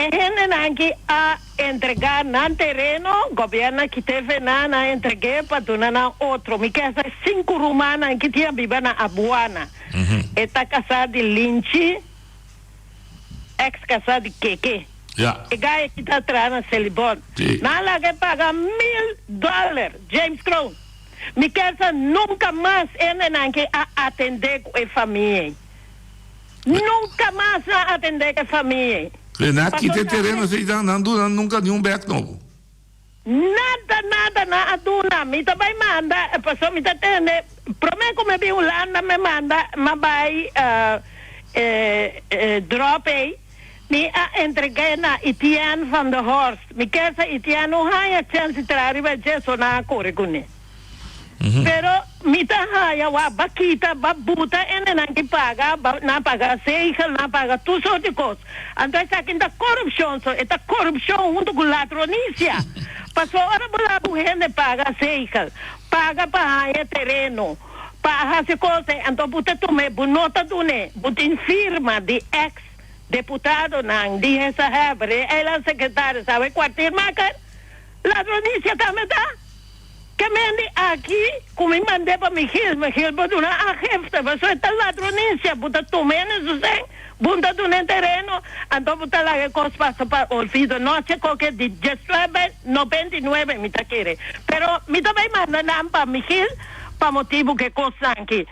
E hendenan ki a entregá nan tereno, gobièrnu a kit'é fe nan, nan a entreg'é pa duna nan otro. Mi ke hasta sinku rumannan ki tin a biba na Abuana. E ta kasá di Linchi, eks kasá di Keke. Ja. E guy aki ta traha na Selibon. Si. Nan a laga e paga mil dollar, James Kroon. Mi kier sa nunca mas hendenan ke a atende ku e famia ei. Nunca mas nan a atende ku e famia ei. Le nan a kita e tereno esei nan nan duna nunca ni un bek nobo. Nada nada nan a duna. Mi ta bai manda pasobra mi ta tende prome ku mi bin Hulanda mi manda mi a bai e drop ei. Mi a entreg'é na Etienne van de Horst. Mi kier sa Etienne no haña chèns di traha riba dje, so nan a kore kuné. Pero mi ta haña wak ba kita, ba buta hendenan ki paga, ba nan paga zegel, nan paga tur sort di kos. Anto esaki ta korupshon so, e ta korupshon huntu ku ladronisia. Pasobra ora bo laga un hende paga zegel, paga pa haña tereno, pa hasi kos, anto bo ta tum'é, bo no ta dun'é, bo tin firma di ex. Deputadonan di hesa heber e eilandsekretaris awe kwartiermaker, ladronisia tambe ta. Ke men di aki ku mi mand'é pa Michiel, Michiel por duna aangifte, pasobra e ta ladronisia, bo ta tuma hende su sen, bo ta duna e tereno, anto bo ta laga e kos pasa pa olvido. No haci koke di diesnuebe nobenta i nuebe mi ta kere, pero mi ta bay manda nan pa Michiel pa motibu ku e kosnan aki.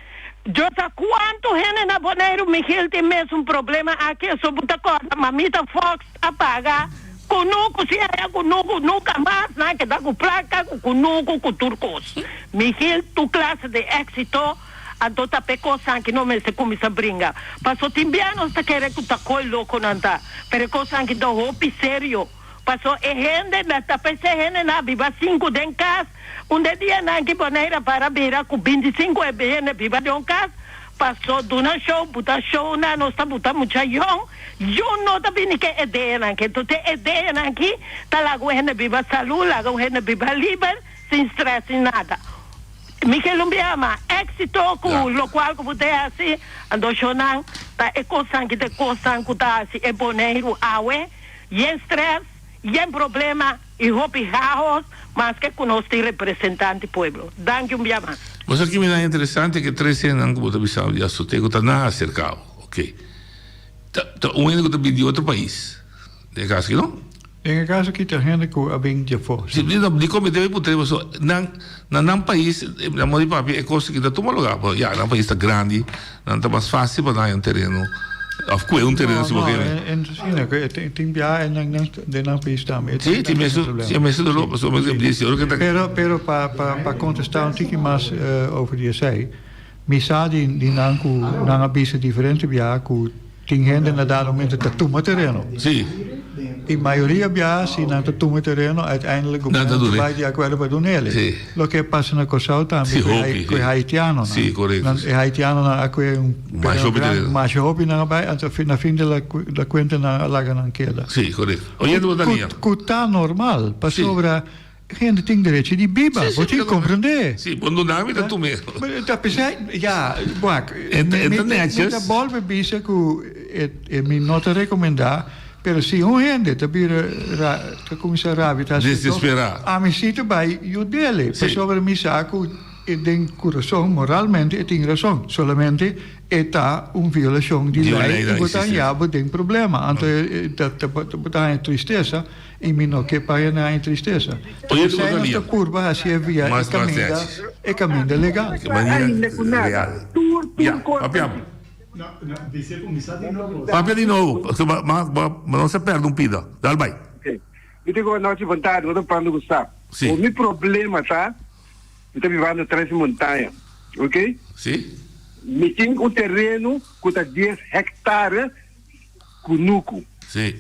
Yo sa cuanto hende na Boneiru Michiel tin mesun problema aki eso bo ta corda mamita Fox a paga cunucu si haya cunucu nunca mas nan keda cu placa cu cunucu cu tur cos Michiel tu clase de exito anto ta pe cosnan aki no mester cuminsa bringa paso tin bia nos ta kere cu ta coy loco nan ta pero e cosnan aki ta hopi serio. Paso e hende na ta p'esei hende na biba sinku den kas, un de dianan ki Bonaire para bira ku bintisinku e hende biba den un kas, paso duna show buta show na nos ta buta mucha yòn, yòn no ta bini ke e deanan ki, entonces e deanan ki ta laga un hende biba salú, laga un hende biba liber sin stress sin nada. Mi ke lo biaha éxito ku lokual ku bo ta hasi, anto shownan ta e kosnan ki ta e kosnan ku ta hasi e Boneiru awe. Yen stress, yen problema y hopi chaos, maske cu nos tin representante pueblo. Danki un bia mas. Bo sa ki mi na interesante ke tres hendenan ku bo ta bisa di asote ku ta na aserka bo, ok. Ta ta un hende ku ta bin di otro pais, den e kaso aki no? Den e kaso aki ta hende ku a bin di afó, si. Si, no, dikon mi debe puntra pasobra nan na nan pais, na modo di papia e kos aki ta tuma lugar, pasobra ya nan pais ta grandi, Nan ta mas fácil pa nan haña un tereno òf kue un tereno si bo kere. No, no, si no, ke tin biaha e nan nan den nan pais tambe. Si, tin mesun, si e mesun doló, pasobra mi di si ora ke ta. Pero, pero pa pa pa kontestá un tiki mas over di esei, mi sa di di nan ku nan a bisa diferente biaha ku Tin hende na dado momento ta tuma tereno. Sí. Y mayoria bia si nan ta tuma tereno uiteindelijk gobierno ta bai di acuerdo pa dunele. Sí. Loke pasa na Curaçao tambe Sí, cu e hopi, cu e sí. haitianonan. Sí, correcto. Nan e haitianonan a cue un Masha hopi tereno. Masha hopi nan a bai anto na fin de la la cuenta nan a laga nan keda. Sí, correcto. Oyendo bo ta nia. Cu ta normal pasobra Hende tin derecho di biba, bo tin comprende. Si, bo no dami ta tum'é. Ta p'esei, ya, wak, E ta netjes. Mi ta bolbe bisa ku e mi no ta rekomendá, pero si un hende ta bira, ta kuminsá rabia, ta hasi Desesperá. Ami si ta bai yud'é, pasobra mi sa ku den kurason, moralmente e tin rason, solamente E ta un violashon di lei i bo ta haña bo den problema. Anto bo ta haña tristesa i mi no ke pa hende haña tristesa. P'esei nos ta purba hasié via e kaminda e kaminda legal. Real. Ya, papia. Papia di nobo, ma nos a perde un pida. Dal bai. Mi ta ku nochi bon tardi, bo ta pando ku sa. Mi problema ta. Mi ta bibando tras di montaña, ok? Sí. Mi tin un tereno ku ta dies hèktare kunuku. Sí.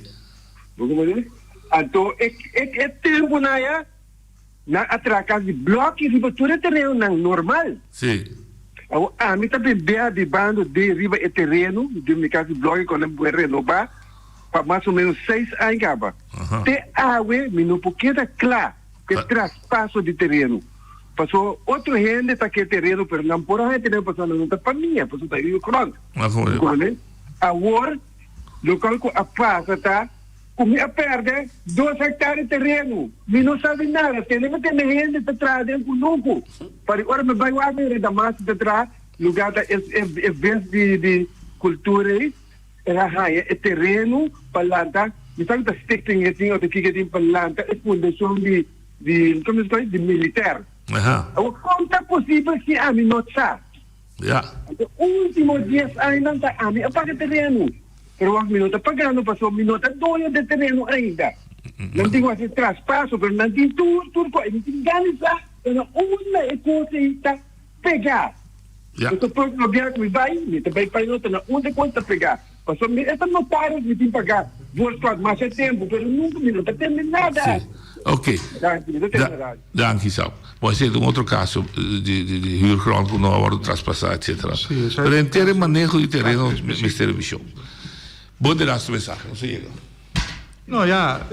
Bo komprendé? Anto e e e tempunan aya nan a traha kas di blòki riba tur e terenonan normal. Sí. Awor ami ta bibia bibando den riba e tereno di mi kas di blòki ku nan a renobá pa mas o ménos seis aña kaba. Te awe mi no por keda kla. Ke traspaso di tereno. Paso otro hende ta ke tereno pero nan por a haña tereno pasobra nan no ta famia, pasobra ta yu grond. Comprende? Awor lokal ku a pasa ta ku mi a perde dos hectare tereno. Mi no sabi nada. Tene mi tene hende ta traha den kunuku. Pari ora mi bai wak mi Redamasi ta traha luga ta e e bes di di kultura ei. El a haña e tereno pa lanta. Mi sa ku ta stichting e tin òf ta kiko e tin pa lanta e fundashon di di komo se di militer. Awor kon ta posibel si ami no sa? Anto ultimo dies añanan ta ami a paga tereno. Pero wak mi no ta pagando pasobra mi no ta doño di e tereno ainda. Nan tin ku hasi traspaso pero nan tin tur tur kos. Mi tin gana di sa ta na unda e kos ei ta pegá. Pasobra próksimo biaha ku mi bai mi ta bai pa nota na unda e kos ta pegá. Pasobra mi e ta notario mi tin paga voorschot masha tempu pero nunca mi no ta tende nada. Sí, ok. Danki, mi ta tende radio. Danki Sap. Bon esei ta un otro caso di di huurgrond cu no a wordo traspasa etcetera. Pero henter e maneho di tereno mester revision. Bo de laatste mensahe, nos a yega. No ya,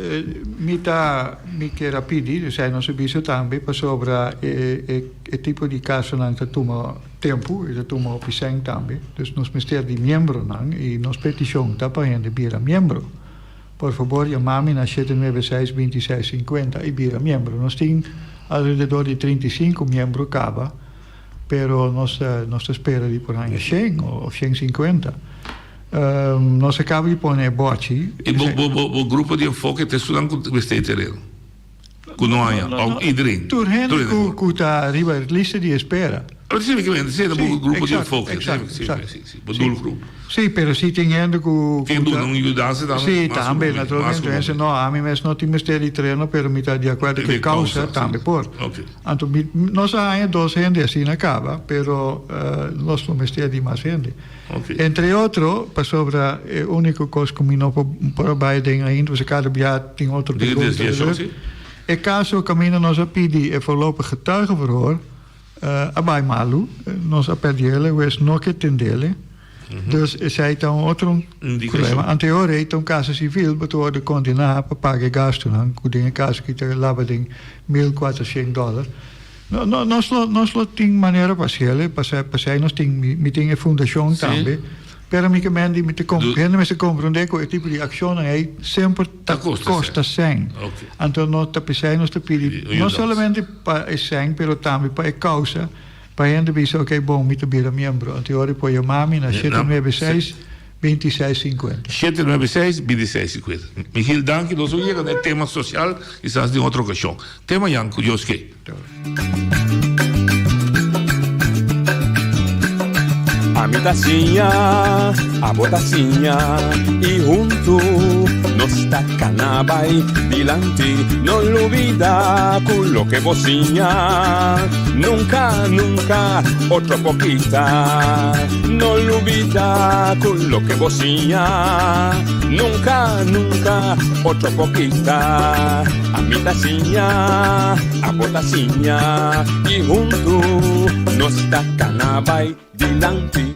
mi ta mi kier a pidi, esei nos a bisa tambe, pasobra e e tipo di kasonan ta tuma tempu, e ta tuma hopi sèn tambe. Dus nos mester di miembronan i nos petishon ta pa hende bira miembro. Por fabor yama mi na shete nuebe seis binti seis sinkuenta i bira miembro. Nos tin alrededor di 35 miembro kaba, pero nos nos ta spera di por haña shen òf shen sinkuenta. Nos a kaba di pone e bòchi. I bo bo bo bo grupo di enfoke ta esunnan ku mester e tereno? Ku no haña òf iedereen? Tur hende ku ku ta riba e lista di espera. Pero si mi ke mende si ta bo grupo di enfoke. Exacto, exacto. Si, si, bo doelgroep. Si, pero si tin hende ku Tin duna un yudansa tambe? Si, tambe, naturalmente. Hende no, ami mes no tin mester di tereno, pero mi ta di akuerdo ku e kousa tambe por. Anto mi nos a haña dos hende asina kaba, pero nos lo mester di mas hende. Entre otro, pasobra e úniko kos ku mi no por por a bai den ainda, pasobra kada bia tin otro pregunta. E kaso kaminda nos a pidi e voorlopig getuigenverhoor a bai malu, nos a pèrdie'le, hues no ke tendele. Dus esei ta un otro problema. Anterior ei ta un kaso sivil, bo ta wòrdu kondená pa paga e gastunan, ku den e kaso aki ta laba den 1400 dòler. No, no, nos lo, nos lo tin manera pa hasiel, pasei nos tin, mi tin e fundashon tambe, pero mi ke men di mi ta hende mester komprondé ku e tipo di akshonnan ei semper ta kosta sèn. Anto no ta p'esei nos ta pidi no solamente pa e sèn pero tambe pa e kousa pa hende bisa oke bon mi ta bira miembro. Anto e ora por yama mi na 796 2650. 796 2650. Michiel danki nos lo yega na e tema sosial kisas den otro okashon. Te mañan ku Dios ke. Ami ta siña, abo ta siña y huntu nos ta cana bay dilanti. No lubida cu loke bo siña nunca, nunca otro por kita. No lubida cu loke bo siña nunca, nunca otro por kita. Ami ta siña, abo ta siña y huntu nos ta cana bay dilanti.